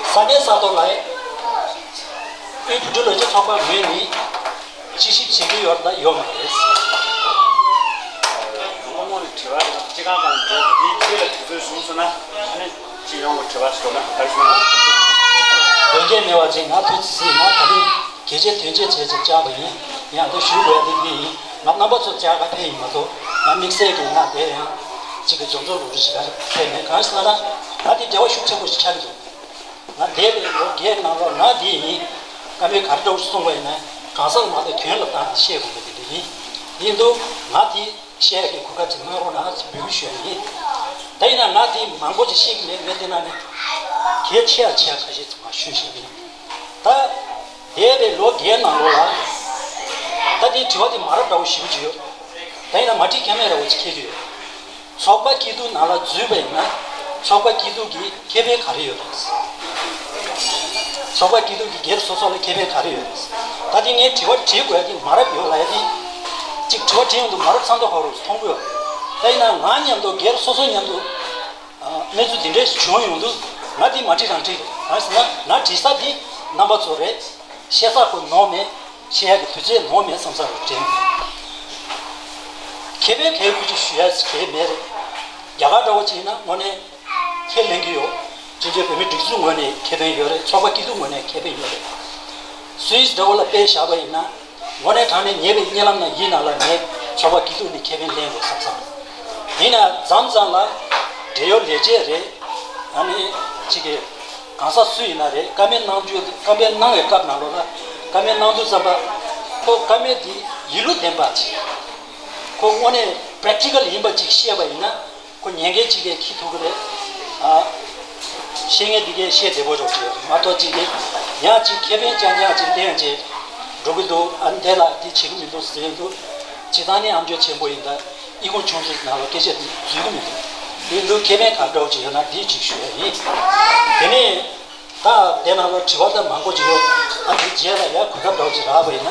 ས་གནས་ས་ཐོག་ལ་དབུས་བོད་ཕྲུག་ལས་བྱེད་ཚོགས་པ་ངོས་ནས་དཔྱད་ཞིབ་བྱེད་ཀྱི་ཡོད་དང་ཡོད་མ་རེད། དངོས་གནས་ནས་དྲི་བ་དང་སྤྱི་ཁང་དང་འབྲེལ་དེའི་རྗེས་ལ་དུས་ཚོད་བྱུང་སོང་ན་ཨ་ནི་སྤྱི་ཡོངས་ཀྱི་དྲི་བ་ཞིག་འདུག་ན་ག་རེ་ཞུ་ན། དོན་རྐྱེན་མེད་པ་ཅིག་ང་ཐུགས་རྗེ་ཆེ་ང་ད་རིང་གལ་ཆེ་དོན་ཆེ་བྱས་ཅིག་བཅར་བ་ཡིན། ཡང་འདི་ཞུ་དགོས་འདི་འདི་ཡིན། ང་རྣམ་པ་ཚོ་བཅར་ག་ཕེབས་ཡིན་མ་གཏོགས་ང་དམིགས་བསལ་གྱི་ང་དེ་ཡང་གཅིག་གི་སྦྱོང་ཚོགས་རུ་རུ་ཞིག་ག་ཕེབས་མེད། གང་ཞིག་ལབ་ན་ང་དེ་འབྲེལ་བ་ཤུགས་ཆེན་པོ་ཞིག་ཆགས་ཀྱི་འདུག་ང་འདས་པའི་ལོ་བརྒྱད་ནང་ལོགས་ང་འདི་ཡིན། བཀའ་མོལ་ག་རེ་འདྲ་བོ་ཞིག་གསུངས་པ་ཡིན་ན་གང་ཟག་མ་གཏོགས་དོན་ལ་བཏང་ནས་བཤད་དགོས་པ་དེ་འདྲ་ཡིན། ཡིན་དུས་ང་འདི་བཤད་ཡག་གི་གོ་སྐབས་ཅིག་གནང་རོགས་གནང་ཟེར་འབོད་སྐུལ་ཞུ་ཡ་ཡིན། ད་ཡིན་ན་ང་འདི་མང་པོ་ཅིག་བཤད་ཀྱི་མེད། མེད་དེ་ན་ནི་གལ་ཆེ་ཡ་ཆེ་ཡ་ཁ་ཤས་ཅིག་མར་ཞུས་བཞག་གི་ཡིན། ད་འདས་པའི་ལོ་བརྒྱད་ནང་ལོགས་ལ་ད་འདིའི་དྲི་བ་འདི་མ་རབས་འདྲ་བོ་ཞེ་པོ་ཅིག་ཡོད། ད་ཡིན་ན་མ་དྲིས་ཁྱད་མེད་འདྲ་བོ་ཅིག་འཁེལ་གྱི་ཡོད། ཚོགས་པ་སྐྱིད་སྡུག་ནང་ལ་འཛུལ་བ་ཡིན་ན་ཚོགས་པ་སྐྱིད་སྡུག་གི་ཁེ་ཕན་ག་རེ་ཡོད་རེད། ཚོགས་པ་སྐྱིད་སྡུག་གི་སྒེར་སོ་སོ་ལ་ཁེ་ཕན་ག་རེ་ཡོད་རེད། ད་དེ་ངས་དྲི་བ་དྲིས་དགོས་ཡ་དེ་མ་རབས་ཡོད་ལབ་ཡ་དེ། གཅིག་དྲི་བ་དྲིས་ཡོང་དུས་མ་རབས་ཚ་མདོག་ཁ་པོ་མཐོང་གི་ཡོད། ད་ཡིན་ན་ང་མཉམ་དུ་སྒེར་སོ་སོ་མཉམ་དུ་གནས་ཚུལ་འདི་འདྲས་བྱུང་ཡོང་དུས་ང་དེ་མ་དྲིས་རང་དྲིས་རེད། གང་ཟེར་ན་ང་དྲི་ས་དེ་རྣམ་པ་ཚོ་རེད། བཤད་ས་ཁོ་ནོར་མེད། བཤད་ཡག་གི་དུས་ཚོད་ནོར་མེད་བསམ་ས་རུ་དྲན། ཁེ་ཕན་གལ་ཁུ་ཅིག་ཞུ་ཡ་གལ་མེད་རེད། རྒྱ་གར་འདྲ་བོ་ཅིག་ཡིན་ན་དངོས་གནས་ཁས་ལེན་གྱི་ཡོད། ཕྱིན་ཆད་བོད་མི་སྒྲིག་འཛུགས་ངོས་ནས་ཁེ་ཕན་ཡོད་རེད། ཚོགས་པ་སྐྱིད་སྡུག་ངོས་ནས་ཁེ་ཕན་ཡོད་རེད། སུད་སི་འདྲ་བོ་ལ་དཔེ་བཞག་པ་ཡིན་ན་དངོས་གནས་དྲང་གནས་ཉེས་པའི་གཉིད་ལམ་ནང་ཡིད་ནང་ལ་མེད། ཚོགས་པ་སྐྱིད་སྡུག་ནས་ཁེ་ཕན་ལེན་དགོས་བསམ་བསམ། ཡིན་ན་མཚམས་མཚམས་ལ་འབྲེལ་ཡོད་ལས་བྱེད་རེད། ཨ་ནི་གཅིག་གི་གང་ཟག་སུ་ཡིན་ན་རེད། བཀའ་མོལ་གནང་རྒྱུ། བཀའ་མོལ་གནང་བའི་སྐབས་ནང་ལོགས་ལ་བཀའ་མོལ་གནང་དུས་ཙམ་པ་ཁོ་བཀའ་མོལ་འདི་ཡིད་བློ་ལྡན་པ་ཅིག་ཁོ་དངོས་གནས་པེ་རེག་ཊི་ཀལ་ཡིན་པ་ཅིག་ཤེས་པ་ཡིན་ན། ཁོ་ཉན་མཁན་གཅིག་གིས་ཁྱི་ཐུག་གི་རེད། ཨ། བཤད་མཁན་འདི་གས་བཤད་བདེ་པོ་རོགས་བྱས་མ་གཏོགས་གཅིག་གིས་ཡང་གཅིག་ཁེ་ཕན་རྐྱང་རྐྱང་གཅིག་ལེན་བྱས་འགྲོ་གི་འདུག་ཨ་འདི་ལ་འདི་བྱེད་ཀྱི་མི་འདུག་ཟེར་འདུག་སྤྱིར་བཏང་ནས་ཨ་མཆོག་ཆེན་པོ་ཡིན་ད་ཨི་ཁུང་ཆུང་ཆུང་ནང་ལ་སྐད་ཆ་འདི་འཛུལ་གི་མི་འདུག་འདི་འདུག་ཁེ་ཕན་ག་འདྲ་བོ་ཅིག་ཡོད་ན་འདི་གཅིག་ཞུ་ཡ་ཡིན། དེ་ནས་ད་དེ་ནང་ལ་དྲི་བ་ད་མང་པོ་ཅིག་ཡོད། ཨ་འདི་རྗེས་ལ་ཡ་གོ་སྐབས་འདྲ་བོ་ཅིག་རག་པ་ཡིན་ན་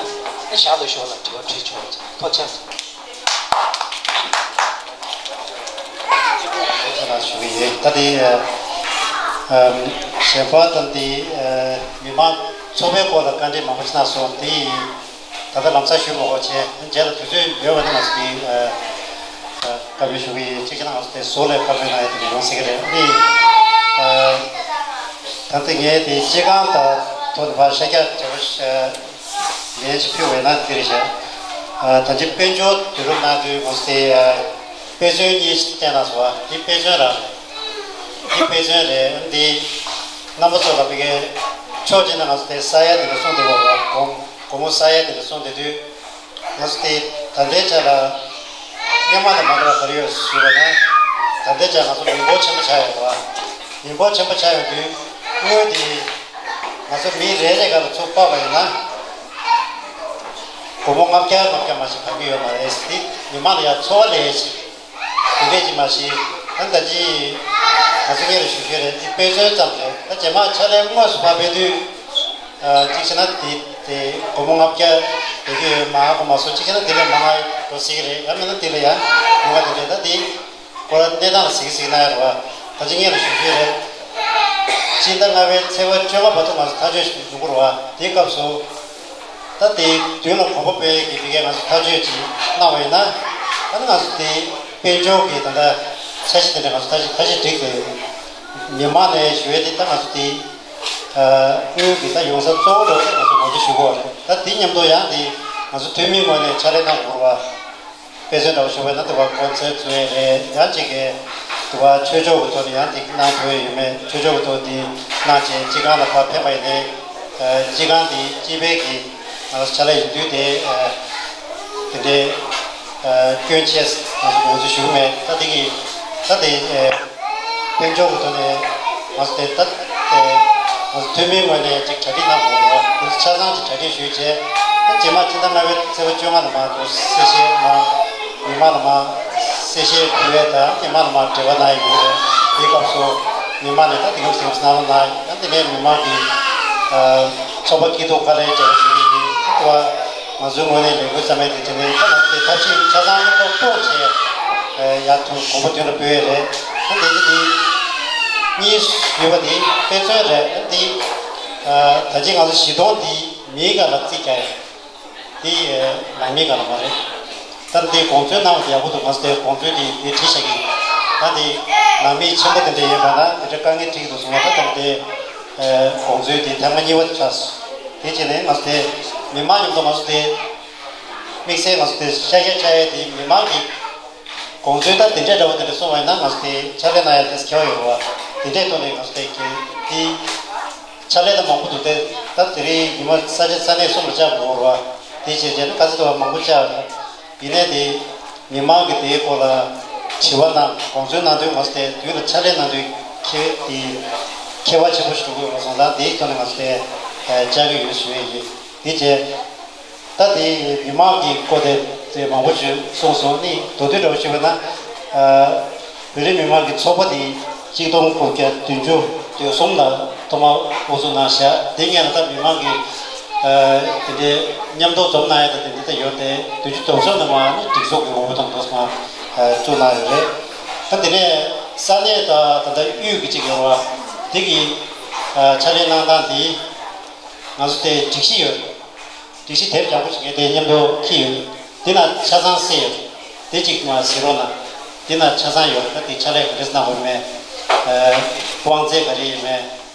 ཨ་ཞར་དུ་ཞོར་ལ་དྲི་བ་དྲིས་ཆོག་པ་ཅིག་ཐུགས་རྗེ་ཆེ། ཞུ་གི་ཡོད། ད་དེ་གཞན་པ་དང་དེ་མི་མང་ཚོགས་པའི་སྐོར་ལ་བཀའ་འདྲི་མང་པོ་ཞིག་གནང་སོང་། དེ་ད་ལྟ་ལམ་སང་ཞུ་མ་དགོས་བྱས། རྗེས་ལ་དུས་ཚོད་ཡོད་པ་ནི་ང་ཚོ་དེ་བཀའ་འདྲི་ཞུ་གི་ཡོད། གཅིག་གཅིག་ནང་ང་ཚོ་དེ་ཟུར་ལ་བཀའ་འདྲི་གནང་ཡ་དེ་མི་ཡོང་ཟེར་གི་རེད། དེ་ད་ལྟ་ངས་དེ་སྤྱི་ཁང་དང་ཐོག་ནས་ཕར་ཤར་རྒྱག་བྱས་པ་ལན་ཅིག་ཕུལ་བས་ན་དེ་རེད་ཤག་ད་ཅི་དཔལ་འབྱོར་བསྡུ་རུབ་གནང་དུས་ང་ཚོ་དེ་དཔེ་མཚོན་གཉིས་བསྟན་གནང་སོང་བ། དེ་དཔེ་མཚོན་ར། དེ་དཔེ་མཚོན་རེད། འདི་རྣམ་པ་ཚོ་ལ་ཕ་གིའི་ཕྱོགས་གཅིག་ནས་ང་ཚོ་དེ་ས་ཡ་དེ་འདྲ་སོང་བསྡད་ཡོད་རེད་བ། སྒོར་སྒོར་མོ་ས་ཡ་དེ་འདྲ་སོང་བསྡད་དུས་ང་ཚོ་དེ་ད་ལྟའི་ཆ་ལ་སྔོན་མ་དང་མ་འདྲ་བ་ག་རེ་ཡོད་ཞུས་པ་ན། ད་ལྟའི་ཆ་ང་ཚོ་མི་འབོར་ཆེན་པོ་ཆགས་ཡོད་རེད་བ། མི་འབོར་ཆེན་པོ་ཆགས་ཡོང་དུས་དངུལ་དེ་ང་ཚོ་མི་རེ་རེ་ག་ལ་ཚུར་དཔག་པ་ཡིན་ན། སྒོར་མོ་ལྔ་བརྒྱ་ལྔ་བརྒྱ་མ་ཞིག་བབས་ཀྱི་ཡོད་མ་རེད། དེ་མི་མང་ལ་ཡང་ཚོར་བ་ལས་ཞིག་དེ་འདྲས་ཅིག་མ་ཞིག་ཨ་ནི་ད་ཅི་ང་ཚོ་སྔོན་ལ་ཞུ་ཞུ་རེད། དེ་དཔེ་མཚོན་ཙམ་རེད། ད་རྗེས་མ་ཕྱག་ལས་དངོས་སུ་ཕར་ཕེབས་དུས་གཅིག་བྱས་ན་དེ་དེ་སྒོར་མོ་ལྔ་བརྒྱ་ཡོད་ཀྱི་ཡོད་མ་གོ་མ་སོང་། གཅིག་བྱས་ན་དེ་ལས་མང་བ་འགྲོ་སྲིད་ཀྱི་རེད། ཡང་མིན་ན་དེ་ལས་ཡང་ཉུང་བ་དེ་འདྲས། ད་དེ་སྐོར་གནས་སྟངས་ལ་གཟིགས་གཟིགས་གནང་ཡ་རེད་བ། ད་ཅི་སྔོན་ལ་ཞུ་རྒྱུ་རེད། སྤྱི་ཟླ་ལྔ་པའི་ཚེས་པ་བཅོ་ལྔ་བར་དུ་ང་ཚོ་ཐག་གཅོད་ཞིག་འགྲོ་གི་རེད་བ། དེའི་སྐབས་སུ་ད་དེ་མདུན་ལ་གོམ་པ་སྤོས་ཀྱི་ཕ་གིའི་ང་ཚོ་ཐག་གཅོད་ཅིག་གནང་བ་ཡིན་ན། ད་ནི་ང་ཚོ་དེ་དཔལ་འབྱོར་གྱི་ད་ལྟ་འཆར་གཞི་དེ་འདྲ་ང་ཚོ་ཐག་གཅོད་ཐག་གཅོད་སྒྲིག་དགོས། མི་མང་ནས་ཞུ་ཡས་དེ་ད་ང་ཚོ་དེ་དངུལ་གྱི་ད་ཡོང་ས་གཙོ་བོ་འདྲ་བོ་ང་ཚོ་ངོ་སྤྲོད་ཞུ་དགོས་པ་རེད། ད་དེ་མཉམ་དུ་ཡང་དེ་ང་ཚོ་འཐུས་མིའི་ངོས་ནས་ཕྱག་ལས་གནང་དགོས་རེད་བ། དཔེ་མཚོན་འདྲ་བོ་ཞུ་བ་ཡིན་ན་དེ་བ་གོ་ཚད་བཟོ་ཡས་རེད། ཡང་གཅིག་གིས་དེ་བ་ཆོས་ཕྱོགས་ཀྱི་ཐོག་ནས་ཡང་དེ་གནང་དགོས་ཡོད་མེད། ཆོས་ཕྱོགས་ཀྱི་ཐོག་དེ་གནང་བྱས་སྤྱི་ཁང་ལ་ཕར་ཕེབས་པ་ཡིན་ནའི་སྤྱི་ཁང་དེ་སྤྱི་པའི་གི་ང་ཚོ་ཕྱག་ལས་ཡིན་དུས་དེ་དེ་འདྲའི་སྐྱོན་ཆེ་ང་ཚོ་ངོས་འཛིན་ཞུ་གི་མེད། ད་དེ་གི་ད་དེ། དཔལ་འབྱོར་གྱི་ཐོག་ནས་ང་ཚོ་དེ་ལྟ་དེ་ང་ཚོ་འཐུས་མིའི་ངོས་ནས་ཅིག་གྲ་སྒྲིག་གནང་དགོས་རེད་བ། ང་ཚོ་ཆ་ཚང་ཅིག་གྲ་སྒྲིག་ཞུས་བྱས། ད་རྗེས་མ་ཕྱི་ཟླ་ལྔ་པའི་ཚེས་པ་བཅོ་ལྔ་ནས་མར་ང་ཚོ་གསལ་བཤད་མར་མི་མང་ལ་མར་གསལ་བཤད་ཕུལ་བའི་ད་མི་མང་ལ་མར་འབྲེལ་བ་གནང་ཡོང་གི་རེད། དེའི་སྐབས་སུ་མི་མང་ནས་ད་དེང་སྐབས་དེང་སྐབས་གནང་རོགས་གནང་། ཡང་དེ་ནས་མི་མང་གི་ཚོགས་པ་སྐྱིད་སྡུག་ག་རེ་བྱས་པ་ཞུ་གི་ཡིན། ད་ང་ཚོའི་ངོས་ནས་ལས་འགུལ་བརྩམས་ཡས་དེ་དེ་ནས་ད་ང་ཚོ་དེ་ཐབས་ཤེས་ཆ་ཚང་མཉམ་དུ་སྤུངས་བྱས་ཡར་ཐོན་གོམ་པ་མདུན་ལ་སྤོས་ཡས་རེད། ད་དེ་གི་དེ་གཉིས་ཡོད་པ་དེ་དཔེ་མཚོན་རེད། ད་དེ་ད་ཅི་ང་ཚོ་བཞི་སྟོང་འདི་མིའི་སྒང་ལ་རྩིས་རྒྱག་ཡས་དེ་ནང་མིའི་སྒང་ལ་མ་རེད། ད་དེ་དགོངས་ཚུལ་གནང་བ་དེ་ཡག་པོ་འདུག་ང་ཚོ་དེ་དགོངས་ཚུལ་དེ་དེ་བྲིས་བཞག་གི་ཡིན། ད་དེ་ནང་མི་ཆེན་པོ་དེ་འདྲ་ཡིན་པ་ན་དེ་འདྲ་དཀའ་ངལ་འཕྲད་ཀྱི་འདུག་གསུངས་པ། ད་དེ་དེ་དགོངས་ཚུལ་དེ་ཐེངས་མ་གཉིས་པ་དེ་ཆགས་སོང་། དེ་བྱས་ནས་ང་ཚོ་དེ་མི་མང་མཉམ་དུ་ང་ཚོ་དེ་དམིགས་བསལ་ང་ཚོ་དེ་ཤ་ཤ་ཆགས་ཡས་དེ་མི་མང་གི་དགོངས་ཚུལ་ད་དེ་འདྲ་འདྲ་བོ་དེ་འདྲ་གསུངས་པ་ཡིན་ན་ང་ཚོ་དེ་ཕྱག་ལས་གནང་ཡ་དེ་ཁེ་བ་ཡོད་རེད་བ། དེ་འདྲའི་ཐོག་ནས་ང་ཚོ་དེ་གི་དེ་ཕྱག་ལས་ད་མང་པོ་འདུག་སྟེ། ད་དེ་རིང་ཉི་མ་ས་ཆ་ས་གནས་གསུམ་ལ་བཅར་དགོས་རེད་བ། དེ་བྱས་བྱས་ན་ག་ཚོད་འདུག་བ། མང་པོ་བཅར་བ་རེད། ཡིན་ནའི་དེ་མི་མང་གི་དེའི་སྐོར་ལ་དྲི་བ་དང་དགོངས་ཚུལ་གནང་དུས་ང་ཚོ་དེ་མདུན་ལ་ཕྱག་ལས་གནང་དུས་ཁེ་དེ་ཁེ་བ་ཆེན་པོ་ཞིག་འགྲོ་གི་ཡོད་པ་སོང་ཙང་། དེའི་ཐོག་ནས་ང་ཚོ་དེ་བཅར་གི་ཡོད་ཞུ་ཡས་ཡིན། དེ་བྱས། ད་དེ་མི་མང་གི་སྐོར་དེ་དེ་མང་པོ་ཞིག་གསུངས་སོང་། ནི་མདོར་བསྡུས་འདྲ་བོ་ཞུས་པ་ན། ཨ། བོད་རིགས་མི་མང་གི་ཚོགས་པ་དེ་གཅིག་སྟོང་དགུ་བརྒྱ་བདུན་ཅུ་དོན་གསུམ་ལ་ཐོག་མར་དབུ་འཛུགས་གནང་བཞག་དེ་སྔོན་ལ་ད་མི་མང་གི་ཨ། དེ་འདྲའི་མཉམ་དུ་འཛོམས་གནང་ཡ་དང་དེ་འདྲ་ད་ཡོད་དེ། བདུན་ཅུ་དོན་གསུམ་ནས་མར་ནི་སྒྲིག་འཛུགས་ཀྱི་འོས་བསྡུ་དང་དུ་མར་བཙུགས་གནང་ཡོད་རེད། ད་དེ་ནས་ས་གནས་དང་ད་ལྟ་དབུས་ཀྱི་གཅིག་ཡོད་རེད་བ། དེ་གི་ཨ། ཕྱག་ལས་གནང་སྟངས་དེ་ང་ཚོ་དེ་སྒྲིག་གཞི་ཡོད་རེད། སྒྲིག་གཞི་དེབ་རྒྱང་པོ་ཞིག་ངས་དེ་མཉམ་དུ་འཁྱེར་ཡོད། དེ་ན་ཆ་ཚང་གསལ་ཡོད། དེ་གཅིག་མར་གཟིགས་རོགས་གནང་། དེ་ན་ཆ་ཚང་ཡོད་རེད། ད་དེ་ཕྱག་ལས་ག་འདྲས་གནང་དགོས་མེད། ཨ། དབང་ཚད་ག་རེ་ཡོད་མེད།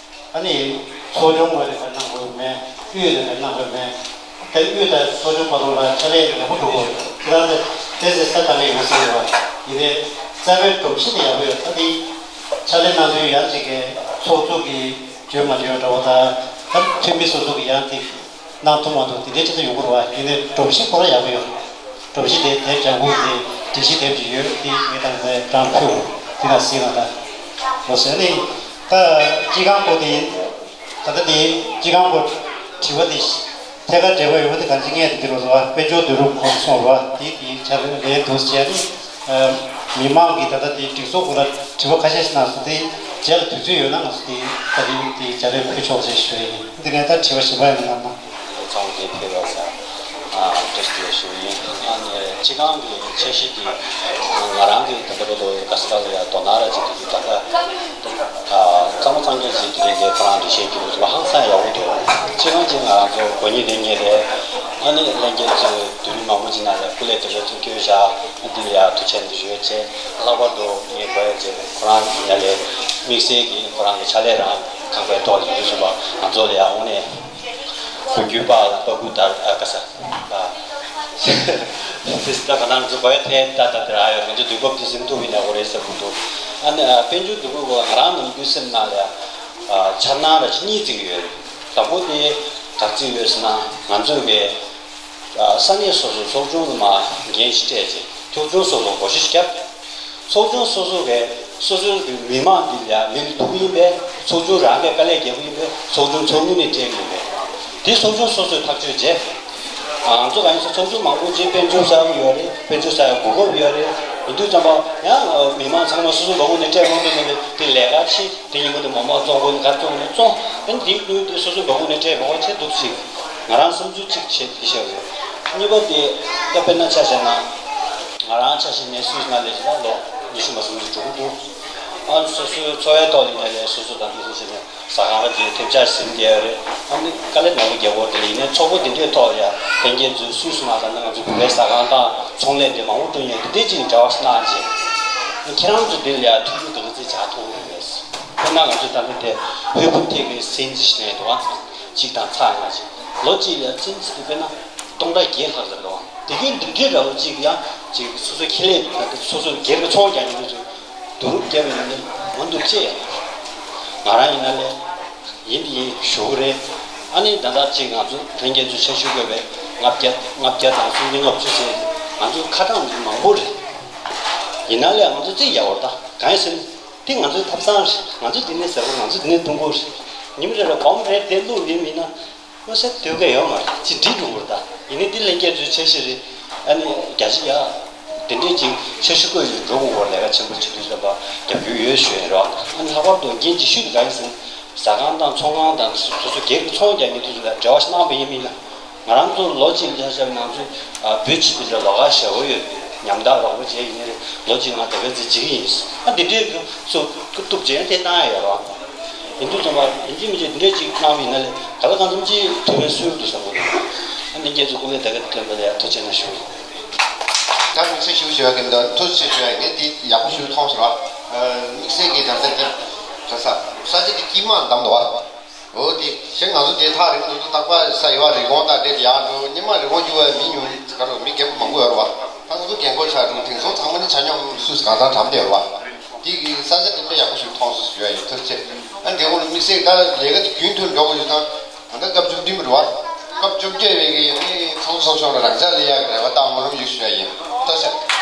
ཨ་ནི་ཚོགས་ཆུང་ངོས་ནས་ག་རེ་གནང་དགོས་མེད། དབུས་ནས་ག་རེ་གནང་དགོས་མེད། ད་དབུས་དང་ཚོགས་ཆུང་བར་དུ་ལ་ཕྱག་ལས་ཡག་པོ་འགྲོ་དགོས་རེད། ཁྱེད་རང་ཚོ་ དེ་ཚེ་ས་ཐག་ཡོད་ཟེར་བ་ཡིན་ནའི་རྩ་བའི་སྒྲོམ་གཞི་དེ་ཡག་པོ་ཡོད། ད་དེ་ཕྱག་ལས་གནང་དུས་ཡང་ཅིག་གི་ཚོགས་གཙོ་གིས་བརྗོད་མ་བརྗོད་འདྲ་བོ་དང་། ད་འཐུས་མི་སོ་སོ་གིས་ཡང་དེ་གནང་ཐུབ་མ་ཐུབ་དེ་འདྲའི་ཆེད་དུ་ཡོང་གི་རེད་བ། ཡིན་ནའི་སྒྲོམ་གཞི་ཁོ་རང་ཡག་པོ་ཡོད། སྒྲོམ་གཞི་དེ་དེབ་ལྗང་ཁུ་དེ་སྒྲིག་གཞི་དེབ་ཅིག་ཡོད། དེ་ངས་ད་ལྟ་ཀྲང་ཕུ་དེ་ལ་གཟིགས་ན་ད་ལོ་ཟེར་ནས་ད་སྤྱི་ཁང་པོ་དེ་ཡིན། ད་ལྟ་དེ་སྤྱི་ཁང་པོ་དྲི་བ་དེ་ཐད་ཀར་འབྲེལ་བ་ཡོད་པ་དེ་གང་ཅི་ངས་དེ་འདི་རུ་བཟོ་བ། དཔལ་འབྱོར་བསྡུ་རུབ་ཁོངས་སུ་སོང་བ་དེ་དེའི་ཆ་ལས་འདུག་ཟེར་ནས། མི་མང་གིས་ད་ལྟ་དེ་སྒྲིག་འཛུགས་སྐོར་ལ་དྲི་བ་ཁ་ཤས་ཤིག་གནང་སོང་། དེ་རྗེས་ལ་དུས་ཚོད་ཡོད་ན་ང་ཚོ་དེ་ད་རིང་དེ་བྱ་རེས་ཕུལ་ཆོག་ཅེས་ཞུ་ཡ་ཡིན། འདི་ནས་ད་དྲི་བ་གཞན་པ་ཡང་གནང་ན། ཚང་གི་ཕེབས་པ་ས་བཀྲ་ཤིས་བདེ་ལེགས་ཞུ་ཡིན། ཨ་ནི་སྤྱི་ཁང་གི་འཆར་གཞི་དེ་ང་རང་གི་ད་ལྟ་བར་དུ་ག་ས་ག་ལ་ཡ་དོ་སྣང་ར་བྱེད་ཀྱི་ཡོད། ད་ལྟ་གཙང་མ་གཙང་རྐྱང་ཅིག་དེ་རིང་གི་ཁོ་རང་འགྲེལ་བཤད་རྒྱུ་ཚོ་ཧང་སང་ཡག་པོ་འདུག་སྤྱི་ཁང་ཅིག་ང་རང་ཚོ་དགོས་ངེས་ལྡན་ངེས་རེད། ཨ་ནི་ལྷན་རྒྱས་ཚོས་དུས་རིང་མང་པོ་ཅིག་ནང་ལ་སྐུ་ལས་དེ་འདྲ་ཚུགས་སྐྱོན་བཞག་འདི་ལ་ཡ་ཐུགས་རྗེ་ཆེ་ཞུ་ཡ་བྱས། ལྷག་པར་དུ་ངས་གོ་ཡ་བྱས་ཁོ་རང་ཡ་ལས་དམིགས་བསལ་གྱི་ཁོ་རང་གི་ཕྱག་ལས་རང་ཁག་པའི་ཐོག་ལ་ཡོད་བཞིན་པ་ང་ཚོ་ལ་ཡ་དངོས་གནས་གོ་རྒྱུ་པ་ལ་པ་ཀུ་དར་ཨ་ཀ་ས་ཨ། དེ་ད་ག་ནང་ཚོ་གོ་ཡ་ཐེ་ད་ད་དེ་ར་ཡོད། ང་ཚོ་དུས་བབ་དེ་ཟིན་ཐུབ་པའི་གནས་སྐོར་རེད་ཟེར་གོ་འདུག་ཨ་ནི་དཔལ་འབྱོར་འདུ་འགོད་སྐོར་ང་རང་ནམ་རྒྱུན་སེམས་ནང་ལ་ཡ་འཆར་སྣང་ར་ཅིག་གཉིས་བརྩི་གི་ཡོད། དང་པོ་དེ་ག་རེ་བརྩི་གི་ཡོད་ཟེར་ན། ང་ཚོས་གི་ས་གནས་སོ་སོའི་ཚོགས་ཆུང་ལ་མ་འགན་ཞིག་སྤྲད་རྗེས་ཚོགས་ཆུང་སོ་སོ་བགོ་བཤའ་ཞིག་བརྒྱབ། ཚོགས་ཆུང་སོ་སོ་གི་སོ་སོའི་གི་མི་མང་འདི་ལ་མི་འདི་ཐུག་གི་ཡིན་པས། ཚོགས་ཆུང་རང་གི་དཀའ་ལས་རྒྱག་གི་ཡིན་པས། ཚོགས་ཆུང་ཚོགས་མི་ནས་སྤྲད་གི་ཡིན་པས། དེ་ཚོགས་ཆུང་སོ་སོས་ཐག་གཅོད་བྱས། ང་ཚོ་ག་ཡིན་ཟེར་ཚོགས་ཆུང་མང་པོ་ཅིག་དཔལ་འབྱོར་གསར་པ་ཡོད་རེད། དཔལ་འབྱོར་གསར་པ་གོ་སྐབས་ཡོད་རེད། ཡིན་དུས་ཙམ་པ་ཡང་མི་མང་ཚང་མ་སོ་སོ་མ་དངུལ་ནས་སྤྲད་མ་ཐུབ་ནས་དེ་ལས་ཀ་ཕྱིན། དེ་ཉིན་མོ་དེ་མོ་མ་བཙོང་དགོས་ནས་ག་བཙོང་ནས་བཙོང་། ཨ་ནི་དེའི་དངུལ་དེ་སོ་སོའི་མ་དངུལ་ནས་སྤྲད་མ་དགོས་ཆེད་འདུག་ཅིག་ང་རང་བསམ་ཚུལ་གཅིག་བྱས་དེ་བཤད་དགོས། གཉིས་པ་དེ་ད་དཔེར་ན་ཆ་བཞག་ན། ང་རང་ཆ་བཞག་ནས་སུད་སི་ནང་ལས་བྱེད་ན་ལོ་ཉི་ཤུ་མ་ཟིན་དུ་འགྲོ་གི་འདུག་ཨ་ནི་སོ་སོའི་འཚོ་བའི་ཐོག་ལ་ཡིན་ན་ལས་སོ་སོ་དང་དེ་ཚོ་བྱས་ནས་ཟ་ཁང་ལ་དེ་ཐེབས་ཆག་ཟིན་བསྡད་ཡོད་རེད། ཨ་ནི་དཀའ་ལས་མང་པོ་རྒྱག་དགོས། དེ་ལ་ཡིན་ནའི་ཚོགས་པ་དེ་འདྲའི་ཐོག་ལ་ཡ་ལྷན་རྒྱས་ཚོས་སུད་སི་ནང་ད་ནི་ང་ཚོ་བོད་པའི་ཟ་ཁང་དང་ཚོང་ལས་དེ་མང་པོ་བསྐྲུན་ཡོད། དེ་འདྲའི་ཅིག་འབྲེལ་བ་ཞིག་གནང་རྗེས་ཁྱེད་རང་ཚོ་འདི་ལ་ཡ་ཐུགས་ཁུར་ག་ག་ཚོད་བྱ་ཐུབ་ཀྱི་རེད། དཔེར་ན་ང་ཚོ་ད་ལྟ་དེ་ཧོས་ཕུན་ཐེ་གི་སེན་ཙི་ཞིག་ནས་འདུག་ཨ། གཅིག་དང་ཚག་ང་ཅིག་ལོ་གཅིག་ལ་སེན་ཙི་དེ་དཔེར་ན་སྟོང་ཕྲག་བརྒྱད་ལྷག་ཙམ་འདུག་ཨ། དེ་གའི་འདི་འདྲའི་ར་བ་གཅིག་ཡང་གཅིག་སོ་སོའི་ཁེ་ལས་དང་སོ་སོའི་སྒེར་གྱི་ཚོང་རྒྱག་མཁན་དེ་ཚོས་བསྡུ་རུབ་བརྒྱབ་ཡོང་ནས་མ་འདུག་ཅེས་ཡང་ང་རང་ཡིན་ན་ལས་ཡིན་འདི་ཡིན་ཞུ་གི་རེད། ཨ་ནི་ད་ལྟ་གཅིག་ང་ཚོ་ལྷན་རྒྱས་ཚོས་འཆར་ཞུ་དགོས་པའི་ལྔ་བརྒྱ་ལྔ་བརྒྱ་དང་སུམ་བརྒྱ་ལྔ་བཅུ་ཟེར་ང་ཚོ་ཁ་གྲངས་འདི་མང་པོ་རེད། ཡིན་ན་ལས་ང་ཚོ་རྩིས་ཡག་པོ་རེད། ད་གང་ཡིན་ཟེར་ན། དེ་ང་ཚོའི་ཐབ་ཚང་རེད། ང་ཚོ་འདི་ནས་ཟ་གི་རེད། ང་ཚོ་འདི་ནས་འཐུང་གི་རེད། ཉིན་རེ་རེ་གོམ་རེ་དེ་བླུགས་ཡིན་མིན་ན་མནོ་བསམ་སྡོད་མཁན་ཡོད་མ་རེད། ཅིག་འགྲིག་འགྲོ་གི་རེད། ད་ཡིན་ནའི་འདི་ལྷན་རྒྱས་ཚོའི་འཆར་གཞི་རེད། ཨ་ནི་རྒྱ་ཆེ་ཡ་དེ་འདྲས་ཅིག་འཆར་གཞི་བཀོད་ཡོད་འགྲོ་དགོས་སྐོར་ལས་ཀ་ཆེན་པོ་བྱེད་དུས་ཙམ་པ་རྒྱབ་སྐྱོར་ཡོད་ཞུ་ཡིན་རོགས། ཨ་ནི་ལྷག་པར་དུ་འགན་ལྗིད་ཤོས་དེ་ག་ཡིན་ཟེར་ན། ཟ་ཁང་དང་ཚོང་ཁང་དང་སོ་སོ་སྒེར་གྱི་ཚོང་རྒྱག་མཁན་དེ་ཚོ་ལ་འབྲེལ་བ་ཞིག་གནང་བ་ཡིན་མིན་ན། ང་རང་ཚོ་ལོ་གཅིག་ལ་ཆ་བཞག་ན་ང་ཚོ་བོད་སྤྱི་དེ་འདྲ་ལོགས་ཀ་ཞེ་པོ་ཡོད། ཉམ་ཐག་རོགས་པ་བྱས་ཡིན་ནའི་ལོ་གཅིག་ང་དེ་ག་ཚོད་བྱེད་ཀྱི་ཡིན། ཨ་འདི་འདྲའི་གི་ཚོ་ཐུབ་བྱས་དེ་གནང་ཡ་ཡོད་རོགས། ཡིན་དུས་ཙམ་པ་ཡིན་གཅིག་མིན་གཅིག་འདི་འདྲའི་ཅིག་གནང་བ་ཡིན་ན་ལས་ག་ལ་གང་འཚམ་ཅིག་ཐུབ་པའི་སྲོལ་འདུག་བསམ་གི་འདུག་ཨ་འདི་ངེད་ཚོ་སྐུ་ལས་དེ་ག་ཐོན་པ་ལ་ཡ་ཐུགས་རྗེ་ཆེ་གནང་ཞུ། ད་དམིགས་བསལ་ཞུ་ཞུ་ཡ་གི་འདི་ཐུགས་རྗེ་ཆེ་ཞུ་ཡ་ངས་འདི་ཡག་པོ་ཞུ་མཐོང་ཟེར་བ། དམིགས་བསལ་གྱི་ད་ལྟ་འདི་ག་ས་ས་ཆ་འདི་དཀྱིལ་མ་བསྡམས་འདུག་བ། འོ་དེ་གཞན་ང་ཚོ་དེ་ཐག་རིང་དུ་ཐག་པ་ས་ཡོད་རི་ཀོན་དང་དེ་ཡག་འགྲོ་ཉི་མ་རི་ཀོན་རྒྱུ་བ་མི་ཉུང་ག་རུ་མི་རྒན་པོ་མང་པོ་ཡོད་རེད་བ། ད་ང་ཚོ་རྒན་གོག་ཆགས་འགྲོ་དེང་སང་ཚང་མ་ནི་ཆ་སྙོམས་སུ་གང་ཐང་གྲམ་བསྡད་རེད་བ། དེ་གི་ས་ཆ་དེ་འདྲ་ཡག་པོ་ཞིག་མཐོང་སོང་ཞུ་ཡ་ཡིན་ཐུགས་རྗེ་ཆེ། ཨ་འདི་འོ་དམིགས་བསལ་ད་ལས་ཀ་དེ་རྒྱུན་མཐུད་འགྲོ་དགོས་ཞུ་དང་། ད་ལྟ་སྐབས་བཅུ་བདུན་རེད་བ། སྐབས་བཅོ་བརྒྱད་པའི་གི་ནི་ཚོགས་གཙོ་ཚོགས་གཞོན་ལ་རང་འཇགས་ལས་ཡག་གི་རེ་བ་དང་སྨོན་ལམ་ཡོད་ཞུ་ཡ་ཡིན། ཐུགས་རྗེ་ཆེ།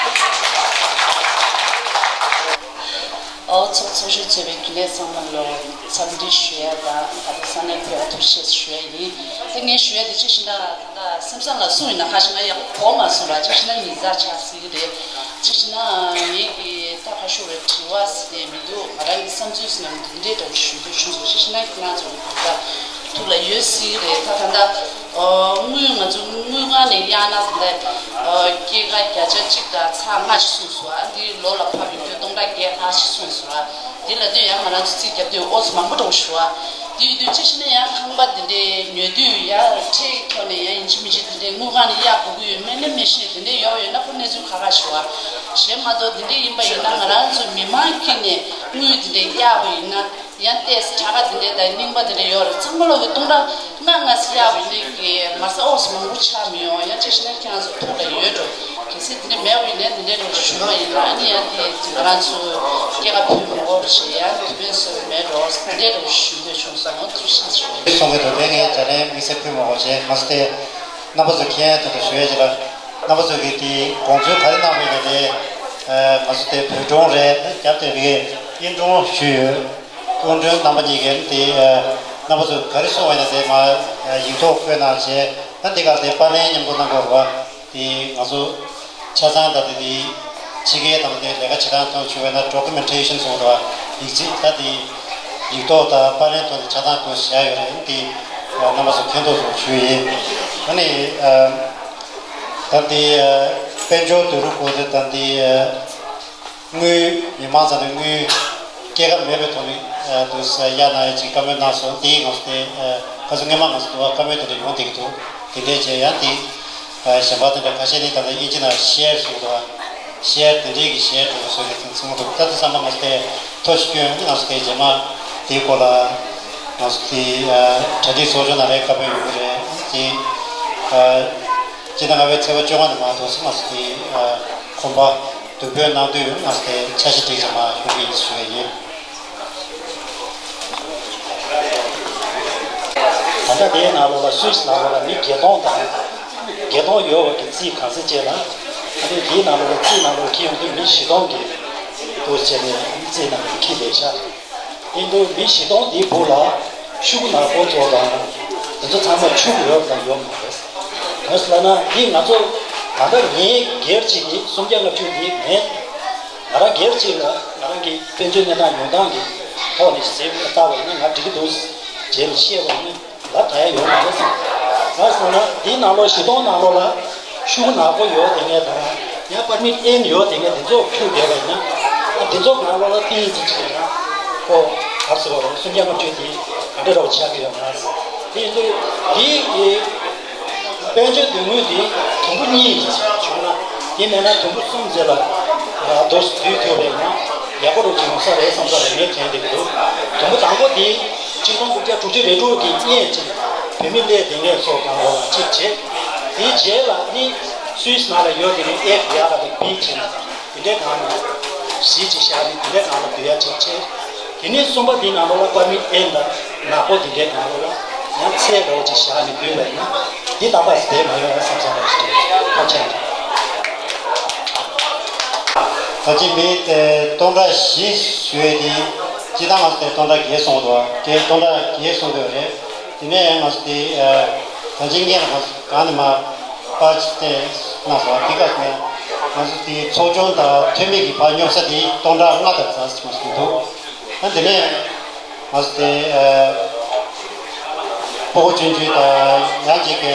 ཨོ་ཚོགས་གཙོ་ཚོགས་གཞོན་གཙོས་པའི་རྒྱུན་ལས་ཚང་མ་ལ་འཚམས་འདྲི་ཞུ་ཡ་དང་ད་ལྟ་ས་གནས་ཕེབས་པར་ཐུགས་རྗེ་ཆེ་ཞུ་ཡ་ཡིན། ད་ངས་ཞུ་ཡ་དེ་ཅི་ཞིག་ན་ད་སེམས་བཟང་ལ་གསུངས་ཡིན་ན་ཁ་ཞིག་ང་ཡག་པོ་གོ་མ་སོང་ར། ཅི་ཞིག་ན་ཉིན་གཟའ་ཆགས་སྲིད་ཀྱི་རེད། ཅི་ཞིག་ན་ངེད་ཀྱི་ད་ཁ་ཤོར་བའི་དྲི་བ་ཟེར་མི་འདུག་ང་རང་གི་བསམ་ཚུལ་ཟེར་ན་འདི་འདྲའི་འདྲ་བོ་ཞུ་འདོད་བྱུང་སོང་། ཅི་ཞིག་ན་ཁྱེད་རང་ཚོ་གི་ད་ཐུགས་ལ་ཡོད་སྲིད་ཀྱི་རེད། ད་ད་ད་དངུལ་ང་ཚོ་དངུལ་ཁང་ནས་གཡར་ན་ད་ལྟ་སྐྱེད་ཀ་བརྒྱ་ཆ་གཅིག་དང་ཚེག་ལྔ་ཞིག་གསུངས་སོང་། ཨ་འདི་ལོ་ལ་ཕབ་ཡོང་དུས་སྟོང་ཕྲག་བརྒྱད་ལྷག་ཞིག་གསུངས་སོང་ར། འདི་ལ་དུས་ཡང་ང་རང་ཚོ་རྩིས་རྒྱབ་དུས་ཨོ་ཚོ་མང་པོ་འགྲོ་ཞུ་བ། དེ་ཡིན་དུས་ཅི་ཞིག་ན་ཡང་ཁང་པ་འདི་འདྲའི་ཉོ་དུས་ཡང་ཁྲལ་ཐོག་ནས་ཡང་ཡིན་གཅིག་མིན་གཅིག་འདི་འདྲའི་དངུལ་ཁང་ནས་གཡར་དགོས་ཀྱི་ཡོད་མེད་ནི་མི་ཤེས། འདི་འདྲའི་ཡོད་ཡོད་ན་ཁོ་གནས་ཚུལ་ཁག་ཁག་ཞུ་བ། གཞན་མ་གཏོགས་འདི་འདྲའི་ཡིན་པ་ཡིན་ན་ང་རང་ཚོ་མི་མང་ཁྱེར་ནས་དངུལ་འདི་འདྲའི་གཡར་བ་ཡིན་ན་ཡང་ཏོག་ཙམ་དྲག་ག་འདི་འདྲའི་དང་རྙིང་པ་འདི་འདྲའི་ཡོད་རེད། ཚང་མ་ལོག་གི་སྟོང་ཕྲག་ལྔ་ལྔ་ཙམ་གཡར་བ་ཡིན་ནའི་གི་མ་ཟད་ཨོ་ཚོ་མང་པོ་ཆགས་མི་ཡོང་། ཡང་ཅི་ཞིག་ན་ཁྱེད་རང་ཚོ་ཐུགས་ལ་ཡོད་འགྲོ་གི། ཚེ་འདི་ནས་མེད་པ་ཡིན་ནའི་འདི་འདྲའི་རུ་ཞུ་བ་ཡིན་ན་ནི་ཡང་དེ་ང་རང་ཚོ་སྐྱེ་རྒ་ཕུལ་མི་དགོས་པ་ཞིག་ཡང་དུས་ཕན་གསོས་མེད་འགྲོ་འདི་འདྲའི་རུ་ཞུ་འདོད་བྱུང་སོང་། ཐུགས་རྗེ་ཆེ། གསུང་གི་འདུག་དེ་ངས་དྲན་ནས་དམིགས་བསལ་ཕུལ་མི་དགོས་བྱས་ང་ཚོ་དེ་རྣམ་པ་ཚོ་མཁྱེན་ཡ་དེ་འདྲ་ཞུ་ཡ་ཅིག་ལ་རྣམ་པ་ཚོ་གིས་དེ་དགོངས་ཚུལ་ག་རེ་གནང་བ་ཡིན་ན་དེ་ང་ཚོ་དེ་བོད་སྒྲུང་རེད། རྒྱབ་དེ་རིགས་དབྱིན་སྒྲུང་ཞུས་ཡོད། སྐུ་མགྲོན་རྣམ་པ་གཉིས་ཀྱིས་དེ་རྣམ་པ་ཚོ་ག་རེ་གསུངས་པ་ཡིན་ན་དེ་མ་ཡིག་ཐོག་བཀོད་གནང་བྱས་ད་འདི་གར་དེ་པར་ལེན་མཉམ་དུ་གནང་དགོས་རེད་བ། དེ་ང་ཚོ་ཆ་ཚང་ད་དེ་དེ་ཕྱི་རྒྱལ་དང་དེ་ལས་ཀ་བྱེད་སྟངས་ཐོག་ཞུ་བས་ན་ཌོ་ཀུ་མེན་ཊེ་ཤན་སོགས་དང་ཡིག་ཚིག་ད་དེ་ཡིག་ཐོག་དང་པར་ལེན་ཐོག་ནས་ཆ་ཚང་བཀོད་བཞག་ཡོད་རེད། དེ་རྣམ་པ་ཚོ་མཁྱེན་རྟོགས་སོགས་ཞུ་ཡིན། ཨ་ནི་ད་དེ་དཔལ་འབྱོར་བསྡུ་རུབ་སྐོར་དེ་ད་དེ། དངུལ་མི་མང་ཚང་ནས་དངུལ་སྐྱེད་ཀ་མེད་པའི་ཐོག་ནས་འདུག་ཡ་ན་ཡ་ཅིག་བཀའ་མོལ་གནང་སོང་། དེ་ཡིན་ང་ཚོ་དེ་ཁ་སང་སྔོན་མ་ང་ཚོ་འདུག་བཀའ་མོལ་དེ་འདྲ་ཡོང་བསྡད་ཀྱི་འདུག་དེ་འདྲས་བྱས་ཡང་དེ་གཞན་པ་དེ་འདྲ་ཁ་ཤས་ནི་ད་ལྟ་དབྱིན་ཇི་ནང་ཤེར་གསུངས་འདུག་ཤེར་དེ་འདྲས་ཀྱི་ཤེར་དེ་འདྲ་བཟོས་ནས་ཚང་མ་འདུག་ད་ལྟ་བསམ་པ་ང་ཚོ་དེ་ཐོ་ཞིག་སྐྱོན་ང་ཚོ་དེ་རྗེས་མ་དེའི་སྐོར་ལ་ང་ཚོ་དེ་གྲ་སྒྲིག་ཚོགས་ཆུང་ནང་ལ་བཀའ་མོལ་ཡོང་གི་རེད། དེ་སྤྱི་ཟླ་ལྔ་པའི་ཚེས་པ་བཅོ་ལྔ་ནས་མ་གཏོགས་ང་ཚོ་དེ་གོམ་པ། དུས་བོད་ནང་དུས་ཡོད་ང་ཚོ་དེ་འཆར་གཞི་སྒྲིག་ཙམ་མ་ཞུ་གི་ཡིན་ཞུ་བ་ཡིན། ད་ལྟ་དེའི་ནང་ལོགས་ལ་སུད་སི་ནང་ལོགས་ལ་མི་བརྒྱད་སྟོང་དང་བརྒྱད་སྟོང་ཡོད་པ་གི་རྩིས་གང་ཟེར་བྱས་ན་ཨ་ནི་དེའི་ནང་ལོགས་ལ་རྩིས་ནང་ལོགས་འཁྱེར་ཡོང་དུས་མི་བཞི་སྟོང་གི་འདུག་བྱས་ནས་རྩིས་ནང་ལ་འཁྱེར་བསྡད་ཤག་ཡིན་དུས་མི་བཞི་སྟོང་འདིའི་སྦུག་ལ་ཤོག་གུ་ནག་པོ་ཚོ་དང་དེ་ཚོ་ཚང་མ་ཕྱུག་ཡོད་དང་ཡོད་མ་རེད། གང་ཟེར་ལབ་ན་འདི་ང་ཚོ་ད་ལྟ་ངའི་སྒེར་གཅིག་གིས་སུམ་བརྒྱ་ལྔ་བཅུ་འདི་ངས་ང་རང་སྒེར་གཅིག་ལ་ང་རང་གི་དཔལ་འབྱོར་གནས་སྟངས་ཉོ་སྟངས་ཀྱི་ཐོག་ནས་ཟེར་བ་ལྟ་བ་ཡིན་ན་ང་འགྲིག་གི་འདུག་རྗེས་ལ་བཤད་པ་ཡིན་ན། ལབ་ད་ཡ་ཡོད་མ་རེད་བསམ། གང་ཟེར་ན་འདིའི་ནང་ལོགས་བཞི་སྟོང་ནང་ལོགས་ལ་ཤོག་གུ་ནག་པོ་ཡོད་དེ་ངས་དང་ཡང་པར་མིཊ་ཨེན་ཡོད་དེ་ངས་དེ་ཚོ་ཁྱུག་བསྡད་པ་ཡིན་ན་ཨ་དེ་ཚོ་ནང་ལོགས་ལ་ཏིང་ཡིག་ཅིག་ཡོད་ན་ཁོ་ག་རེ་ཟེར་བ་རེད། སུམ་བརྒྱ་ལྔ་བཅུ་དེ་ག་འདྲ་རོགས་ཆགས་ཀྱི་ཡོད་ན་དེ་ཡིན་དུས་འདིའི་དཔལ་འབྱོར་དོན་དངོས་དེ་དུམ་བུ་གཉིས་བྱུང་ན་དེ་མེད་ན་དུམ་བུ་གསུམ་ཙམ་ལ་རྡོ་བསྡུས་ཐུབ་པ་ཡིན་ན་ཡག་པོ་རུ་འགྱུར་ས་རེད་བསམ་ས་ལ་ངས་དྲན་བསྡད་ཀྱི་འདུག་དུམ་བུ་དང་པོ་དེ། ཆིག་སྟོང་དགུ་བརྒྱ་དྲུག་ཅུ་རེ་དྲུག་གི་སྔོན་ཅིག་བུད་མེད་ལས་དེ་ངས་སོགས་གང་རོགས་ལ་གཅིག་བྱས། དེའི་རྗེས་ལ་ནི་སུད་སི་ནང་ལ་ཡོད་དེ་ནི་ཨེ་ཡ་ག་དང་བི་བྱས་ནས་དེ་འདྲའི་སྒང་ལ་གཞི་གཅིག་བཞག་ནས་དེ་འདྲའི་སྒང་ལ་སྡོད་ཡ་གཅིག་བྱས། དེ་ནས་གསུམ་པ་དེའི་ནང་ལོགས་ལ་པར་མིཊ་ཨེན་དང་ནག་པོ་དེ་འདྲའི་སྒང་ལོགས་ལ་ཡང་ཚད་འདྲ་བོ་གཅིག་བཞག་ནས་སྡོད་པ་ཡིན་ན་འདི་ཏག་ཏག་ཞིག་བསྡད་མ་ཡོང་ཡ་བསམ་བསམ་རོགས་ཞིག་རེད། ཐུགས་རྗེ་ཆེ། ད་ཅི་མི་དེ་སྟོང་ཕྲག་བཞི་ཞུ་ཡས་དེ་སྤྱི་བཏང་ང་ཚོ་དེ་སྟོང་ཕྲག་བརྒྱད་གསུངས་འདུག་དེ་སྟོང་ཕྲག་བརྒྱད་གསུངས་འདུག་རེད། དེ་ནས་ང་ཚོ་དེ་ད་ཅི་ངས་ང་ཚོ་གང་ནས་མ་པར་ཅིག་དེ་གནང་སོང་། དེ་ག་ནས་ང་ཚོ་དེ་ཚོགས་ཆུང་དང་འཐུས་མི་གི་ཕར་སྙོབ་ས་དེ་སྟོང་ཕྲག་ལྔ་དང་ཙམ་ཞིག་མ་སོང་འདུག་ཨ་དེ་ནས་ང་ཚོ་དེ་ཨ་སྤོ་བོ་ཆུང་ཆུང་དང་ཡང་ཅིག་གི་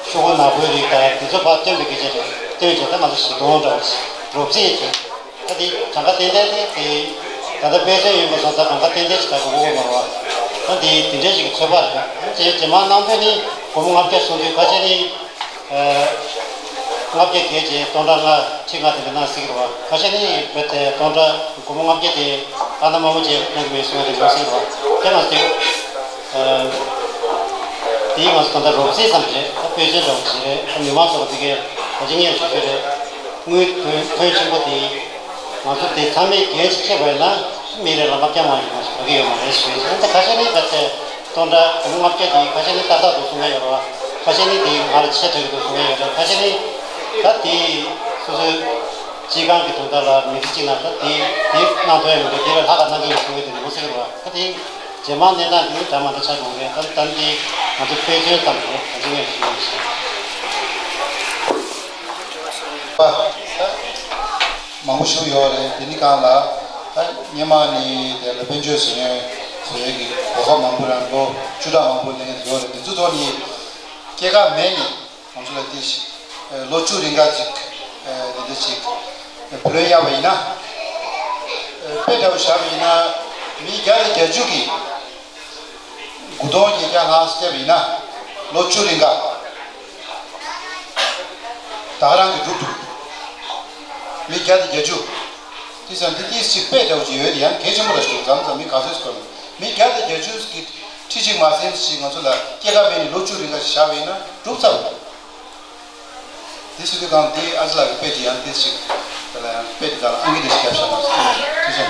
ཤོག་བུ་ནག་པོའི་རིགས་དང་དེ་ཚོ་ཕར་བཏོན་པའི་སྐད་ཆ་རེད། བཏོན་བྱས་ད་ང་ཚོ་བཞི་སྟོང་འདྲ་བ་ཞིག་རོབ་རྩིས་བྱས། ད་དེ་གྲངས་ཀ་ཏན་ཏན་དེ་དེ་ད་ལྟ་དཔེ་མཚོན་ཡིན་པ་སོང་ཙང་གྲངས་ཀ་ཏན་ཏན་ཞིག་ད་དགོས་ཀྱི་ཡོད་མ་རེད་བ། ད་དེ་དེ་འདྲའི་ཞིག་གི་ཚོད་དཔག་རེད། རྗེས་རྗེས་མ་གནང་དོན་ནི་སྒོར་མོ་ལྔ་བརྒྱ་སོང་དུས་ཁ་ཤས་ནི། ལྔ་བརྒྱ་བརྒལ་རྗེས་སྟོང་ཕྲག་ལྔ་ཁྲི་ལྔ་དེ་འདྲ་གནང་སྲིད་ཀྱི་རེད་བ། ཁ་ཤས་ནི་རྦད་དེ་སྟོང་ཕྲག་སྒོར་མོ་ལྔ་བརྒྱ་དེ་ཨ་ན་དམའ་མོ་བྱས་གནང་གི་མེད་གསུང་ཡ་དེ་ཡོང་སྲིད་ཀྱི་རེད་བ། དེ་མ་ཟད་དེའི་ང་ཚོ་ད་ལྟ་རོབ་རྩིས་ཙམ་རེད། ད་དཔེ་མཚོན་འདྲ་བོ་ཞིག་རེད། ད་མི་མང་ཚོ་ལ་དེ་གའི་ད་ཅི་ངས་ཞུ་རྒྱུ་རེད། དངུལ་དོན་དོན་ཆེན་པོ་དེ་ང་ཚོ་དེ་ཚང་མས་འགན་ཞིག་འཁྱེར་བ་ཡིན་ན་མི་རེ་ལ་ལྔ་བརྒྱ་མ་ཡིན་ན་ཞིག་དགོས་ཀྱི་ཡོད་མ་རེད་ཞུས། ད་ཁ་ཤས་ནི་ད་ལྟ་སྟོང་ཕྲག་སྒོར་མོ་ལྔ་བརྒྱ་དེ་ཁ་ཤས་ནི་ཏག་ཏག་འདུག་གསུང་མཁན་ཡོད་རེད་བ། ཁ་ཤས་ནི་དེ་ང་ལ་ཆེ་དྲགས་ཀྱི་འདུག་གསུང་མཁན་ཡོད་རེད། ཁ་ཤས་ནི་ད་དེ་སོ་སོའི་སྤྱི་ཁང་གི་དོན་དག་ལ་མི་ཚེ་གཅིག་ནང་ད་དེ་དེ་གནང་ཐུབ་ཡ་མི་འདུག་དེ་ལས་ལྷག་ག་གནང་གི་ཡོད་གསུང་མཁན་དེ་འདུག་ཟེར་གི་རེད་བ། ད་དེ་རྗེས་མ་གནས་སྟངས་དེ་ནི་འདྲ་མ་འདྲ་ཆགས་འགྲོ་གི་རེད། ད་ད་འདི་ང་ཚོ་དཔེ་མཚོན་ཙམ་རེད། ད་ཅི་ངས་ཞུ་ཡ་ཞིག་མང་པོ་ཞིག་ཡོད་རེད། དེ་ནི་གང་ལ་ད་སྔོན་མ་ནི་དེ་ལ་དཔལ་འབྱོར་ཟེར་མཁན་ཟེར་གི་གོ་སྐབས་མང་པོ་རང་ལོ་བཅུ་ཕྲག་མང་པོ་ལེན་མཁན་ཡོད་རེད། དེ་ཚོ་ཐོག་ནི་སྐྱེད་ཀ་མེད་ནི་ང་ཚོ་ལ་དེ་ཞིག་ལོ་བཅུ་རིང་ག་ཅིག་དེ་འདྲ་ཞིག་བུ་ལོན་གཡར་བ་ཡིན་ན་དཔེ་འདྲ་བོ་བཞག་པ་ཡིན་ན་མི་བརྒྱ་དང་བརྒྱད་ཅུ་གིས། དགུ་སྟོང་ཉིས་བརྒྱ་ལྷག་བསྐྱལ་བ་ཡིན་ན་ལོ་བཅུ་རིང་ག་ད་ག་རང་གིས་སྒྲུབ་ཐུབ། མི་བརྒྱ་དང་བརྒྱད་ཅུ། དེ་ཙང་འདི་ཏིས་ཅིག་དཔེ་འདྲ་བོ་ཅིག་ཡོད་དེ་ཡང་གལ་ཆེན་པོ་ར་ཞིག་འདུག་མཚམས་མཚམས་མི་ག་ཚོད་སྐོར་མི་བརྒྱ་དང་བརྒྱད་ཅུ་གི་ཁྲི་གཅིག་མ་ཟིན་ཞིག་ང་ཚོ་ལ་སྐྱེད་ཀ་མེད་ནས་ལོ་བཅུ་རིང་ག་ཞིག་བཞག་པ་ཡིན་ན་སྒྲུབ་ཚར་བ། དེ་སུ་དུས་གང་དེ་ཨ་ཅེ་ལགས་ཀྱི་དཔེ་དེ་ཡང་དེ་ཞིག་དེ་ལ་ཡང་དཔེ་དེ་དག་ལ་ཨང་ཀི་དེ་ཞིག་བརྒྱབ་བཞག་ན་ཐུགས་རྗེ་ཆེ།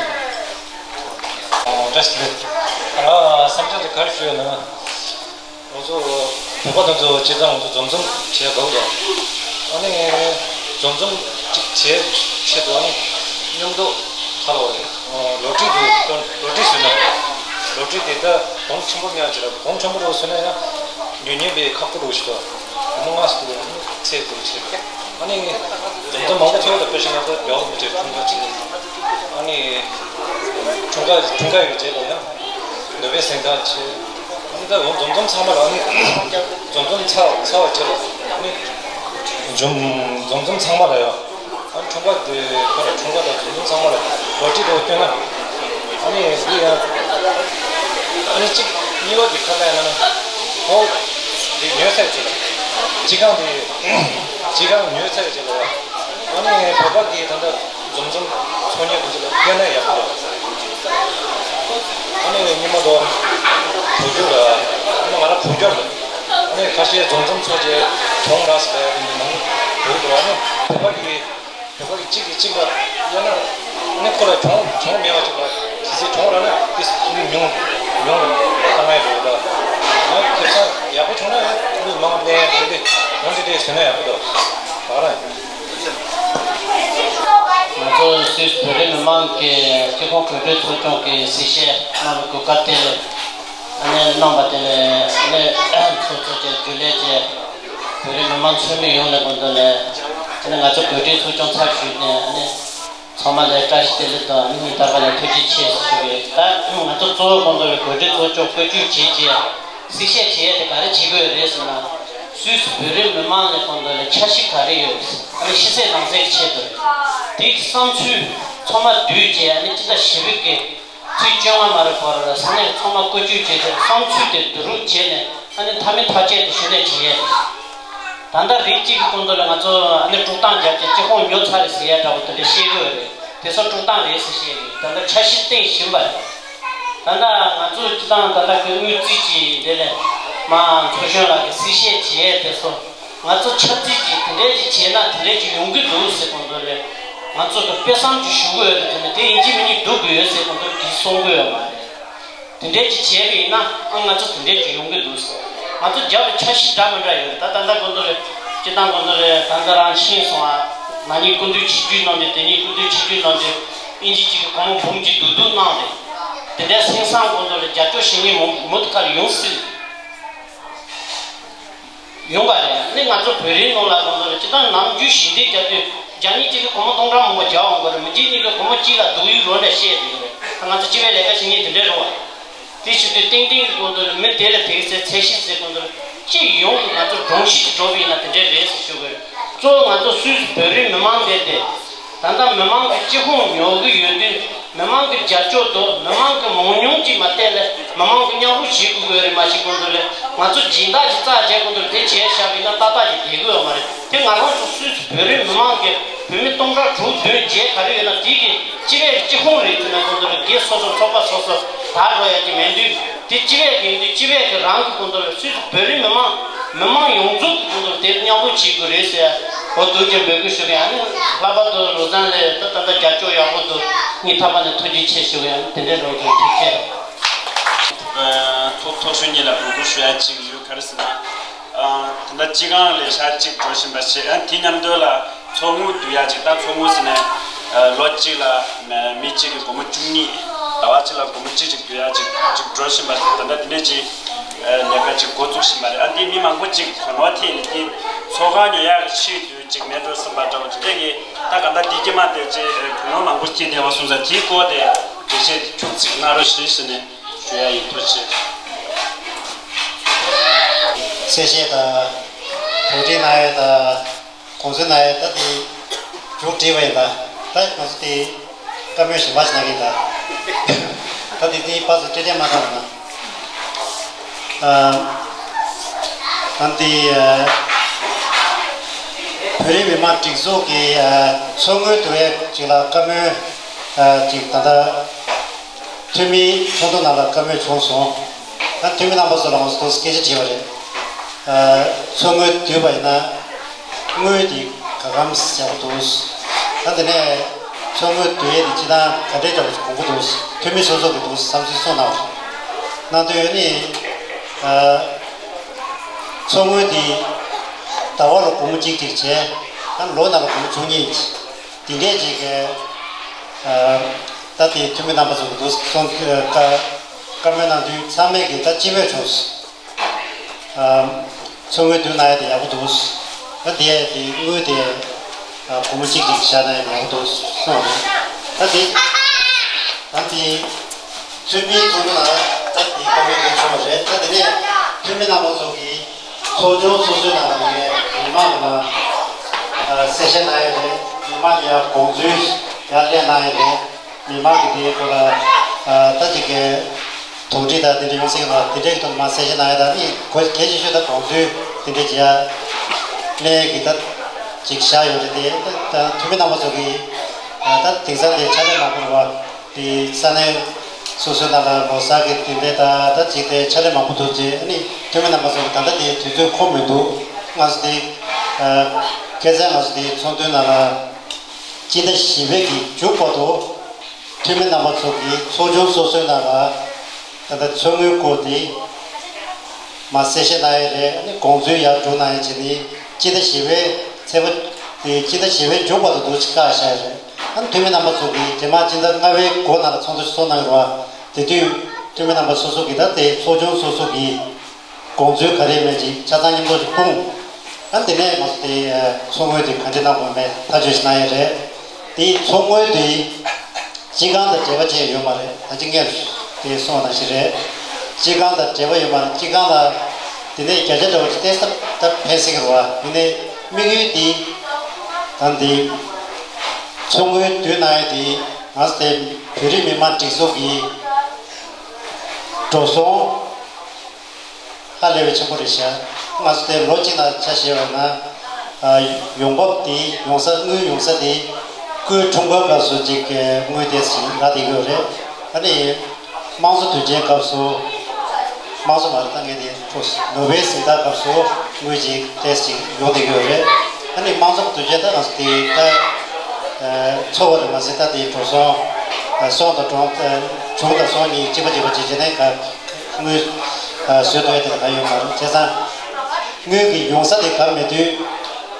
ཨོ་བཀྲ་ཤིས་བདེ་ལེགས། ང་བསམ་འཆར་དེ་ག་རེ་ཞུ་ཡོད་ན། ང་ཚོ་བོད་པ་དེ་ཚོ་སྤྱིར་བཏང་ང་ཚོ་འཛོམས་འཛོམས་བྱེད་དགོས་འདུག་ཨ་ནི་འཛོམས་འཛོམས་ཅིག་བྱེད་ཆེད་དུ་ཨ་ནི་མཉམ་དུ་ཁ་ལོ་རེ་ལོ་ཊ་རི་དུ་ལོ་ཊ་རི་བཟོས་ན་ལོ་ཊ་རི་དེ་ད་གོང་ཆེན་པོ་མཉམ་ཅིག་ལ་གོང་ཆེན་པོ་རུ་བཟོས་ན་ཡང་ཉོ་ཉན་པའི་ཁག་པོ་རུ་ཞིག་འདུག་སྒོར་མོ་ལྔ་སུ་འདུག་ཨ་ནི་ཚད་དུ་བྱེད། ཨ་ནི་འཛོམས་འཛོམས་མང་པོ་ཚོགས་ད་དཔེ་ཆ་ནང་ད་རྒྱ་བོད་མི་ཚོས་འཁྲུངས་སྐར་བྱེད། ཨ་ནི་འཁྲུངས་སྐར་འཁྲུངས་སྐར་ཡོད་བྱེད་ལ་ཡང་ནོ་བེལ་གཟེངས་རྟགས་བྱེད། ཨ་ནི་ད་འཛོམས་འཛོམས་ཚང་མ་ལ་ཨ་ནི་འཛོམས་འཛོམས་ཚར་ཚར་བ་བྱེད་ལ་ཨ་ནི་འཛོམས་འཛོམས་འཛོམས་ཚང་མ་ལ་ཡང་ཨ་ནི་འཁྲུངས་སྐར་དེ་ཁོ་ལ་འཁྲུངས་སྐར་དང་འཛོམས་འཛོམས་ཚང་མ་ལ་ལོ་ཊ་རི་དུ་སྐྱོན་ན་ཨ་ནི་འདི་ཡང་ཨ་ནི་གཅིག་གཉིས་པ་གི་ཁ་ལ་ཡང་ན་ཧོ་འདི་ཉོས་ཚར་བྱེད། སྤྱི་ཁང་དེ་སྤྱི་ཁང་ཉོས་ཚར་བྱེད་ལ་ཡང་ཨ་ནི་བོད་པ་གི་ད་ལྟ་འཛོམས་འཛོམས་ཚོགས་མཁན་དེ་ཚོ་ལ་སྐྱོན་ན་ཡག་པོ་རེད། ཨ་ནི་སྔོན་མ་དོ་བོད་བརྒྱུད་ལ་ཨ་ནི་ང་རང་བོད་སྐྱོར་ལ་ཨ་ནི་ཁ་ཤས་འཛོམས་འཛོམས་ཚོགས་རྗེས་གྱོང་རག་སི་པའི་དེ་འདི་ནང་བོད་དོ་ཨ་ནི་བོད་པ་གི་བོད་པ་གི་གཅིག་གིས་གཅིག་ལ་གཡར་ན་ཨ་ནི་ཁོ་ལ་གྱོང་གྱོང་མེད་པ་ཅིག་ལ་གལ་སྲིད་གྱོང་རག་ན་དེ་ཉུང་ཉུང་བཏང་ཡ་རེད་ད། ཨ་ནི་ཁེ་བཟང་ཡག་པོ་བྱུང་ན་ཡང་མི་མང་ལེན་དེ་འདྲ་གྱོང་དེ་འདྲ་བཟོས་ན་ཡག་པོ་འདུག་ད་ག་རང་ཡིན། ང་ཚོ་སུད་སི་བོད་རིགས་མི་མང་གི་སྤྱི་ཁོངས་གོམ་བགྲོད་ཚོགས་ཆུང་གི་གསལ་བཤད་གནང་བའི་གོ་སྐབས་དེ་ལ་ཨ་ནེ་གནང་བ་དེ་ལ་ཨ་ནེ་ཚོགས་གཙོ་བཅས་རྒྱུན་ལས་བཅས་བོད་རིགས་མི་མང་འཚོ་མི་ཡོངས་ལ་དགོངས་དོན་ལ་ཨ་ནེ་ང་ཚོ་གོམ་བགྲོད་ཚོགས་ཆུང་ཚར་ཞུས་ནས་ཨ་ནེ་ཚང་མ་ལ་བཀྲ་ཤིས་བདེ་ལེགས་དང་ཨ་ནེ་སྙིང་ཐག་པ་ནས་ཐུགས་རྗེ་ཆེ་ཞུ་གི་ཡོད། ད་ང་ཚོ་གཙོ་བོ་དགོངས་དོན་ལ་གོམ་བགྲོད་ཚོགས་ཆུང་བཀོད་ཇུས་བྱས་རྗེས། གསལ་བཤད་བྱེད་ཡས་དེ་ག་རེ་བྱེད་དགོས་རེད་ཟེར་ན། སུད་སི་བོད་རིགས་མི་མང་ལ་དགོངས་དོན་ལ་འཆར་གཞི་ག་རེ་ཡོད། ཨ་ནི་ཕྱི་གསལ་ནང་གསལ་གྱི་ཆེད་དུ་རེད། དེའི་བསམ་ཚུལ་ཚང་མ་བསྡུས་རྗེས་ཨ་ནི་སྤྱི་ཟླ་བཞི་པའི་གི་ཚེས་བཅོ་ལྔ་མ་རེད་བར་ལ་ས་གནས་ཚང་མ་བཀོད་ཇུས་བྱས་རྗེས་བསམ་ཚུལ་དེ་བསྡུ་རུབ་བྱས་ནས་ཨ་ནི་མཐའ་མའི་ཐག་བཅད་དེ་གཞི་ནས་བྱེད་ཡས་རེད། ད་ལྟ་རིགས་གཅིག་གི་དགོངས་དོན་ལ་ང་ཚོ་ཨ་ནི་དཀྲུག་གཏམ་བརྒྱབ་བྱས་སྤྱི་ཁོངས་ཉོ་ཚར་རེད་ཟེར་ཡས་འདྲ་བོ་དེ་འདྲ་བཤད་ཀྱི་ཡོད་རེད། དེ་ཚོ་དཀྲུག་གཏམ་རེད་ཟེར་བཤད་ཀྱི་ཡོད། ད་ལྟ་འཆར་གཞི་བཏིང་བཞིན་པ་རེད། ད་ལྟ་ང་ཚོ་སྤྱི་བཏང་ད་ལྟ་གི་དངུལ་རྩིས་ཀྱི་འདི་ལས་མ་ཚོ་གཞོན་ལགས་ཀྱི་གསལ་བཤད་བྱས་དེ་ཚོ་ང་ཚོ་ཆབ་སྲིད་ཀྱི་དེ་འདྲས་ཀྱི་བྱས་ན་དེ་འདྲས་ཀྱི་ཡོང་གི་འདུག་ཟེར་གོང་དུ་ལས་ང་ཚོ་གི་དཔེ་བསམ་ཅིག་ཞུ་གི་ཡོད་རེད། དེ་ནི་དེ་ཡིན་གཅིག་མིན་གཉིས་སྒྲུབ་དགོས་ཡོད་ཟེར་གོང་དུ་གིས་གསུང་གི་ཡོད་མ་རེད། དེ་འདྲས་ཀྱི་བྱས་པ་ཡིན་ན་ཨ་ང་ཚོ་དེ་འདྲས་ཀྱི་ཡོང་གི་འདུག་ཟེར། ང་ཚོ་རྒྱབ་ལ་འཆར་གཞི་འདྲ་མི་འདྲ་ཡོད་རེད། ད་ད་ལྟ་གོང་དུ་ལས་སྤྱི་བཏང་གོང་དུ་ལས་ད་ལྟ་རང་ཕྱིན་སོང་ཨ་ན་ནིང་སྐུ་མདུན་ཆིབས་བསྒྱུར་གནང་དུས་དེ་ནིང་སྐུ་མདུན་ཆིབས་བསྒྱུར་གནང་དུས་ཨིན་ཇི་གཅིག་གི་སྒོར་མོ་འབུམ་གཅིག་བསྡུ་བསྡུ་གནང་རེད། དེ་འདྲའི་སེམས་བཟང་གོང་དུ་ལ་རྒྱབ་སྐྱོར་བྱེད་མཁན་མུ་མུ་མཐུད་ཁ་ལ་ཡོང་སྲིད། ཡོང་བ་རེད། ཨ་ནི་ང་ཚོ་བོད་རིགས་ནང་ལ་གོང་དུ་ལ་སྤྱི་བཏང་ནམ་རྒྱུན་ཞི་བདེ་རྒྱབ་དུས་རྒྱ་མི་གཅིག་གིས་སྒོར་མོ་སྟོང་ཕྲག་མང་པོ་རྒྱག་འོང་གི་རེད། མི་གཅིག་གཉིས་ཀྱིས་སྒོར་མོ་གཅིག་ལ་སྡུག་ཡུས་རོ་འདྲ་བཤད་བསྡད་ཀྱི་རེད། ད་ང་ཚོ་སྤྱི་པའི་ལས་ཀ་བྱེད་མཁན་དེ་འདྲ་རེད་བ། དེ་བྱེད་དུས་ཏན་ཏན་གྱི་གོང་དུ་ལ་མི་དེ་ལ་དེ་གའི་ཚད་གཞི་ཟེར་གོང་དུ་ལ་སྤྱི་ཡོངས་ཀྱི་ང་ཚོ་སྒྲོམ་གཞི་ཅིག་འགྲོ་བ་ཡིན་ན་དེ་འདྲ་རེད་ཟེར་ཞུ་གི་ཡོད། གཙོ་བོ་ང་ཚོ་སུད་སི་བོད་རིགས་མི་མང་དེ་དེ། ད་ལྟ་མི་མང་གི་སྤྱི་ཁོངས་ཉོ་གི་ཡོད་དུས་མི་མང་གི་རྒྱབ་སྐྱོར་དང་མི་མང་གི་མང་ཉུང་གཅིག་མ་བལྟས་ལས་མི་མང་གི་མཉམ་རུབ་བྱེད་དགོས་ཀྱི་ཡོད་རེད། མ་གཞི་གོང་དུ་ལས་ང་ཚོ་སྦྱིན་བདག་ཅིག་རྩ་བྱས་གོང་དུ་ལས་དེ་བྱས་བཞག་པ་ཡིན་ན་ཏག་ཏག་ཅིག་བསྡད་ཀྱི་ཡོད་མ་རེད། དེ་ང་རང་ཚོ་སུད་སི་བོད་རིགས་མི་མང་གི་བོད་མི་སྟོང་ཕྲག་དྲུག་བདུན་བརྒྱད་ག་རེ་ཡོད་ན་དེ་གི་སྤྱི་པའི་སྤྱི་ཁོངས་རེད་ཟེར་ན་གོང་དུ་ལས་སྒེར་སོ་སོ་ཚོགས་པ་སོ་སོ་དར་འགྲོ་ཡ་ཅིག་མེད་དུས། དེ་སྤྱི་པའི་གི་ཡིན་དུས་སྤྱི་པའི་གི་རང་གི་གོང་དུ་ལ་སུད་སི་བོད་རིགས་མི་མང་མི་མང་ཡོངས་རྫོགས་ཀྱི་གོང་དུ་ལ་དེ་མཉམ་རུབ་བྱེད་དགོས་རེད་ཟེར་ཡ་འོ་འདུག་ཅེས་འབོད་སྐུལ་ཞུ་གི་ཡིན། ཨ་ནི་ལྷག་པར་དུ་ལོ་ཙཱ་ལགས་ད་ད་ལྟ་རྒྱབ་སྐྱོར་ཡག་པོ་འདུག་སྙིང་ཐག་པ་ནས་ཐུགས་རྗེ་ཆེ་ཞུ་གི་ཡིན། དེ་འདྲའི་རོགས་ཀྱི་ཐུགས་རྗེ་ཆེ། ཚོགས་ཚོགས་གཞོན་གཉིས་ལ་འབོད་སྐུལ་ཞུ་ཡ་གཅིག་ཡོད། ག་རེ་ཟེར་ན། ད་ལྟ་སྤྱི་ཁང་ལས་ཤག་གཅིག་འགྲོ་བཞིན་པ་ཞིག་ཨ་དེ་མཉམ་དུ་ལ་ཚོགས་དངུལ་བསྡུ་ཡག་ཅིག་ད་ཚོགས་དངུལ་ཟེར་ནས་ལོ་གཅིག་ལ་མི་གཅིག་གི་སྒོར་མོ་བཅུ་གཉིས། ཟླ་བ་གཅིག་ལ་སྒོར་མོ་གཅིག་ཅིག་བསྡུ་ཡག་ཅིག་ཅིག་འགྲོ་བཞིན་པ་ཞིག་ད་ལྟ་དེ་འདྲས་ཅིག་ལས་ཀ་ཅིག་འགོ་བཙུགས་བཞིན་པ་རེད། ཨ་དེ་མི་མང་པོ་ཅིག་གོ་ནོར་ཐེབས་ནས་དེ་ཚོགས་ཁང་ཉོ་ཡག་གི་ཆེད་དུ་ཅིག་མེད་འགྲོ་བསམ་པ་འདྲ་བོ་དེ་འདྲས་ཀྱི་ད་ག་ད་དེ་སྐྱེས་མ་དེ་ཅིག་གོ་ནོར་མང་པོ་སྐྱེས་བསྡད་པ་སོང་ཙང་དེའི་སྐོར་དེ་འགྲེལ་བཤད་ཅུང་ཙིག་གནང་རོགས་ཞུ་ཞུས་ནས། ཞུ་ཡ་ཡིན། ཐུགས་རྗེ་ཆེ། གསལ་བཤད་དང་གོ་སྒྲིག་གནང་ཡ་དང་དགོངས་ཚུལ་གནང་ཡ་ད་དེ་མཇུག་བསྒྲིལ་བ་ཡིན། ད་ད་ང་ཚོ་དེ་བཀའ་མོལ་གཞན་པ་ཞིག་གནང་གི་ཡིན། ད་ད་དེ་དེ་ཕར་ཚུར་འཕྲོད་བསྟེན་མ་བཏང་བ་ན། ཨ་ད་དེ་ཨ་བོད་རིགས་མི་མང་སྒྲིག་འཛུགས་ཀྱི་ཨ་ཚོགས་དངུལ་བསྡུ་བའི་ཅིག་ལ་བཀའ་མོལ་ཨ་ཅིག་ད་ལྟ། འཐུས་མི་ཚོགས་འདུ་ནང་ལ་བཀའ་མོལ་བྱུང་སོང་། ད་འཐུས་མི་རྣམ་པ་ཚོ་ལ་ང་ཚོ་སྐད་ཆ་དྲིས་པ་རེད། ཨ་ཚོགས་དངུལ་བསྡུས་པ་ཡིན་ན། དངུལ་དེ་ག་གམ་ཟེར་བ་འདུག་ད་དེ་ནས་ཚོགས་དངུལ་བསྡུ་ཡས་དེ་སྤྱི་བཏང་ག་འདྲས་འདྲ་བོ་ཞིག་དགོས་ཀྱི་འདུག་འཐུས་མི་སོ་སོ་གི་འདུག་བསམ་ཚུལ་གསུངས་གནང་བ་གནང་དོན་ཡོད་ནི། ཚོགས་དངུལ་དེ་ཟླ་བ་ལ་སྒོར་མོ་གཅིག་གཅིག་བྱས། ད་ལོ་ནང་ལ་སྒོར་མོ་བཅུ་གཉིས། དེ་འདྲས་ཅིག་གི་ད་དེ་འཐུས་མི་རྣམ་པ་ཚོ་གི་འདུག་གསུངས་བཀའ་བཀའ་མོལ་གནང་དུས་ཚང་མས་ཀྱི་ད་སྤྱི་མོས་བྱུང་། ཚོགས་དངུལ་བསྡུ་གནང་ཡ་དེ་ཡག་པོ་འདུག་ད་དེ་དེ་དངུལ་དེ་སྒོར་མོ་གཅིག་གཅིག་བཞག་གནང་ཡ་དེ་ཡག་པོ་འདུག་གསུངས་རེད། ད་དེ་ད་དེ་འཐུས་མིའི་ཚོགས་འདུ་ནང་ད་དེ་བཀའ་མོལ་དེ་བྱུང་བ་རེད། ད་དེ་ནས་འཐུས་མི་རྣམ་པ་ཚོ་གིས་ཚོགས་ཆུང་སོ་སོའི་ནང་ལ་ཡོད་མི་མང་ལ་གསལ་བཤད་གནང་ཡ་རེད། མི་མང་ལ་ཡང་དགོངས་ཚུལ་ཡར་སླེབས་གནང་ཡ་རེད། མི་མང་གི་དེའི་སྐོར་ལ་ད་ཅིག་གི་དོགས་འདྲི་དང་དེ་འདྲ་ཡོང་སྲིད་ཀྱི་རེད། དེ་འདྲའི་ཐོག་མ་གསལ་བཤད་གནང་ཡ་དང་ཨི་གོ་གལ་ཆེ་ཤོས་དང་དགོངས་ཚུལ་དེ་འདྲ་བྱེད་ཡ་ལས་ཀྱི་ད་ཅིག་བཞག་ཡོད་རེད། དེ་ད་འཐུས་མི་རྣམ་པ་ཚོ་གིས་ད་དེང་སང་དེ་ཕྱག་ལས་མང་པོ་རེད་བ། དེ་ས་གནས་སོ་སོའི་ནང་ལ་ལོ་གསར་གྱི་དེ་འདྲ་ད་ད་ཅིག་དེ་ཕྱག་ལས་མང་པོ་འདུག་ཅེས་ཨ་ནི་འཐུས་མི་རྣམ་པ་ཚོ་གིས་ད་ལྟ་དེ་དུས་ཚོད་ཁོམ་མི་འདུག་ང་ཚོ་དེ་ཁ་སང་ང་ཚོ་དེ་ཚོགས་འདུའི་ནང་ལ་སྤྱི་ཟླ་བཞི་པའི་གི་མཇུག་བར་དུ། འཐུས་མི་རྣམ་པ་ཚོ་གིས་ཚོགས་ཆུང་སོ་སོའི་ནང་ལ་ད་ལྟ་ཚོགས་དངུལ་སྐོར་དེ་མར་གསལ་བཤད་གནང་ཡས་རེད། ཨ་ནི་དགོངས་ཚུལ་ཡར་སྒྲུབ་གནང་ཡས་བྱས་ནས་སྤྱི་ཟླ་བཞི་པའི་ཚེས་པ་དེ་སྤྱི་ཟླ་བཞི་པའི་མཇུག་བར་དུ་འདུག་ཅིག་བཀག་བཞག་ཡས་རེད། ཨ་ནི་འཐུས་མི་རྣམ་པ་ཚོ་གིས་རྗེས་མ་སྤྱི་ཟླ་ལྔ་པའི་འགོ་ནང་ལ་ཚོགས་འདུ་ཚོགས་གནང་གི་རེད་བ། དེ་དུས་འཐུས་མི་རྣམ་པ་སོ་སོ་གིས་ད་ལྟའི་ཚོགས་ཆུང་སོ་སོ་གིས་དགོངས་ཚུལ་ག་རེ་མེད་ཅིག་ཆ་ཚང་མཉམ་དུ་ཅིག་སྤུངས། ཨ་དེ་ནས་ང་ཚོ་དེ་ཚོགས་དངུལ་དེ་ག་འདྲ་གནང་དགོས་མེད་ཐག་གཅོད་ཞིག་གནང་ཡས་རེད། དེ་ཚོགས་དངུལ་དེ་སྤྱི་ཁང་དང་འབྲེལ་བ་བཅས་ཡོད་མ་རེད། ད་ཅི་སྔོན་དེ་གསུངས་པ་ནང་བཞིན་རེད། སྤྱི་ཁང་དང་འབྲེལ་བ་ཡོད་མ་རེད། སྤྱི་ཁང་ལ་དེ་ནས་བརྒྱ་ཆ་འདྲ་བོ་ཅིག་ཏོག་ཙམ་ད་ཕན་སྲིད་ཀྱི་རེད་བ། ཡིན་ནའི་དམིགས་ཡུལ་དེ་ད་འདི་ཚོགས་དངུལ་བསྡུ་གནང་ཡས་དེ་ང་ཚོ་དེ་བོད་རིགས་མི་མང་སྒྲིག་འཛུགས་ཀྱི་འགྲོ་སོང་ཧ་ལས་པའི་ཆེན་པོ་རེད་ཤག་ང་ཚོ་དེ་ལོ་གཅིག་ནང་ཆ་བཞག་པ་ན། ཡོང་འབབ་དེ་ཡོང་ས་དངུལ་ཡོང་ས་དེ་སྐུའི་འཁྲུངས་སྐར་སྐབས་སུ་ཅིག་དངུལ་དེ་ཞིག་རག་བསྡད་ཡོད་རེད། ཨ་ནི་དམངས་གཙོ་དུས་ཆེན་སྐབས་སུ་དམངས་གཙོ་མ་རེད། ད་ངས་དེ་ནོ་བེལ་གཟེངས་རྟགས་སྐབས་སུ་དངུལ་ཅིག་ཏོག་ཙམ་ཅིག་ཡོང་བསྡད་ཡོད་རེད། ཨ་ནི་དམངས་གཙོ་དུས་ཆེན་ད་ང་ཚོ་དེ་ད་ཚོགས་པ་རེད་མ་ཟད་ད་དེ་འགྲོ་སོང་སོང་དང་གྲོང་གྲོང་དང་སོང་གཉིས་གཅིག་པ་གཅིག་པ་བྱས་བྱས་ནས་ག་དངུལ་བཟོ་ཐུབ་ཡ་དེ་ག་ཡོད་མ་རེད། བྱས་ཙང་དངུལ་གྱི་ཡོང་ས་དེ་ག་མེད་དུས་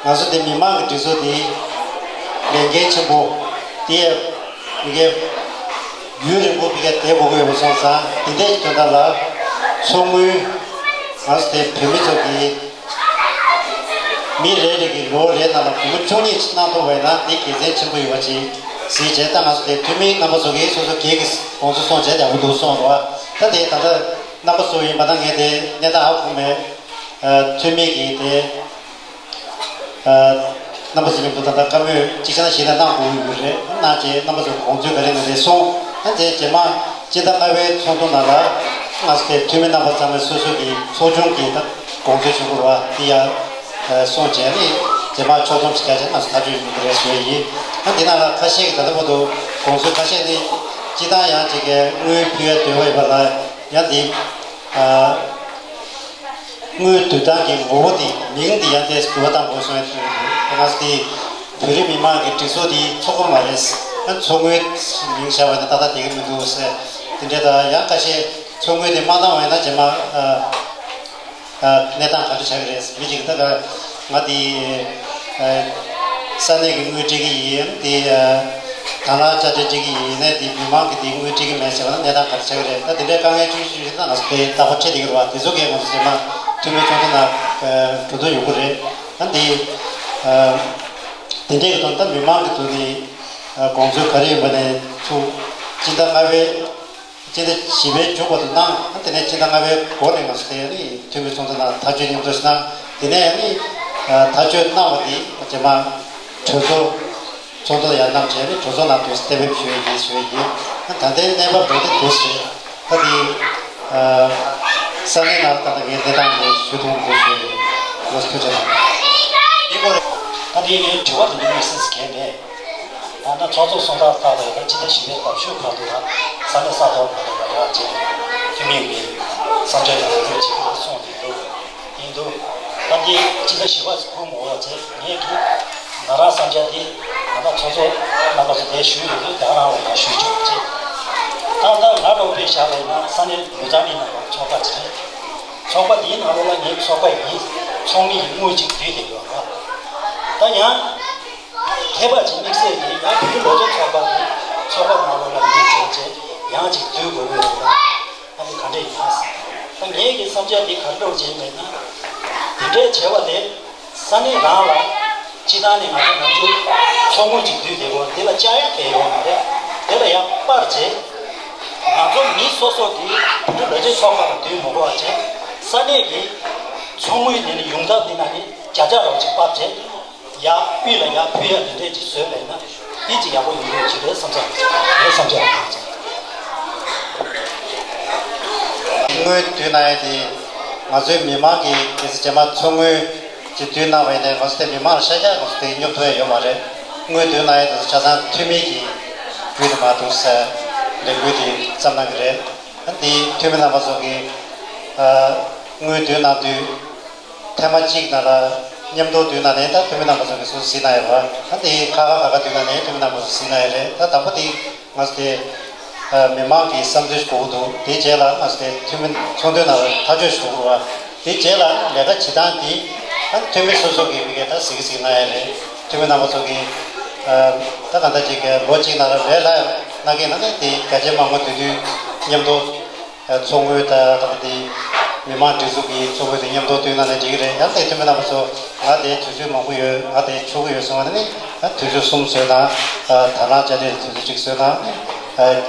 ང་ཚོ་དེ་མི་མང་གི་སྒྲིག་འཛུགས་དེ་ལས་འགན་ཆེན་པོ་དེ་མི་གའི་ཡུན་རིང་པོ་མི་གའི་བསྡད་དགོས་ཀྱི་ཡོད་པ་སོང་ཙང་དེ་འདྲའི་དོན་དག་ལ་ཚོགས་དངུལ་ང་ཚོ་དེ་བོད་མི་ཚོ་གི་མི་རེ་རེ་གིས་ལོ་རེའི་ནང་ལ་སྒོར་མོ་བཅུ་གཉིས་ཅིག་གནང་ཐུབ་པ་ཡིན་ན་དེ་དགེ་མཚན་ཆེན་པོ་ཡོད་པ་ཅིག་གཟིགས་བྱས། ད་ང་ཚོ་དེ་འཐུས་མི་རྣམ་པ་ཚོ་གིས་སོ་སོ་སྒེར་གྱི་དགོངས་ཚུལ་གསུངས་བྱས་ཡག་པོ་འདུག་གསུངས་རོགས། ད་དེ་ད་ལྟ་རྣམ་པ་ཚོ་ཡིན་པ་ན་ངས་དེ་གནས་སྟངས་ཧ་གོ་མེད། འཐུས་མི་གིས་དེ་རྣམ་པ་ཚོ་མཉམ་དུ་ད་ལྟ་བཀའ་མོལ་གཅིག་བྱས་ན་གཞི་ནས་གནང་དགོས་ཀྱི་ཡོད་རེད། གནང་བྱས་རྣམ་པ་ཚོ་དགོངས་ཚུལ་ག་རེ་ཡིན་ན་དེ་གསུངས། ཨ་དེ་རྗེས་མ་སྤྱི་ཟླ་ལྔ་པའི་ཚོགས་འདུ་ནང་ལ་ང་ཚོ་དེ་འཐུས་མི་རྣམ་པ་ཚང་མས་སོ་སོ་གི་ཚོགས་ཆུང་གི་ད་དགོངས་ཚུལ་ཞུ་དགོས་རེད་བ། དེ་ཡང་གསུངས་བྱས་ནས་རྗེས་མ་ཕྱོགས་བསྡོམས་ཤིག་བྱས་བྱས་ང་ཚོ་ཐག་གཅོད་ཡོང་གི་རེད་ཞུ་ཡ་ཡིན། ཨ་དེ་ནང་ལ་ཁ་ཤས་ཀྱིས་ད་ལྟ་བར་དུ་དགོངས་ཚུལ་ཁ་ཤས་ནི་སྤྱི་བཏང་ཡང་ཅིག་གི་དངུལ་ཕུལ་ཡ་འདོད་པ་ཡོད་པ་ལ་ཡང་དེ། དངུལ་བསྡུ་སྟངས་ཀྱི་ངོ་བོ་དེ་མིང་དེ་ཡང་ཏོག་ཙམ་འགྱུར་བ་གཏང་དགོས་སོང་ཡ་ཐོན་ཡོད་འདུག་ང་ཚོ་དེ་བོད་རིགས་མི་མང་གི་སྒྲིག་འཛུགས་དེ་ཚོགས་པ་མ་རེད། ཨ་ཚོགས་དངུལ་མིང་བཞག་པ་ནི་ཏག་ཏག་བསྡད་ཀྱི་མི་འདུག་ཟེར། དེ་འདྲ་དང་ཡང་ཁ་ཤས་ཚོགས་དངུལ་དེ་མ་བཏང་བ་ཡིན་ན་རྗེས་མ་ཨ་ཨ་གནས་སྟངས་ག་འདྲ་ཆགས་ཀྱི་རེད། མི་གཅིག་ད་ག་ང་དེ་ས་གནས་ཀྱི་དངུལ་སྤྲད་ཀྱི་ཡིན། དེ་དང་བླངས་དཔྱ་ཁྲལ་སྤྲད་ཀྱི་ཡིན་ནའི་དེ་མི་མང་གི་དེ་དངུལ་སྤྲད་ཀྱི་མེད་ཟེར་བ་ན་གནས་སྟངས་ག་རེ་ཆགས་ཀྱི་རེད། ད་དེ་འདྲའི་དཀའ་ངལ་ཆུང་ཆུང་ཞིག་ན་ང་ཚོ་དེ་རྟག་པར་འཕྲད་བསྡད་ཀྱི་རེད་བ། དེ་ཚོ་གས་ང་ཚོ་རྗེས་མ་འཐུས་མི་ཚོགས་འདུ་ནང་གྲོས་བསྡུར་ཡོང་གི་རེད། ད་དེ་དེ་འདྲའི་གི་དོན་དག་མི་མང་གི་ཐོག་ནས་དགོངས་ཚུལ་ག་རེ་ཡོད་པ་ནས་ཚུར་སྤྱི་ཟླ་ལྔ་པའི་སྤྱི་ཟླ་བཞི་པའི་མཇུག་བར་དུ་གནང་། དེ་ནས་སྤྱི་ཟླ་ལྔ་པའི་འགོ་ནས་ང་ཚོ་དེ་ནི་འཐུས་མི་ཚོགས་འདུ་ནང་ཐག་གཅོད་མཉམ་འདོགས་ཤིག་གནང་། དེ་ནས་ནི་ཐག་གཅོད་གནང་བ་དེ་རྗེས་མ་གྲོས་ཚོགས་ཚོགས་འདུ་ཡར་གནང་བྱས་ནས་གྲོས་ཚོགས་ནང་དུ་གཏན་འབེབས་ཞུ་ཡས་ཡིན་ཞུ་ཡས་ཡིན། ད་ལྟའི་གནས་བབ་འགྲོ་དེ་འདུག་ཟེར། ད་དེ་ས་གནས་ནང་ད་ལྟ་ངའི་གནས་སྟངས་ནས་ཞུ་ཐུབ་འདུག་ཞུ་ཡས་ཡིན། ལགས་སོ། ཐུགས་རྗེ་ཆེ། ད་དེ་ནི་དྲི་བ་དེ་འདྲ་མི་སེམས་སུ་གས་མེད། ད་ལྟ་ཚོགས་གཙོ་གསུང་སྟངས་ལྟར་དུ་ཡིན་ན་སྤྱི་ཟླ་བཞི་པའི་ཟླ་མཇུག་བར་དུ་དང་ས་གནས་ས་ཐོག་བར་དུ་ཡོང་བ་བཅས་འཐུས་མི་གི་བསམ་འཆར་ཡང་ལེགས་འགྲུབ་བྱེད་ཀྱི་རེད་གསུངས་ཡོད་འདུག་ཡིན་འདུག་ད་འདི་ཕྱི་ཟླ་བཞི་པ་ཚོ་ཁོང་མོ་བ་ཚེ་ངས་ཀྱི་ང་རང་བསམ་འཆར་འདི་ང་རང་ཚོ་ཚོ་རྣམ་པ་ཚོ་དེ་ཞུས་ཡོད་དུས་ད་རང་ལ་ང་ཞུས་ཆོག་ཅེས། ད་ལྟ་ང་འགྲོ་དཔེ་བཞག་པ་ཡིན་ན་ས་གནས་ལུ་ཙང་ནི་ནང་པ་ཚོགས་པ་ཅིག་རེད། ཚོགས་པ་འདིའི་ནང་ལོགས་ལ་ངའི་ཚོགས་པ་ཡིན་ཚོགས་མི་ཡིན་དངུལ་ཅིག་བསྡུས་བསྡད་ཡོད་རེད། ད་ཡང་མཁས་པ་ཅིག་དམིགས་བསལ་གྱིས་ཡང་བོད་ལོ་ཆེན་ཚོགས་པ་གི་ཚོགས་པ་ནང་ལོགས་ལ་ངས་བྱས་རྗེས་ཡང་ཅིག་བསྡུ་དགོས་ཀྱི་ཡོད་རེད། ད་འདི་ག་འདྲས་ཡིན་ན། ད་ངའི་གི་བསམ་འཆར་འདི་ག་འདྲ་བྱས་མེད་ན། འདི་འདྲས་བྱས་པ་དེ་ས་གནས་རང་ལ་སྤྱི་བཏང་ནས་ང་ཚོ་ནམ་རྒྱུན་ཚོགས་དངུལ་ཅིག་བསྡུས་བསྡད་ཡོད་འདི་ལ་བཅག་ཡ་གལ་ཡོད་མ་རེད། དེ་ལ་ཡང་སྤར་བྱས། ང་ཚོ་མི་སོ་སོ་གིས་བོད་ལོ་ཆེན་ཚོགས་པ་ལ་བསྡུས་མ་དགོས་པ་བྱས། ས་གནས་ཀྱི་ཚོགས་དངུལ་དེ་ནི་ཡོང་ཐབས་འདི་ན་ནི་བརྒྱ་ཆ་རོགས་ཅིག་སྤར་བྱས། ཡར་དབུས་ལ་ཡར་ཕུལ་ཡ་དེ་འདྲས་ཅིག་བཟོས་པས་ན་དེ་ཅིག་ཡག་པོ་ཡོང་གི་ཅིག་རེད་བསམ་ས་རེད། ངའི་བསམ་འཆར་རེད། དངུལ་བསྡུ་གནང་ཡ་དེ་ང་ཚོའི་མི་མང་གི་གལ་སྲིད་རྗེས་མ་ཚོགས་དངུལ་ཅིག་བསྡུ་གནང་བ་ཡིན་ན་ང་ཚོ་དེ་མི་མང་ལ་ཤ་རྒྱག་ང་ཚོ་དེ་སྙོབ་ཐུབ་ཡ་ཡོད་མ་རེད། དངུལ་བསྡུ་གནང་ཡ་དེ་ཚོ་ཆ་ཚང་འཐུས་མི་གི་བརྒྱུད་དེ་མ་གཏོགས་ས་ལས་འགུལ་དེ་བརྩམས་གནང་གི་རེད། ཨ་དེ་འཐུས་མི་རྣམ་པ་ཚོ་གིས་དངུལ་བསྡུ་གནང་དུས། ཐེངས་མ་གཅིག་ནང་ལ་མཉམ་དུ་བསྡུས་ན་ནས་ད་འཐུས་མི་རྣམ་པ་ཚོ་གིས་སུ་གཟིགས་གནང་ཡོད་པ། ད་དེ་ཁ་ཁ་ཁ་ཁ་བསྡུས་ན་ནས་འཐུས་མི་རྣམ་པ་ཚོ་གཟིགས་གནང་ཡོད་རེད། ད་དང་པོ་དེ་ང་ཚོ་དེ་མི་མང་གི་བསམ་ཚུལ་ཞིག་དགོས་ཀྱི་འདུག་དེའི་རྗེས་ལ་ང་ཚོ་དེ་འཐུས་མི་ཚོགས་འདུའི་ནང་ལ་ཐག་གཅོད་ཞིག་དགོས་ཀྱི་རེད་པ། དེའི་རྗེས་ལ་ལས་ཀ་བྱེད་སྟངས་དེ་ད་འཐུས་མི་སོ་སོ་གིས་མི་སྒེར་ད་གཟིགས་གཟིགས་གནང་ཡོད་རེད། འཐུས་མི་རྣམ་པ་ཚོ་གིས་ད་ག་འདྲ་ཅིག་ལོ་གཅིག་ནང་ལ་ལས་སླ་གནང་མཁན་ནང་ནས་དེ་བརྒྱ་ཆའི་མང་པོ་དེ་དུས་མཉམ་དུ། ཚོགས་དངུལ་དང་དང་དེ་མི་མང་སྒྲིག་འཛུགས་ཀྱི་ཚོགས་དངུལ་དེ་མཉམ་དུ་བསྡུས་གནང་ནས་འགྲིག་གི་རེད། ཡང་དེ་འཐུས་མི་རྣམ་པ་ཚོ་ང་དེ་དུས་ཚོད་མང་པོ་ཡོད། ང་དེ་ཆོག་གི་ཡོད་གསུངས་པ་ནི་ད་དུས་ཚོད་གསུམ་བཟོས་དང་། ད་རང་བཅའ་སྒྲིག་དུས་ཚོད་གཅིག་བཟོས་དང་།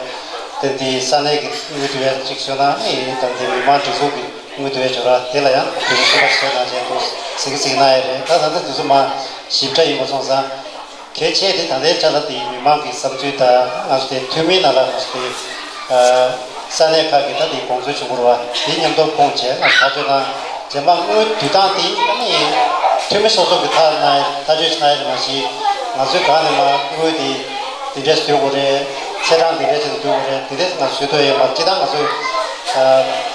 དེ་འདི་ས་གནས་ཀྱི་དངུལ་བསྡུ་བའི་གཅིག་བཟོས་དང་། ནི་དང་དེ་མི་མང་སྒྲིག་འཛུགས་ཀྱི་དངུལ་བསྡུ་བའི་སྦྱོར་བ་དེ་ལ་ཡང་དུས་ཚོད་གསུམ་པ་བཟོས་དང་བྱས་འདུག་ཟེར་གྱི་ཟིག་གནང་ཡ་རེད། ད་ད་ལྟ་དུས་ཚོད་མ་ཞིབ་ཕྲ་ཡིན་པ་སོང་ཙང་། གལ་ཆེ་དེ་ད་ལྟའི་ཆ་ལ་དེ་མི་མང་གི་བསམ་ཚུལ་དང་ང་ཚོ་དེ་འཐུས་མིའི་ནང་ལ་ང་ཚོ་དེ་ས་གནས་ཁག་གི་ད་དེ་དགོངས་ཚུལ་བྱུང་བ་རེད་པ། དེ་མཉམ་དུ་ཁོང་བྱས་ང་ཚོ་ཐག་གཅོད་གནང་། རྗེས་མ་དངུལ་བསྡུ་སྟངས་དེ་ཨ་ནི་འཐུས་མི་སོ་སོ་གི་ཐག་གནང་ཐག་གཅོད་གནང་ཡ་རེད། མ་གཞི་ང་ཚོའི་སྒང་ནས་མ་དངུལ་དེ་དེ་འདྲས་བསྡུ་དགོས་རེད། ཚེས་གྲངས་དེ་འདྲས་བྱས་ནས་བསྡུ་དགོས་རེད། དེ་འདྲས་ང་ཚོ་ཞུ་ཐུབ་ཡ་ཡོད་མ་རེད། སྤྱིར་བཏང་ང་ཚོས་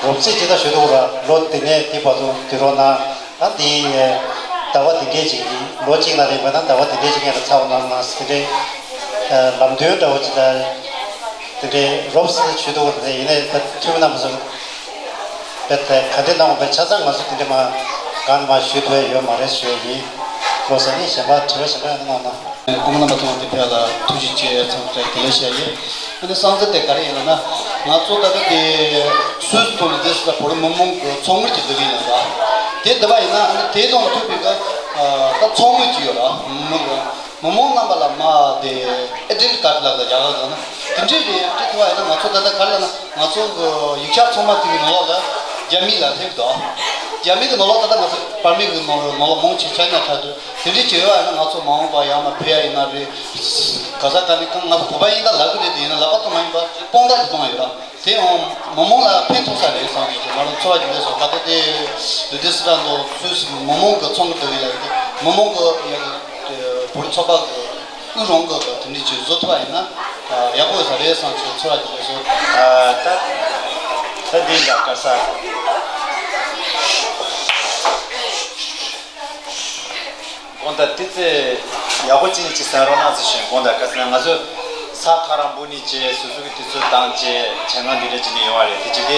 རོབ་ཙམ་ཅིག་ད་ཞུ་ཐུབ་ཀྱི་རེད་པ། ལོ་འདི་ནས་འདི་བར་དུ་བསྡུ་རོགས་གནང་། ད་འདི་ཟླ་བ་འདི་འདྲའི་ཅིག་གི་ལོ་གཅིག་ལ་རེད་པ། ན་ཟླ་བ་འདི་འདྲའི་ཅིག་ངས་ལ་ཚར་བ་གནང་གནང་ཟེར་དེ་འདྲའི་ལམ་སྟོན་འདྲ་བོ་ཅིག་དང་དེ་འདྲའི་རོབ་ཙམ་ཞུ་ཐུབ་པ་རེད། ཡིན་ནའི་ད་འཐུས་མི་རྣམ་པ་ཚོ་བས་ད་ག་འདྲའི་གནང་བ་བས་ཆ་ཚང་ང་ཚོ་དེ་འདྲའི་མ་གང་མ་ཞུ་ཐུབ་ཡ་ཡོད་མ་རེད་ཞུ་ཡ་ཡིན། ལོ་ཟེར་ནས་གཞན་པ་དྲི་བ་གཞན་པ་ཡང་གནང་ན། སྐུ་ངོ་རྣམ་པ་ཚོ་འདི་ཕེབས་ལ་ཐུགས་རྗེ་ཆེ་ཚང་ཚང་དགེ་ལེགས་ཞུ་ཡ་ཡིན། ཨ་ནི་སང་ཚེ་དེ་ག་རེ་ཡིན་ལབ་ན། ང་ཚོ་ད་ལྟ་དེ་སུད་སི་ཐོག་ནས་དེ་སུད་སི་བོད་མི་མང་གི་ཚོགས་དངུལ་གྱི་འདུ་གི་ཡིན་ལ། དེ་འདི་བ་ཡིན་ན་ཨ་ནི་དེ་དང་མཐུན་པའི་གི་ད་ཚོགས་དངུལ་གྱི་ཡོད་ལ། མི་མང་གི་མི་མང་རྣམ་པ་ལ་མ་དེ་ཨེ་ཌེན་ཊི་ཁཌ་ལབ་ལ་རྒྱ་གར་ལ་ན་དེ་འདྲས་རེད། དེ་འདི་བ་ཡིན་ན་ང་ཚོ་ད་ལྟ་ག་རེ་ལབ་ན་ང་ཚོ་གི་ཡིག་ཆ་ཚང་མ་དེ་གི་ནང་ལོགས་ལ་རྒྱ་མི་ལ་སླེབས་འདུག་རྒྱ་མི་གི་ནང་ལོགས་ད་ལྟ་ང་ཚོ་བར་མི་གི་ནང་ལོགས་མང་ཆེ་ཆ་ན་ཆ་དུ། དེ་འདྲའི་བྱས་པ་ཡིན་ན་ང་ཚོ་མ་འོངས་པ་ཡང་ན་ཕེབས་ཡ་ཡིན་ན་རེད། ག་ས་ག་ནས་གང་ང་ཚོ་བོད་པ་ཡིན་ད་ལབ་གི་རེད། དེ་ཡིན་ན་ལབ་པ་ཙམ་མ་ཡིན་པ་དཔང་རྟགས་ཀྱི་གཏོང་ཡ་ཡོད་ར། དེ་ཡང་མི་མང་ལ་ཕན་ཐོགས་ས་རེད་བསམ་གྱི་ང་རང་ཚོར་བ་ཞིག་སླེབས་སོང་། ད་ལྟ་དེ་ལུས་དེ་སི་ར་མདོ་སུད་སི་མི་མང་གི་ཚོགས་འདུ་ཡིན་ལ་ཡོད་དེ་མི་མང་གི་ཡ་བོད་ཚོགས་པ་གི་དབུ་རང་གི་དེ་འདྲའི་ཆོས་བཟོ་ཐུབ་པ་ཡིན་ན་ཡག་པོ་ཡོད་ས་རེད་བསམ་གྱི་ཚོར་བ་ཞིག་སླེབས་སོང་། ད་ད་འདི་འདྲ་དཀའ་ས། དགོངས་དག་དེ་ཚེ་ཡག་པོ་ཅི་ནས་ཅི་གསན་རོགས་གནང་ཟེར་ཞིང་དགོངས་དག་བཀའ་གསན། ང་ཚོ་ས་ཐག་རིང་པོ་ནས་ཅི་སོ་སོ་གི་དུས་ཚོད་བཏང་ཅི་ཆེད་མངགས་འདི་འདྲ་ཅི་ནས་ཡོང་བ་རེད། དེ་ཅི་དེ་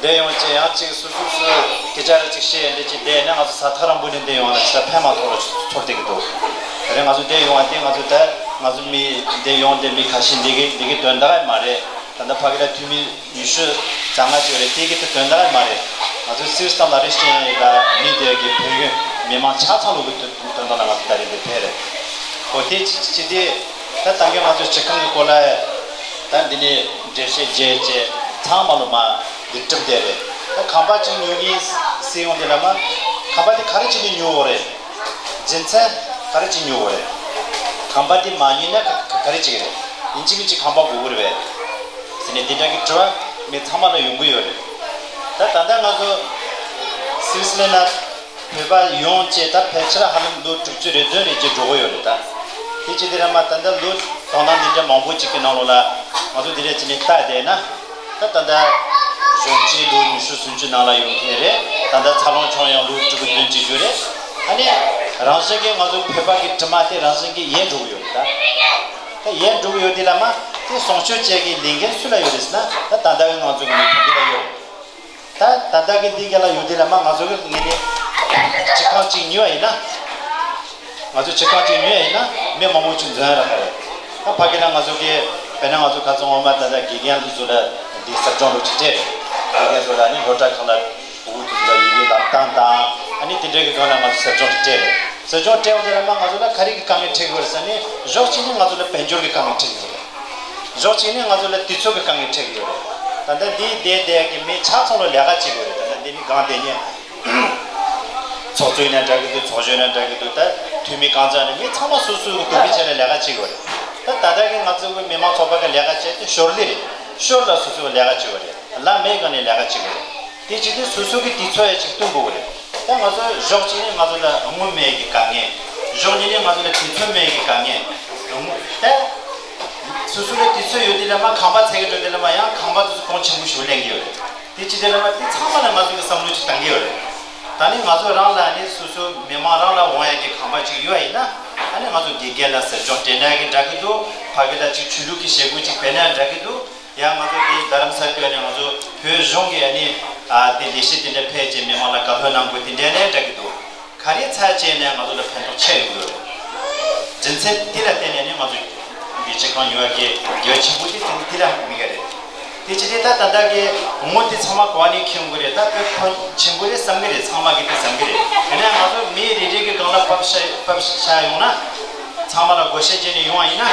འདས་ཡོང་ཅི་ཡང་ཅིག་སོ་སོ་སོ་སྐད་ཆ་རེ་ཅིག་བཤད་འདི་ཅི་དེ་ནས་ང་ཚོ་ས་ཐག་རིང་པོ་ནས་འདི་ཡོང་ལ་ཅི་ད་ཕན་མ་ཐོགས་ར་ཚོར་བསྡད་ཀྱི་འདུག་དེ་རིང་ང་ཚོ་འདི་ཡོང་བ་དེ་ང་ཚོ་ད་ང་ཚོ་མི་འདི་ཡོང་དེ་མི་ཁ་ཤས་འདི་གི་འདི་གི་དོན་དག་མ་རེད། ད་ལྟ་ཕ་གི་ལ་འཐུས་མི་ཉི་ཤུ་རྩ་ལྔ་ཅིག་རེད། དེ་གི་དེ་དོན་དག་མ་རེད། ང་ཚོ་སིལ་སྟམ་ལ་རེ་ཤེས་ལ་མི་དེ་གི་བོད་ཡུལ་མི་མང་ཆ་ཚང་ལུགས་ཀྱི་དོན་དག་ལ་ང་ཚོ་ད་རེས་འདི་ཕེབས་རེད། ཨོ་དེ་ཅི་དེ་ད་ད་གིན་ང་ཚོ་སྤྱི་ཁང་གི་སྐོར་ལ་ད་འདི་ནས་འགྲེལ་བཤད་བརྒྱབ་བྱས་ཚང་མ་ལོ་མ་འདི་གྲུབ་བསྡད་རེད། ད་ཁང་པ་ཅིག་ཉོ་གིན་སྲིད་ཡོང་དེ་ལ་མ་ཁང་པ་དེ་ག་རེ་བྱས་ནས་ཉོ་དགོས་རེད། རྒྱུ་མཚན་ག་རེ་བྱས་ཉོ་དགོས་རེད། ཁང་པ་དེ་མ་ཉོས་ན་ག་ག་རེ་བྱེད་ཀྱི་རེད། ཡིན་གཅིག་མིན་གཅིག་ཁང་པ་དགོས་ཀྱི་རེད་པས། ཟེར་ནས་འདི་འདྲ་གི་དྲི་བ་མི་ཚང་མ་ལ་ཡོང་གི་ཡོད་རེད། ད་ད་ལྟ་ང་ཚོ་སིལ་སིལ་ན་བོད་པ་ཡོང་བྱས་ད་ཕལ་ཆེར་ཧ་ལམ་ལོ་དྲུག་ཅུ་རེ་བདུན་རེ་བརྒྱད་འགྲོ་གི་ཡོད་རེད་ད། དེ་བྱས་དེ་ར་མ་ད་ལྟ་ལོ་དོ་སྣང་འདི་འདྲ་མང་པོ་ཅིག་གི་ནང་ལོགས་ལ་ང་ཚོ་འདི་འདྲ་བྱས་ནས་ལྟ་བསྡད་ན་ད་ད་ལྟ་གཞོན་སྐྱེས་ལོ་ཉི་ཤུ་སུམ་ཅུ་ནང་ལ་ཡོང་མཁན་རེད། ད་ལྟ་འཚར་ལོངས་བྱུང་ཡང་ལོ་དྲུག་བདུན་ཅིག་ཡོད་རེད། ཨ་ནི་རང་བཞིན་གྱིས་ང་ཚོ་བོད་པ་གི་དྲི་མ་དེ་རང་བཞིན་གྱིས་ཡལ་འགྲོ་གི་ཡོད་རེད་ད། ད་ཡལ་འགྲོ་གི་ཡོད་དེ་ལ་མ་དེ་སྲུང་སྐྱོབ་བྱེད་ཀྱི་ལས་འགན་སུ་ལ་ཡོད་རེད་ཟེར་ན། ད་ད་ལྟ་གི་ང་ཚོ་གི་མི་བུ་གི་ལ་ཡོད་རེད། ད་ད་ལྟ་གི་འདི་ག་ལ་ཡོད་དེ་ལ་མ་ང་ཚོ་གི་ངེས་ནས་སྤྱི་ཁང་གཅིག་ཉོས་པ་ཡིན་ན། ང་ཚོ་སྤྱི་ཁང་གཅིག་ཉོས་ཡིན་ན་མི་མང་པོ་ཅིག་འཛུལ་ཡ་རག་ག་རེད། ད་ཕ་གི་ལ་ང་ཚོ་གི་དཔེར་ན་ང་ཚོ་ཁ་སང་འོ་མ་ད་ལྟ་དགེ་རྒན་ཚོ་ལ་འདི་ཟབ་སྦྱོང་ལོ་གཅིག་སྤྲད་རེད། དགེ་རྒན་ཚོ་ལ་ནི་སློབ་གྲྭ་ཁག་ལ་བུ་ཚོ་ལ་ཡི་གེ་ལབ་སྟངས་དང་ཨ་ནི་དེ་འདྲའི་གི་སྒང་ལ་ང་ཚོ་ཟབ་སྦྱོང་དེ་སྤྲད་རེད། ཟབ་སྦྱོང་སྤྲད་འོང་དེ་ལ་མ་ང་ཚོ་ལ་ག་རེ་གི་དཀའ་ངལ་འཕྲད་ཀྱི་ཡོད་རེད་ཟེར་ནས་གཞོགས་གཅིག་ནས་ང་ཚོ་ལ་དཔལ་འབྱོར་གི་དཀའ་ངལ་འཕྲད་ཀྱི་ཡོད་རེད། གཞོགས་གཅིག་ནས་ང་ཚོ་ལ་དུས་ཚོད་ཀྱི་དཀའ་ངལ་འཕྲད་ཀྱི་ཡོད་རེད། ད་ལྟ་འདི་བསྡད་བསྡད་ཀྱི་མི་ཆ་ཚང་ལ་ལས་ཀ་བྱེད་དགོས་རེད། ད་ལྟ་འདི་ནི་སྒང་བསྡད་མཁན་ཚོགས་གཙོ་ཡིན་ན་འདྲ་གི་འདུག་ཚོགས་གཞོན་ཡིན་ན་འདྲ་གི་འདུག་ད་འཐུས་མི་གང་ཚང་ནས་མི་ཚང་མ་སོ་སོའི་གི་འདུག་གི་ཆ་ནས་ལས་ཀ་བྱེད་དགོས་རེད། ད་ད་ལྟ་གི་ང་ཚོ་གི་མི་མང་ཚོགས་པ་གི་ལས་ཀ་བྱེད་དུས་ཞོར་ལས་རེད། ཞོར་ལ་སོ་སོའི་ལས་ཀ་བྱེད་དགོས་རེད། ལམ་མེད་སྒང་ནས་ལས་ཀ་བྱེད་དགོས་རེད། དེ་བྱེད་དུས་སོ་སོ་གི་དུས་ཚོད་ཡ་ཅིག་བསྟུན་དགོས་རེད། ད་ང་ཚོ་གཞོགས་གཅིག་ནས་ང་ཚོ་ལ་དངུལ་མེད་ཀྱི་དཀའ་ངལ། གཞོགས་གཉིས་ནས་ང་ཚོ་ལ་དུས་ཚོད་མེད་ཀྱི་དཀའ་ངལ། དངུལ་ད་སོ་སོ་ལ་དུས་ཚོད་ཡོད་དུས་ལ་མ་ཁང་པ་ཚད་ཀྱི་འགྲོ་དུས་ལ་མ་ཡང་ཁང་པ་དེ་ཚོ་གོང་ཆེན་པོ་ཞིག་ལེན་གྱི་ཡོད་རེད། དེ་བྱེད་དུས་ལ་མ་དེ་ཚང་མ་ལ་ང་ཚོ་གི་བསམ་བློ་ཅིག་བཏང་གི་ཡོད་རེད། ད་ནི་ང་ཚོ་རང་ལ་ནི་སོ་སོ་མི་མང་རང་ལ་འོང་ཡ་གི་ཁང་པ་ཅིག་ཡོད་ཡིན་ན་ཨ་ནི་ང་ཚོ་དགེ་རྒན་ལ་ཟབ་སྦྱོང་སྤྲད་ན་གི་འདྲ་གི་འདུག་ཕ་གི་ལ་ཅིག་ཆོས་ལུགས་ཀྱི་བྱེད་སྒོ་ཅིག་སྤེལ་ན་འདྲ་གི་འདུག་ཡང་ང་ཚོ་དེ་རྡ་རམ་ས་ཁུལ་ནས་ང་ཚོ་བོད་གཞུང་གི་ཨ་ནི་ཨ་དེ་ལས་བྱེད་དེ་འདྲ་ཕེབས་བྱས་མི་མང་ལ་བཀའ་སློབ་གནང་དགོས་དེ་འདྲ་ནས་འདྲ་གི་འདུག་ག་རེ་ཚད་བྱས་ནས་ང་ཚོ་ལ་ཕན་ཐོགས་ཆེ་ཡོང་གི་ཡོད་རེད། རྒྱུ་མཚན་དེ་ལ་བརྟེན་ནས་ནི་ང་ཚོ་འདི་སྤྱི་ཁང་ཉོ་བ་གི་དགེ་བ་ཆེན་པོ་དེ་དེ་དེ་ལ་དམིགས་ཀ་རེད། དེ་ཅི་སྟེ་ད་ད་ལྟ་གི་ངོ་དེ་ཚང་མ་གོ་བ་ནས་མཁྱེན་དགོས་རེད། ད་དཔེ་ཕན་ཆེན་པོ་རེད་བསམ་གི་རེད། ཚང་མ་གི་དེ་བསམ་གི་རེད། དེ་ནས་ང་ཚོ་མི་རེ་རེ་གི་སྒང་ལ་ཕབ་ཤ་ཕབ་ཤ་ཡོང་ན་ཚང་མ་ལ་བགོ་བཤའ་བྱས་ནས་ཡོང་བ་ཡིན་ན།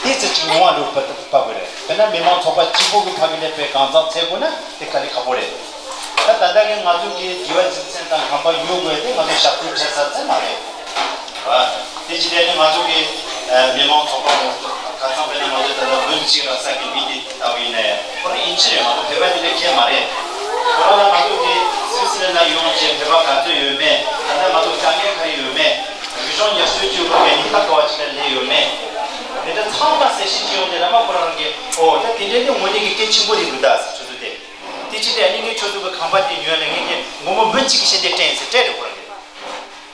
དེ་ཚེ་གཅིག་ཡོང་བ་འགྲོ་པ་པ་དགོས་རེད། དཔེར་ན་མི་མང་ཚོགས་པ་གཅིག་པོ་གི་ཕ་གི་ལས་པའི་གང་ཟག་ཚད་དགོས་ན་དེ་དཀའ་ལས་ཁག་པོ་རེད། ད་ད་ལྟ་གི་ང་ཚོ་གི་དགེ་བ་རྒྱུ་མཚན་དང་ཁང་པ་ཡོད་དགོས་དེ་ང་ཚོ་ཞབས་ཏོག་བྱེད་ས་ཚད་མ་རེད། རེད་བ། དེ་ཅི་ལས་ནི་ང་ཚོ་གི་མི་མང་ཚོགས་པ་ཁ་ཚང་དཔེར་ན་ང་ཚོ་ད་ལྟ་འབུམ་གཅིག་ལ་ས་གི་མི་དེ་ལྟ་བུ་ཡིན་ན་ཡང་ཁོ་རང་ཨིན་ཇི་རེད། ང་ཚོ་བོད་པ་དེ་འདྲ་ཁྱད་མ་རེད། ཁོ་རང་ལ་ང་ཚོ་གི་སུད་སི་ལན་ལ་ཡོང་བྱས་བོད་པ་ག་ཚོད་ཡོད་མེད། ད་ལྟ་ང་ཚོ་དཀའ་ངལ་ག་རེ་ཡོད་མེད། རིག་གཞུང་ཉམས་གསོའི་སྤྱོད་སྒོ་གལ་ནི་ལྟ་ག་བ་ཅིག་ལ་སླེབས་ཡོད་མེད། དེ་འདྲ་ཚང་མ་གསལ་བཤད་བྱེད་ཡོང་དེ་ལ་མ་ཁོ་རང་གིས་ཨོ་ད་དེ་འདྲ་དེ་དངོས་གནས་ཀྱི་གལ་ཆེན་པོ་རེད་འདུག་ད་ཟེར་ཆུ་ཚོད་དེ། དེ་ཅི་སྟེ་ཨ་ནི་ངས་ཁྱོད་ཚོ་གི་ཁང་པ་དེ་ཉོས་ལ་ངས་ཀྱི་སྒོར་མོ་འབུམ་གཅིག་གི་ཞལ་འདེབས་སྤྲད་ཟེར་སྤྲད་རེད་ཁོ་རང་གིས།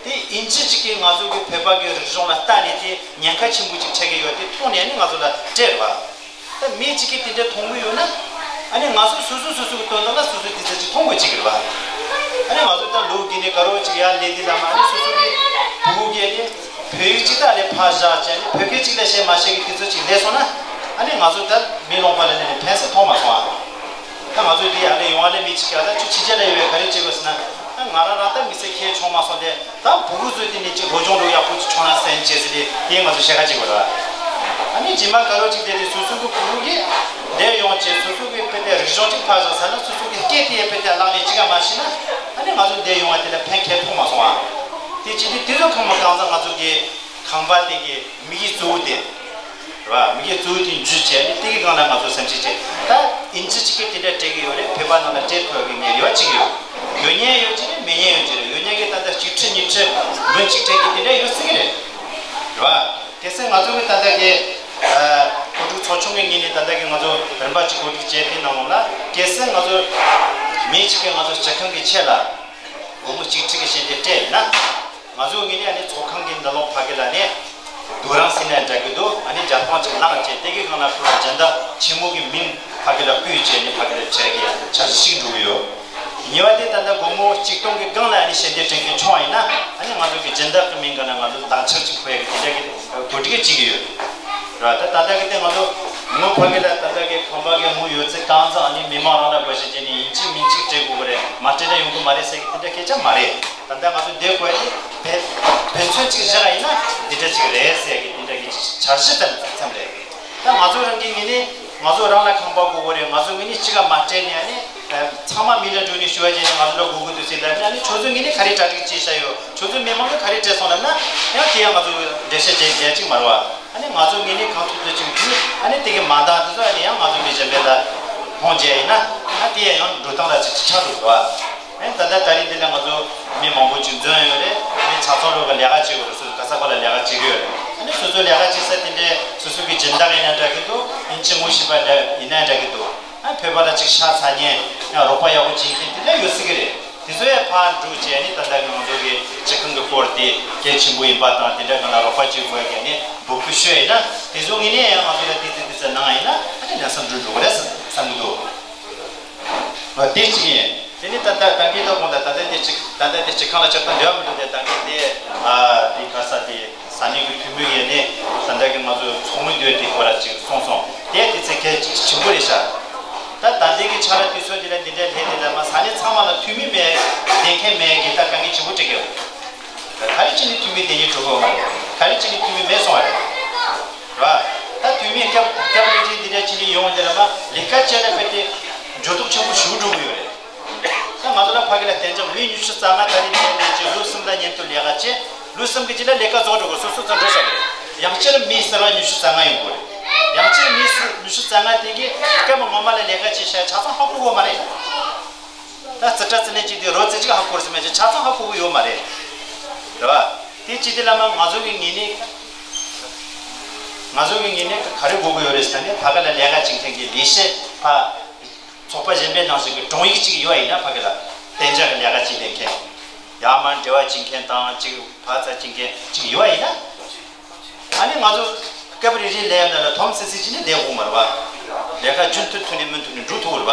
དེ་ཨིན་ཇི་གཅིག་གིས་ང་ཚོ་གི་བོད་པ་གི་རིག་གཞུང་ལ་ལྟ་ནས་དེ་ཉེན་ཁ་ཆེན་པོ་ཅིག་འཕྲད་ཀྱི་ཡོད་དེ་མཐོང་ནས་ཨ་ནི་ང་ཚོ་ལ་སྤྲད་རེད་བ། ད་མི་གཅིག་གིས་དེ་འདྲ་མཐོང་གི་ཡོད་ན། ཨ་ནི་ང་ཚོ་སོ་སོ་སོ་སོ་གི་དོན་དག་ལ་སོ་སོ་དེ་ཚོ་ཅིག་མཐོང་དགོས་ཅིག་རེད་བ། ཨ་ནི་ང་ཚོ་ད་ལོ་དགུ་ནས་དགའ་རོགས་ཅིག་ཡར་སླེབས་དུས་ཙམ་ཨ་ནི་སོ་སོ་གི་བུ་གུ་གིས་ནི་བོད་ཡིག་ཅིག་ད་ལས་ཕར་བཞག་བྱས་ནི་བོད་སྐད་ཅིག་ལས་བཤད་མ་ཤེས་གི་དེ་ཚོ་ཅིག་སླེབས་སོང་ན། ཨ་ནི་ང་ཚོ་ད་མི་ལོང་པ་ལ་ནི་ཕན་སེམས་མཐོང་མ་སོང་ཨ། ད་ང་ཚོ་འདི་ཡར་ལས་ཡོང་བ་ལས་མི་གཅིག་ག་ད་ཁྱོད་ཕྱི་རྒྱལ་ལ་ཡོད་པས་ག་རེ་བྱེད་དགོས་ཟེར་ན། ད་ང་རང་རང་ད་མི་ཚེ་ཁྱེར་ཆོག་མ་སོང་སྟེ། ད་བུ་གུ་ཚོས་དེ་ནས་ཅིག་སློབ་སྦྱོང་འགྲོ་ཡག་པོ་ཅིག་བྱུང་ན་བསམ་བྱས་ཟེར་ཏེ་དེ་ང་ཚོ་བཤད་ཁ་ཅིག་བ་ར། ཨ་ནི་རྗེས་མ་དགའ་རོགས་ཅིག་བསྡད་དེ་སོ་སོ་གི་བུ་གུ་གིས་འདིར་ཡོང་བྱས་སོ་སོ་གི་དཔེ་དེ་རིག་གཞུང་ཅིག་ཕར་བཞག་ཟེར་ན་སོ་སོ་གི་སྐད་དེ་ཡང་དཔེ་དེ་བརླག་ནས་ཅི་ག་མ་ཤེས་ན། ཨ་ནི་ང་ཚོ་འདིར་ཡོང་བ་དེ་ལ་ཕན་ཁེ་ཐོགས་མ་སོང་ཨ། དེ་ཅི་སྟེ་དེ་ཚོ་ཁོ་མོ་གང་ཟག་ང་ཚོ་གི་ཁང་པ་དེ་གི་དམིགས་ཡུལ་གཙོ་བོ་དེ། རེད་བ། དམིགས་ཡུལ་གཙོ་བོ་དེ་འཇུས་བྱས་ནས་དེ་གི་སྒང་ལ་ང་ཚོ་སེམས་ཤུགས་བྱས། ད་ཨིན་ཇི་གཅིག་གིས་དེ་འདྲ་སྤྲད་ཀྱི་ཡོད་རེད། བོད་པ་ནང་ལ་སྤྲད་ཐུབ་ཀྱི་ངས་རེ་བ་བྱེད་ཀྱི་ཡོད། ཡོད་མཁན་ཡོད་ཀྱི་རེད། མེད་མཁན་ཡོད་ཀྱི་རེད། ཡོད་མཁན་གྱིས་ད་ལྟ་གཅིག་ཁྲི་གཉིས་ཁྲི་འབུམ་གཅིག་སྤྲད་ཀྱི་དེ་འདྲ་ཡོད་སྲིད་ཀྱི་རེད། རེད་བ། གལ་སྲིད་ང་ཚོ་གི་ད་ལྟ་གི་གོ་སྒྲིག་ཚོགས་ཆུང་གི་ངོས་ནས་ད་ལྟ་གི་ང་ཚོ་རིམ་པ་གཅིག་གོ་སྒྲིག་བྱས་དེ་ནང་ལོགས་ལ་གལ་སྲིད་ང་ཚོ་མི་གཅིག་གིས་ང་ཚོ་སྤྱི་ཁང་གི་ཆེད་ལ་སྒོར་མོ་གཅིག་ཁྲི་གི་ཞལ་འདེབས་སྤྲད་ཡིན་ན། ང་ཚོའི་ངོས་ནས་ཨ་ནི་ཚོགས་ཁང་གི་ནང་ལོགས་ཕ་གི་ལ་ནས་རྡོ་རིང་ཟེར་ན་འདྲ་གི་འདུག་ཨ་ནི་རྒྱ་ཕང་ཅིག་བླངས་བྱས་དེ་གི་སྒང་ལ་ཁོ་ལ་སྦྱིན་བདག་ཆེན་མོ་གི་མིང་ཕ་གི་ལ་བཀོད་བྱས་ནས་ཕ་གི་ལ་བྱས་ཀྱི་འཆར་གཞི་ཞིག་འགྲོ་གི་ཡོད། གཉིས་པ་དེ་ད་ལྟ་སྒོར་མོ་གཅིག་སྟོང་གི་སྒང་ལ་ཨ་ནི་ཞལ་འདེབས་སྤྲད་མཁན་བྱུང་བ་ཡིན་ན་ཨ་ནི་ང་ཚོ་གི་སྦྱིན་བདག་གི་མིང་གི་ནང་ང་ཚོ་ལག་ཆ་གཅིག་ཕུལ་ཡ་གི་དེ་འདྲ་གི་གོ་སྒྲིག་བྱེད་ཀྱི་ཡོད། རེད་བ། ད་ད་ལྟ་གི་དེ་ང་ཚོ་ངོ་ཕ་གི་ལ་ད་ལྟ་གི་ཁང་པ་གི་ངོ་ཡོད་ཚད་གང་ཚང་ནི་མི་མང་རང་ལ་བགོ་བཤའ་བྱས་ནས་ཡིན་གཅིག་མིན་གཅིག་སྤྲད་དགོས་ཀྱི་རེད། མ་སྤྲད་ན་ཡོང་གི་མ་རེད་ཟེར་གི་དེ་འདྲ་སྐད་ཆ་མ་རེད། ད་ལྟ་ང་ཚོ་འདི་དགོས་དེ་བེད་བེད་མཚོན་གཅིག་བཞག་ཡིན་ན་འདི་འདྲ་གཅིག་རེད་ཟེར་གི་དེ་འདྲ་གི་འཆར་གཞི་ཙམ་ཙམ་རེད། ད་ང་ཚོ་རང་གི་ངོས་ནས་ང་ཚོ་རང་ལ་ཁང་པ་དགོས་ཀྱི་རེད། ང་ཚོ་ངོས་ནས་གཅིག་ག་མ་སྤྲད་ནས་ཨ་ནི་ཚང་མ་མི་ལ་འགྲོ་ནས་ཞུ་བ་བྱས་ནས་ང་ཚོ་ལ་དགོས་ཀྱི་འདུག་ཟེར་ལབ་ན་ཨ་ནི་ཁྱོད་ཚོ་ངོས་ནས་ག་རེ་གྲ་སྒྲིག་བྱས་བཞག་ཡོད། ཁྱོད་ཚོ་མི་མང་གིས་ག་རེ་སྤྲད་སོང་ལབ་ན་ཡང་དེ་ཡང་ང་ཚོ་འགྲེལ་བཤད་བྱེད་ཡ་གཅིག་མ་རེད་བ། ཨ་ནི་ང་ཚོ་ངོས་ནས་གང་ཐུབ་ཐུབ་ཅིག་བྱས་ཨ་ནི་དེ་གི་མ་འདང་དེ་ཚོ་ཨ་ནི་ཡང་ང་ཚོ་མི་གཞན་པ་ལ་ཕོན་བྱས་ཡིན་ན་ཨ་དེ་ཡང་འགྲོ་སྟངས་ལ་ཅིག་ཆགས་འགྲོ་གི་རེད་བ། ཨ་ནི་ད་ལྟ་ད་རིང་འདི་ལ་ང་ཚོ་མི་མང་པོ་ཅིག་འཛོམས་ཡོད་རེད། མི་ཆ་ཚང་ལོག་གི་ལས་ཀ་བྱེད་དགོས་རེད། སོ་སོ་ག་ས་ག་ལ་ལས་ཀ་བྱེད་ཀྱི་ཡོད་རེད། ཨ་ནི་སོ་སོ་ལས་ཀ་བྱེད་ས་དེ་འདྲའི་སོ་སོ་གི་སྦྱིན་བདག་ཡིན་ན་འདྲ་གི་འདུག་ཡིན་གཅིག་ངོ་ཤེས་པ་འདྲ་ཡིན་ན་འདྲ་གི་འདུག་ཨ་བོད་པ་ལ་ཅིག་ཤ་ཚ་མཁན་ ཡང་རོགས་པ་ཡག་པོ་བྱེད་མཁན་དེ་འདྲ་ཡོད་སྲིད་ཀྱི་རེད། དེ་ཚོ་ཡང་ཕར་འགྲོ་བྱས་ནས་ད་ལྟ་ང་ཚོ་གི་སྤྱི་ཁང་གི་སྐོར་དེ་གལ་ཆེན་པོ་ཡིན་པ་དང་དེ་འདྲ་གང་ལ་རོགས་པ་བྱེད་དགོས་ཀྱི་ནས་འབོད་སྐུལ་ཞུས་ཡིན་ན། དེ་ཚོ་ངོས་ནས་ཡང་ང་ཚོ་ལ་ཏོག་ཙམ་ཏོག་ཙམ་གནང་ཡིན་ན་ཨ་ནི་ལམ་སང་འགྲོ་འགྲོ་གི་རེད་བསམ་བསམ་གྱི་འདུག་དེ་གཅིག་ཡིན། དེ་ནི་ད་ལྟ་ད་གིན་ད་དགོངས་དག་ད་ལྟ་དེ་གཅིག་ད་ལྟ་དེ་གཅིག་ཁང་ལ་ཆགས་སྟངས་འབྲེལ་བ་མི་འགྲོ་དེ་ད་གིན་དེ་ཨ་དེ་ག་ས་དེ་ས་གནས་ཀྱི་འཐུས་མི་ཡིན་ནི་ད་ལྟ་གི་ང་ཚོ་ཚོགས་མི་འདུས་དེ་སྐོར་ལ་ཅིག་གསུངས་སོང་། དེ་དེ་ཚེ་གལ་ཆེན་པོ་རེད་ཤག་ད་ད་ལྟའི་གི་ཆ་ལ་དུས་ཚོད་འདི་ལ་འདི་འདྲའི་ལྷན་འདི་ལ་མ་ས་གནས་ཚང་མ་ལ་འཐུས་མི་མེད་བསྡད་མཁན་མེད་གི་ད་དཀའ་ངལ་ཆེན་པོ་འཕྲད་ཀྱི་ཡོད། ག་རེ་བྱས་ནས་འཐུས་མི་བསྡད་ཀྱི་འགྲོ་གི་ཡོད་མ་རེད། ག་རེ་བྱས་ནས་འཐུས་མི་མེད་སོང་བ་རེད། རེད་བ། ད་འཐུས་མི་སྐབས་སྐབས་རེ་རེ་འདི་འདྲ་བྱས་ནས་ཡོང་འདི་ལ་མ་ལས་ཀ་བྱས་ན་དཔེ་དེ་འགྱུར་ལྡོག་ཆེན་པོ་ཞིག་འགྲོ་གི་ཡོད་རེད། ད་ང་ཚོ་ལ་ཕ་གི་ལ་གཏན་འཇགས་མི་ཉི་ཤུ་རྩ་ལྔ་ད་རེས་ནས་ནས་ཀྱི་ལོ་གསུམ་ལ་མཉམ་དུ་ལས་ཀ་བྱས། ལོ་གསུམ་གྱི་རྗེས་ལ་ལས་ཀ་རྫོགས་འགྲོ་དགོས། སོ་སོ་ཚོ་འགྲོ་ས་རེད། ཡང་བསྐྱར་མི་གསར་བ་ཉི་ཤུ་རྩ་ལྔ་ཡོང་དགོས་རེད། ཡང་བསྐྱར་མི་སུ་ཉི་ཤུ་རྩ་ལྔ་དེ་གི་སྐབས་ངོ་མ་ལ་ལས་ཀ་བྱེད་ཤག་ཆ་ཚང་ཧ་གོ་གོ་མ་རེད། ད་རྩིས་ཁྲ་རྩིས་ལེན་བྱེད་དུས་རོ་རྩེ་གཅིག་ཧ་གོ་རེད་ཟེར་མེད་ཅིག་ཆ་ཚང་ཧ་གོ་གི་ཡོད་མ་རེད། རེད་བ། དེ་བྱེད་དུས་ལ་མ་ང་ཚོ་གི་ངོས་ནས་ང་ཚོ་གི་ངོས་ནས་ག་རེ་དགོས་ཀྱི་ཡོད་རེད་ཟེར་ན་ནི་ཕ་གི་ལ་ལས་ཀ་བྱེད་མཁན་གྱི་ལས་བྱེད་ཕ། ཚོགས་པ་གཞན་པའི་ནང་བཞིན་གྱི་དྲུང་ཡིག་ཅིག་ཡོད་ཡིན་ན་ཕ་གི་ལ་གཏན་འཇགས་ཀྱི་ལས་ཀ་བྱེད་ལས་མཁན། ཡར་མར་འབྲེལ་བ་བྱེད་མཁན་དང་ཅིག་བག་ཚ་བྱེད་མཁན་ཅིག་ཡོད་ཡིན་ན། ཨ་ནི་ང་ཚོ་སྐབས་རེ་རེ་ལས་ཡ་ན་ལ་འཐོམ་སི་སི་བྱས་ནས་བསྡད་དགོས་མ་རེད་བ། ལས་ཀ་རྒྱུན་མཐུད་ཐུབ་ནས་མུ་མཐུད་ནས་འགྲོ་ཐུབ་རེད་བ།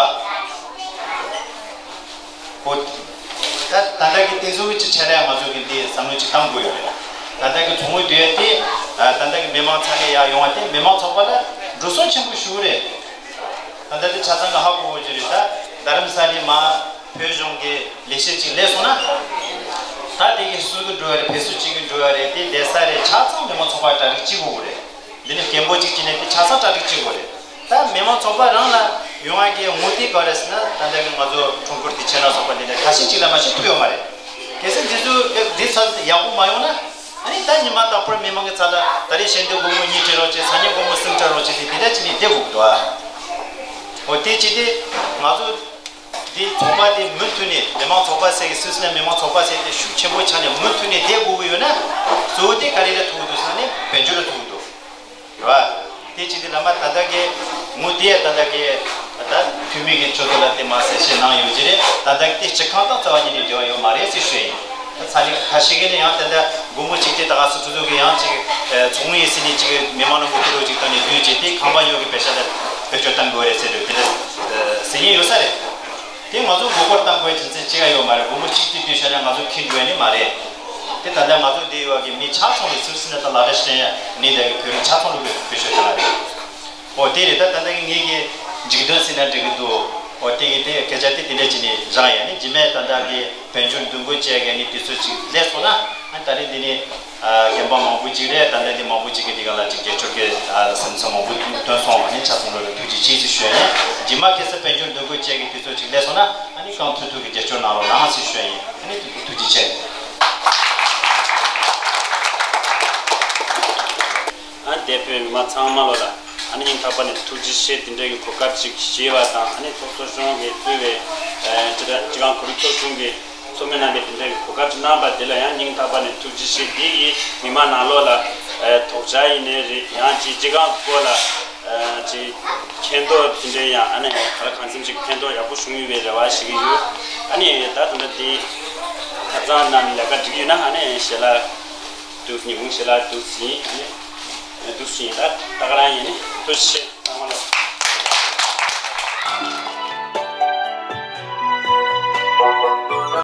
ཨོ། ད་ད་ལྟ་གི་དེ་ཚོ་གི་ཅིག་ཆ་ལས་ང་ཚོ་གི་འདི་བསམ་བློ་ཅིག་བཏང་དགོས་ཡོད་རེད། ད་ལྟ་གི་ཚོགས་དངུལ་བསྡུ་ཡ་དེ་ད་ལྟ་གི་མི་མང་ཚང་མས་ཡར་ཡོང་བ་དེ་མི་མང་ཚོགས་པ་ལ་འགྲོ་སོང་ཆེན་པོ་ཞིག་རེད། ད་ལྟ་དེ་ཆ་ཚང་གི་ཧ་གོ་གོ་རྒྱུ་རེད། ད་རྡ་རམ་ས་ལའི་མ་བོད་གཞུང་གི་ལས་བྱེད་ཅིག་སླེབས་སོང་ན། ད་དེ་གི་སུ་གི་འགྲོ་ཡ་རེད། བོད་སུ་གཅིག་གི་འགྲོ་ཡ་རེད། དེ་བསྡད་ས་རེད། ཆ་ཚང་མི་མང་ཚོགས་པ་གྲ་སྒྲིག་བྱེད་དགོས་གི་རེད། འདི་ནི་སྐད་འབོད་ཅིག་བྱས་ནས་དེ་ཆ་ཚང་གྲ་སྒྲིག་བྱེད་དགོས་རེད། ད་མི་མང་ཚོགས་པ་རང་ལ་ཡོང་བ་གི་ངོ་དེབ་ག་རེ་ཟེར་ན་ད་ལྟ་གི་ང་ཚོ་ཁྲོམ་སྐོར་དེ་ཆེ་ན་སོགས་པ་འདི་འདྲ་ཁ་ཤས་ཅིག་ལ་མ་ཤེས་ཐུབ་ཡོད་མ་རེད། གལ་སྲིད་འདི་ཚོ་འདི་ཚོ་ཡག་པོ་མ་ཡོང་ན། ཨ་ནི་ད་ཉི་མ་རྟག་པར་མི་མང་གི་ཚབ་ལ་ད་རེས་ཞལ་འདོན་སྒོར་མོ་གཉིས་སྤྲད་རོགས་བྱེད། སང་ཉིན་སྒོར་མོ་གསུམ་སྤྲད་རོགས་བྱེད་དེ་དེ་འདྲ་བྱས་ནས་བསྡད་དགོས་ཀྱི་འདུག་ཨ། འོ་དེ་བྱས་ཏེ་ང་ཚོ་འདི་ཚོགས་པ་དེ་མུ་མཐུད་ནས་མི་མང་ཚོགས་པ་ཟེར་གི་སུད་སི་ནས་མི་མང་ཚོགས་པ་ཟེར་དེ་ཤུགས་ཆེན་པོ་ཆགས་ནས་མུ་མཐུད་ནས་བསྡད་དགོས་ཀྱི་ཡོད་ན། གཙོ་བོ་དེ་ག་རེ་ལ་ཐུག་གི་འདུག་ཟེར་ན་ནི་དཔལ་འབྱོར་ལ་ཐུག་གི་འདུག་རེད་བ། དེ་བྱས་ཏེ་ལ་མ་ད་ལྟ་གི་ངོ་དེ་ད་ལྟ་གི་ད་འཐུས་མི་གི་ཆོས་ཚོགས་ལ་དེ་མ་ཟེར་ཞེས་གནང་ཡོད་ཀྱི་རེད། ད་ལྟ་དེ་སྤྱི་ཁང་དང་རྩ་བ་ཉིད་ནས་འབྲེལ་བ་ཡོད་མ་རེད་ཟེར་ཞུས་ཡིན། ད་ཚ་ནི་ཁ་ཤས་ཀྱིས་ནི་ཡང་ད་ལྟ་སྒོར་མོ་གཅིག་དེ་ད་ག་སུ་ཚོ་ཚོ་གི་ཡང་ཅིག་ཚོགས་དངུལ་ཡིན་ཟེར་ནས་ཅིག་མི་མང་ལ་མོ་ཁུ་རོ་ཅིག་བཏང་ནས་བསྡུས་བྱས་དེ་ཁང་པ་ཉོ་གི་པེ་ཤ་ལ་བེད་སྤྱོད་བཏང་དགོས་རེད་ཟེར་འདུག་དེ་འདྲ་ཟེར་མཁན་ཡོད་ས་རེད། དེ་ང་ཚོ་མགོ་སྐོར་བཏང་དགོས་རྒྱུ་མཚན་ཅི་ཡང་ཡོད་མ་རེད། སྒོར་མོ་གཅིག་དེ་བསྡུས་བཞག་ན་ང་ཚོ་ཁེ་འགྲོ་ཡ་ནི་མ་རེད། དེ་ད་ལྟ་ང་ཚོ་འདི་ཡོད་པ་གི་མི་ཆ་ཚང་ལ་སུད་སི་ནས་ད་ལག་བརྡ་བཤད་ཡ་ནི་ད་གི་བོད་རིགས་ཆ་ཚང་ལ་བེད་སྤྱོད་བཏང་ཡ་རེད། ཨོ་དེ་རེད། ད་ད་ལྟ་གི་ངེད་ཀྱི་འཇིག་རྟེན་ཟེར་ན་འགྲིག་གི་འདུག་ཨོ་དེ་གི་དེ་སྐད་ཆ་དེ་དེ་འདྲ་བྱས་ནས་རག་ཡ་ནི་རྗེས་མའི་ད་ལྟ་གི་དཔལ་འབྱོར་འདུ་འགོད་བྱས་ག་ནི་དུས་ཚོད་ཅིག་སླེབས་སོང་ན་ཨ་ད་རེས་འདི་ནི་ཨ་རྒན་པ་མང་པོ་ཅིག་རེད། ད་ལྟ་འདི་མང་པོ་ཅིག་གི་འདི་ག་ལ་ཅིག་རྒྱལ་སྤྱིའི་ཨ་སེམས་ཚོར་མང་པོ་བཏོན་སོང་བ་ནི་ཆ་ཚང་ལོ་ལ་ཐུགས་རྗེ་ཆེ་ཞེས་ཞུ་ཡ་ཡིན། རྗེས་མ་ཁ་སང་དཔལ་འབྱོར་འདུ་འགོད་བྱས་གི་དུས་ཚོད་ཅིག་སླེབས་སོང་ན་ཨ་ནི་གང་ཐུབ་ཐུབ་ཀྱི་རྒྱབ་སྐྱོར་གནང་རོགས་གནང་ཞེས་ཞུ་ཡ་ཡིན། ཨ་ནི་ཐུགས་ཐུགས་རྗེ་ཆེ། ཨ་འདས་པའི་མི་མང་ཚང་མ་ལོ་ལ་ཨ་ནི་སྙིང་ཐག་པ་ནས་ཐུགས་རྗེ་ཆེ། དེ་འདྲའི་གི་གོ་སྐབས་ཅིག་བཞེས་པ་དང་ཨ་ནི་ཚོགས་གཙོ་གཞུང་གིས་གཙོས་པའི་ཨ་སྤྱི་སྤྱི་ཁང་གོ་རིམ་ཚོགས་ཆུང་གི་ཚོགས་མི་རྣམ་པས་དེ་འདྲའི་གི་གོ་སྐབས་ཅིག་གནང་པ་དེ་ལ་ཡང་སྙིང་ཐག་པ་ནས་ཐུགས་རྗེ་ཆེ། དེ་ཡིས་མི་མང་ནང་ལོགས་ལ་ཨ་དོགས་འཆར་ཡིན་ནའི་རེད། ཡང་ཅིག་སྤྱི་ཁང་སྐོར་ལ་ཨ་ཅིག་མཁྱེན་རྟོགས་དེ་འདྲའི་ཡང་ཨ་ནི་ག་ལ་གང་འཚམ་ཅིག་མཁྱེན་རྟོགས་ཡག་པོ་བྱུང་ཡོད་པའི་རེ་བ་ཞིག་ཡོད། ཨ་ནི་ད་ད་ལྟ་དེ་ཁ་སང་ནང་ལས་ཀ་འགྲིག་ཡོད་ན་ཨ་ནི་ཞལ་ལག་འདུག་ཉིན་གུང་ཞལ་ལག་འདུག་ཟིན། ཨ་ནི་འདུག་ཟིན། ད་ད་ག་རང་ཡིན་ནི་ཐུགས་རྗེ་ཆེ།